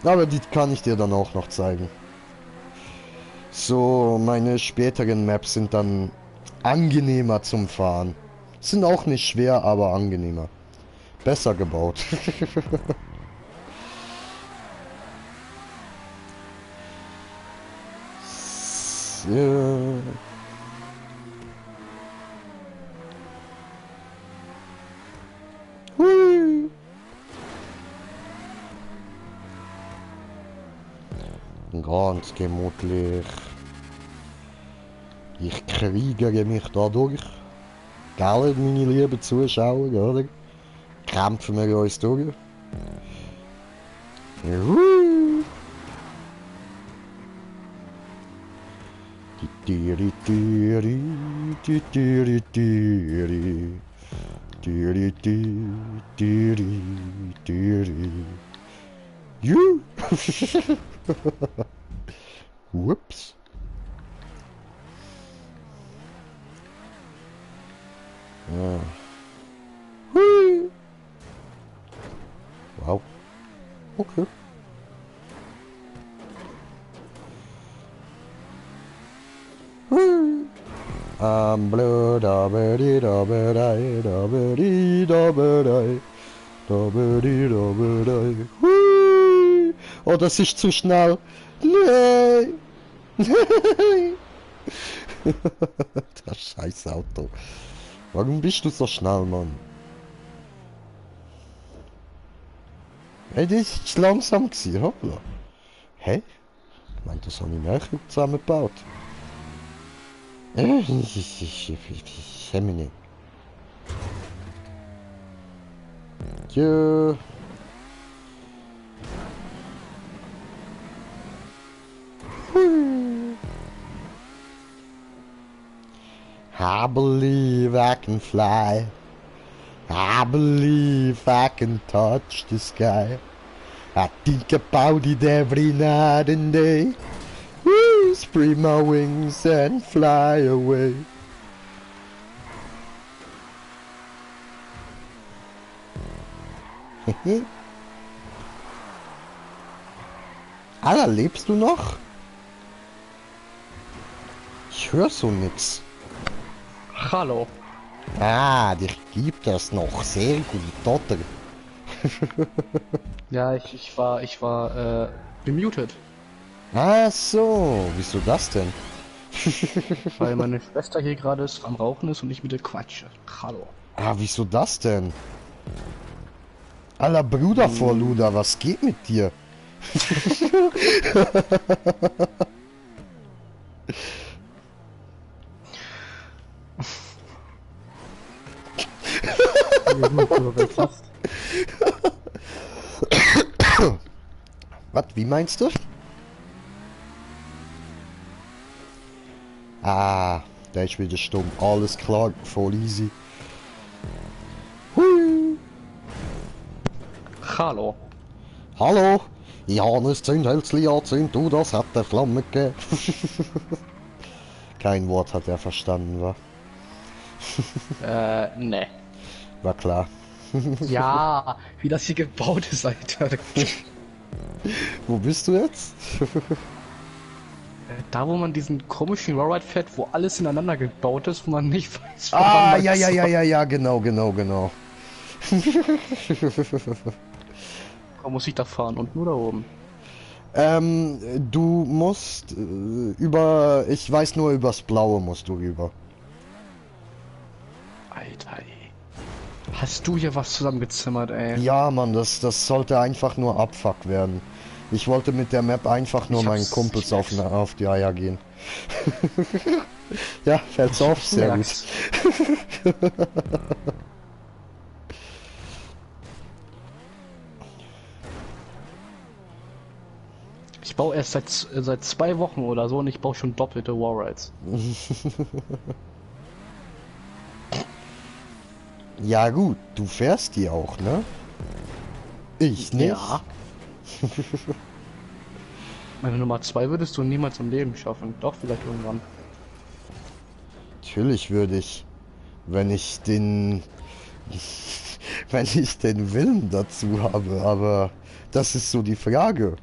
Aber die kann ich dir dann auch noch zeigen. So, meine späteren Maps sind dann angenehmer zum Fahren. Sind auch nicht schwer, aber angenehmer. Besser gebaut. So. Hui. Ganz gemütlich. Ich kriegere mich da durch. Gell, meine lieben Zuschauer, oder? Kämpfen wir uns durch. Juhu. Tiri, tiri, tiri, tiri, tiri. Tiri, tiri, tiri, tiri. You. Whoops. Ja. Hui. Wow. Okay. Hui. Blue da ba di da ba dai da ba di da ba dai da ba di da ba dai. Hui. Oh, das ist zu schnell. Nein. Nein. Das scheiß Auto. Warum bist du so schnell, Mann? Hey, das ist langsam gewesen, hoppla. Hä? Ich meine, das habe ich näher zusammengebaut. Ich mich nicht. Tja. I believe I can fly. I believe I can touch the sky. I think about it every night and day. Woo, spread my wings and fly away. Alter, lebst du noch? Ich höre so nix. Hallo. Ah, dich gibt es noch. Sehr gut, oder? Ja, ich war bemutet, Ach so, wieso das denn? weil meine Schwester hier gerade am Rauchen ist und ich mit ihr quatsche. Hallo. Ah, wieso das denn? Aller Bruder vor Luder, was geht mit dir? Was, wie meinst du? Ah, der ist wieder stumm. Alles klar, voll easy. Hui. Hallo. Hallo, Johannes Zündhölzli, Jahrzehnt, du, das hat der Flamme gegeben. Kein Wort hat er verstanden, wa? Ne. War klar. Ja, wie das hier gebaut ist, Alter. Wo bist du jetzt? Da, wo man diesen komischen Rawride fährt, wo alles ineinander gebaut ist, wo man nicht weiß, Ah, man ja, soll. ja, genau. Wo muss ich da fahren? Und nur da oben. Du musst über, ich weiß nur, übers Blaue musst du rüber. Alter, ey. Hast du hier was zusammengezimmert, ey? Ja, Mann, das sollte einfach nur Abfuck werden. Ich wollte mit der Map einfach nur Ich meinen hab's Kumpels auf gemerkt. die Eier gehen. Ja, fällt's auf, sehr gut. Ich baue erst seit 2 Wochen oder so und ich baue schon doppelte Warrides. Ja gut, du fährst die auch, ne? Ich nicht. Ja. Meine Nummer 2 würdest du niemals im Leben schaffen. Doch, vielleicht irgendwann. Natürlich würde ich, wenn ich den, wenn ich den Willen dazu habe, aber das ist so die Frage.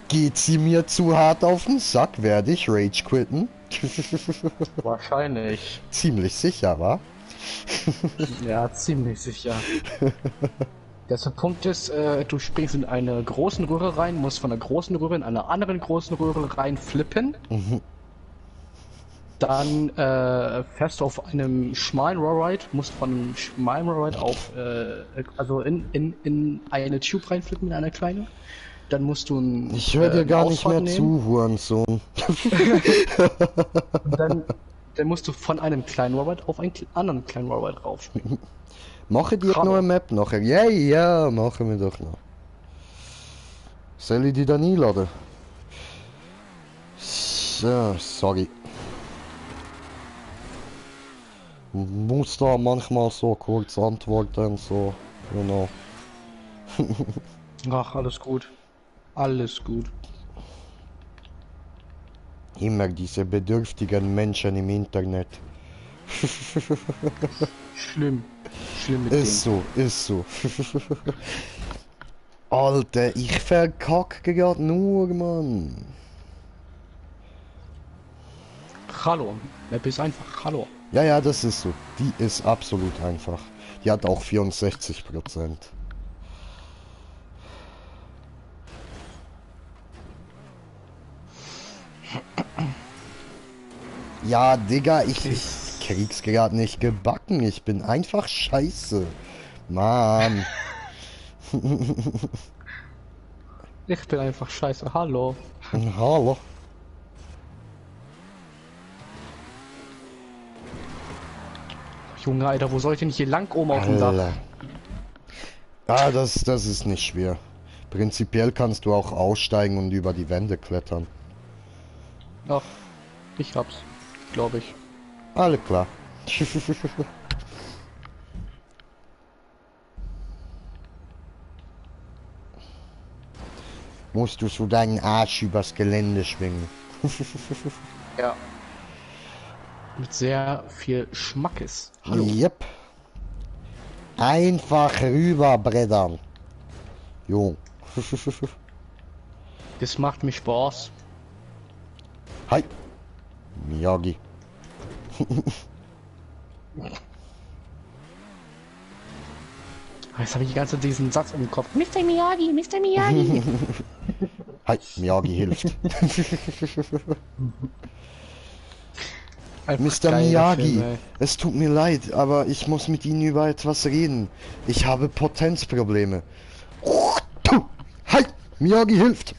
Geht sie mir zu hart auf den Sack, werde ich Rage quitten? Wahrscheinlich. Ziemlich sicher, wa? Ja, ziemlich sicher. Der Punkt ist, du springst in eine großen Röhre rein, musst von der großen Röhre in einer anderen großen Röhre rein flippen. Dann fährst du auf einem schmalen Rawride, musst von einem schmalen Rawride auf, also in eine Tube reinflippen, in eine kleine. Dann musst du ein, Ich höre dir gar nicht mehr nehmen. zu, Hurensohn. Und dann musst du von einem kleinen Rawride auf einen anderen kleinen Rawride raufspringen. Mache dir Hallo. noch eine Map nachher? Ja, machen wir doch noch. Soll ich die dann einladen? So, sorry. Muss da manchmal so kurz antworten, so, genau. Ach, alles gut. Alles gut. Immer diese bedürftigen Menschen im Internet. Schlimm. Schlimm mit Ist so, ist so. Alter, ich verkacke gerade nur, Mann. denen. Hallo. Map ist einfach. Hallo. Ja, das ist so. Die ist absolut einfach. Die hat auch 64%. Ja, Digga, ich krieg's gerade nicht gebacken. Ich bin einfach scheiße. Mann. Ich bin einfach scheiße. Hallo. Hallo. Junge, Alter, wo soll ich denn hier lang oben auf dem Dach? Alter. Ah, das ist nicht schwer. Prinzipiell kannst du auch aussteigen und über die Wände klettern. Ach, ich hab's. Glaube ich. Alle klar. musst du so deinen Arsch übers Gelände schwingen. Ja. Mit sehr viel Schmackes. Hallo. Yep. Einfach rüberbreddern. Jo. Das macht mich Spaß. Hi. Miyagi. Jetzt habe ich die ganze Zeit diesen Satz im Kopf. Mr. Miyagi, Mr. Miyagi. Hi. Miyagi hilft. Mr. Miyagi, es tut mir leid, aber ich muss mit Ihnen über etwas reden. Ich habe Potenzprobleme. Hi, Miyagi hilft.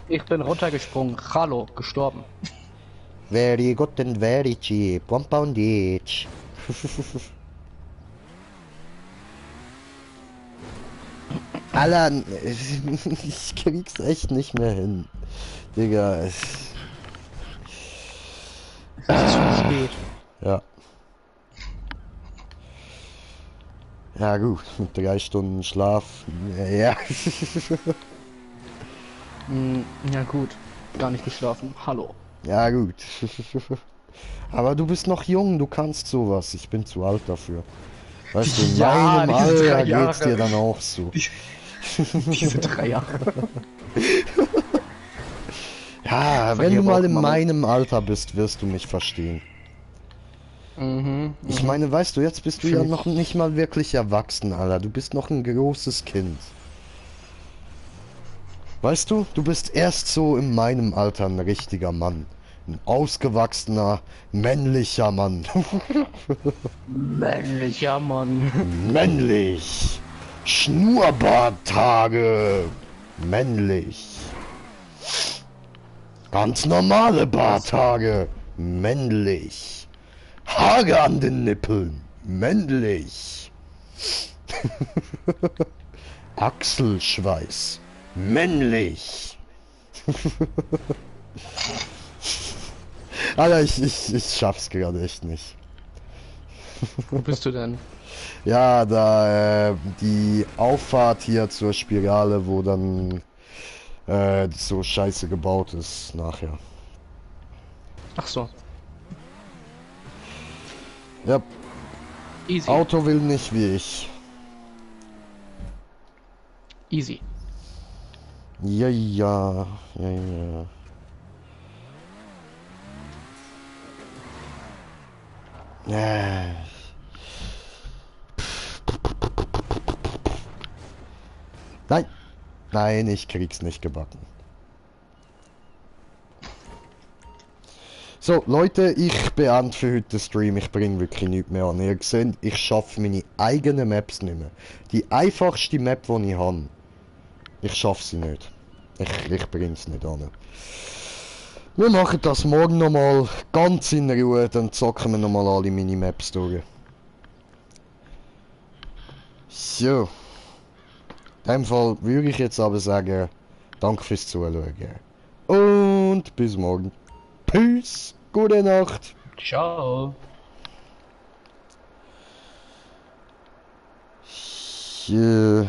Ich bin runtergesprungen. Hallo, gestorben. Very good and very cheap. 1 pound each. Alan, ich krieg's echt nicht mehr hin. Digga, Es ist zu spät. ja. Ja gut, mit 3 Stunden Schlaf. Ja. Ja gut, gar nicht geschlafen. Hallo. Ja gut. Aber du bist noch jung, du kannst sowas. Ich bin zu alt dafür. Weißt du, in Ja, meinem diese 3 Alter geht's Jahre. dir dann auch so. Diese 3 Jahre. Ja, Sag wenn ich du aber mal auch in immer, ne? meinem Alter bist, wirst du mich verstehen. Ich meine, weißt du, jetzt bist du ja noch nicht mal wirklich erwachsen, Alter. Du bist noch ein großes Kind. Weißt du, du bist erst so in meinem Alter ein richtiger Mann. Ein ausgewachsener, männlicher Mann. Männlicher Mann. Männlich. Schnurrbarttage. Männlich. Ganz normale Barttage. Männlich. Haare an den Nippeln. Männlich. Achselschweiß. Männlich. Alter, ich schaff's gerade echt nicht. Wo bist du denn? Ja, da die Auffahrt hier zur Spirale, wo dann so scheiße gebaut ist nachher. Ach so. Ja, Easy. Auto will nicht wie ich. Easy. Ja, ja, ja, ja. Nein, nein, ich krieg's nicht gebacken. So, Leute, ich beende für heute den Stream. Ich bringe wirklich nichts mehr an. Ihr seht, ich schaffe meine eigenen Maps nicht mehr. Die einfachste Map, die ich habe, ich schaffe sie nicht. Ich bringe es nicht an. Wir machen das morgen nochmal ganz in Ruhe, dann zocken wir nochmal alle Minimaps durch. So. In dem Fall würde ich jetzt aber sagen, danke fürs Zuschauen. Und bis morgen. Peace. Gute Nacht. Ciao. Yeah.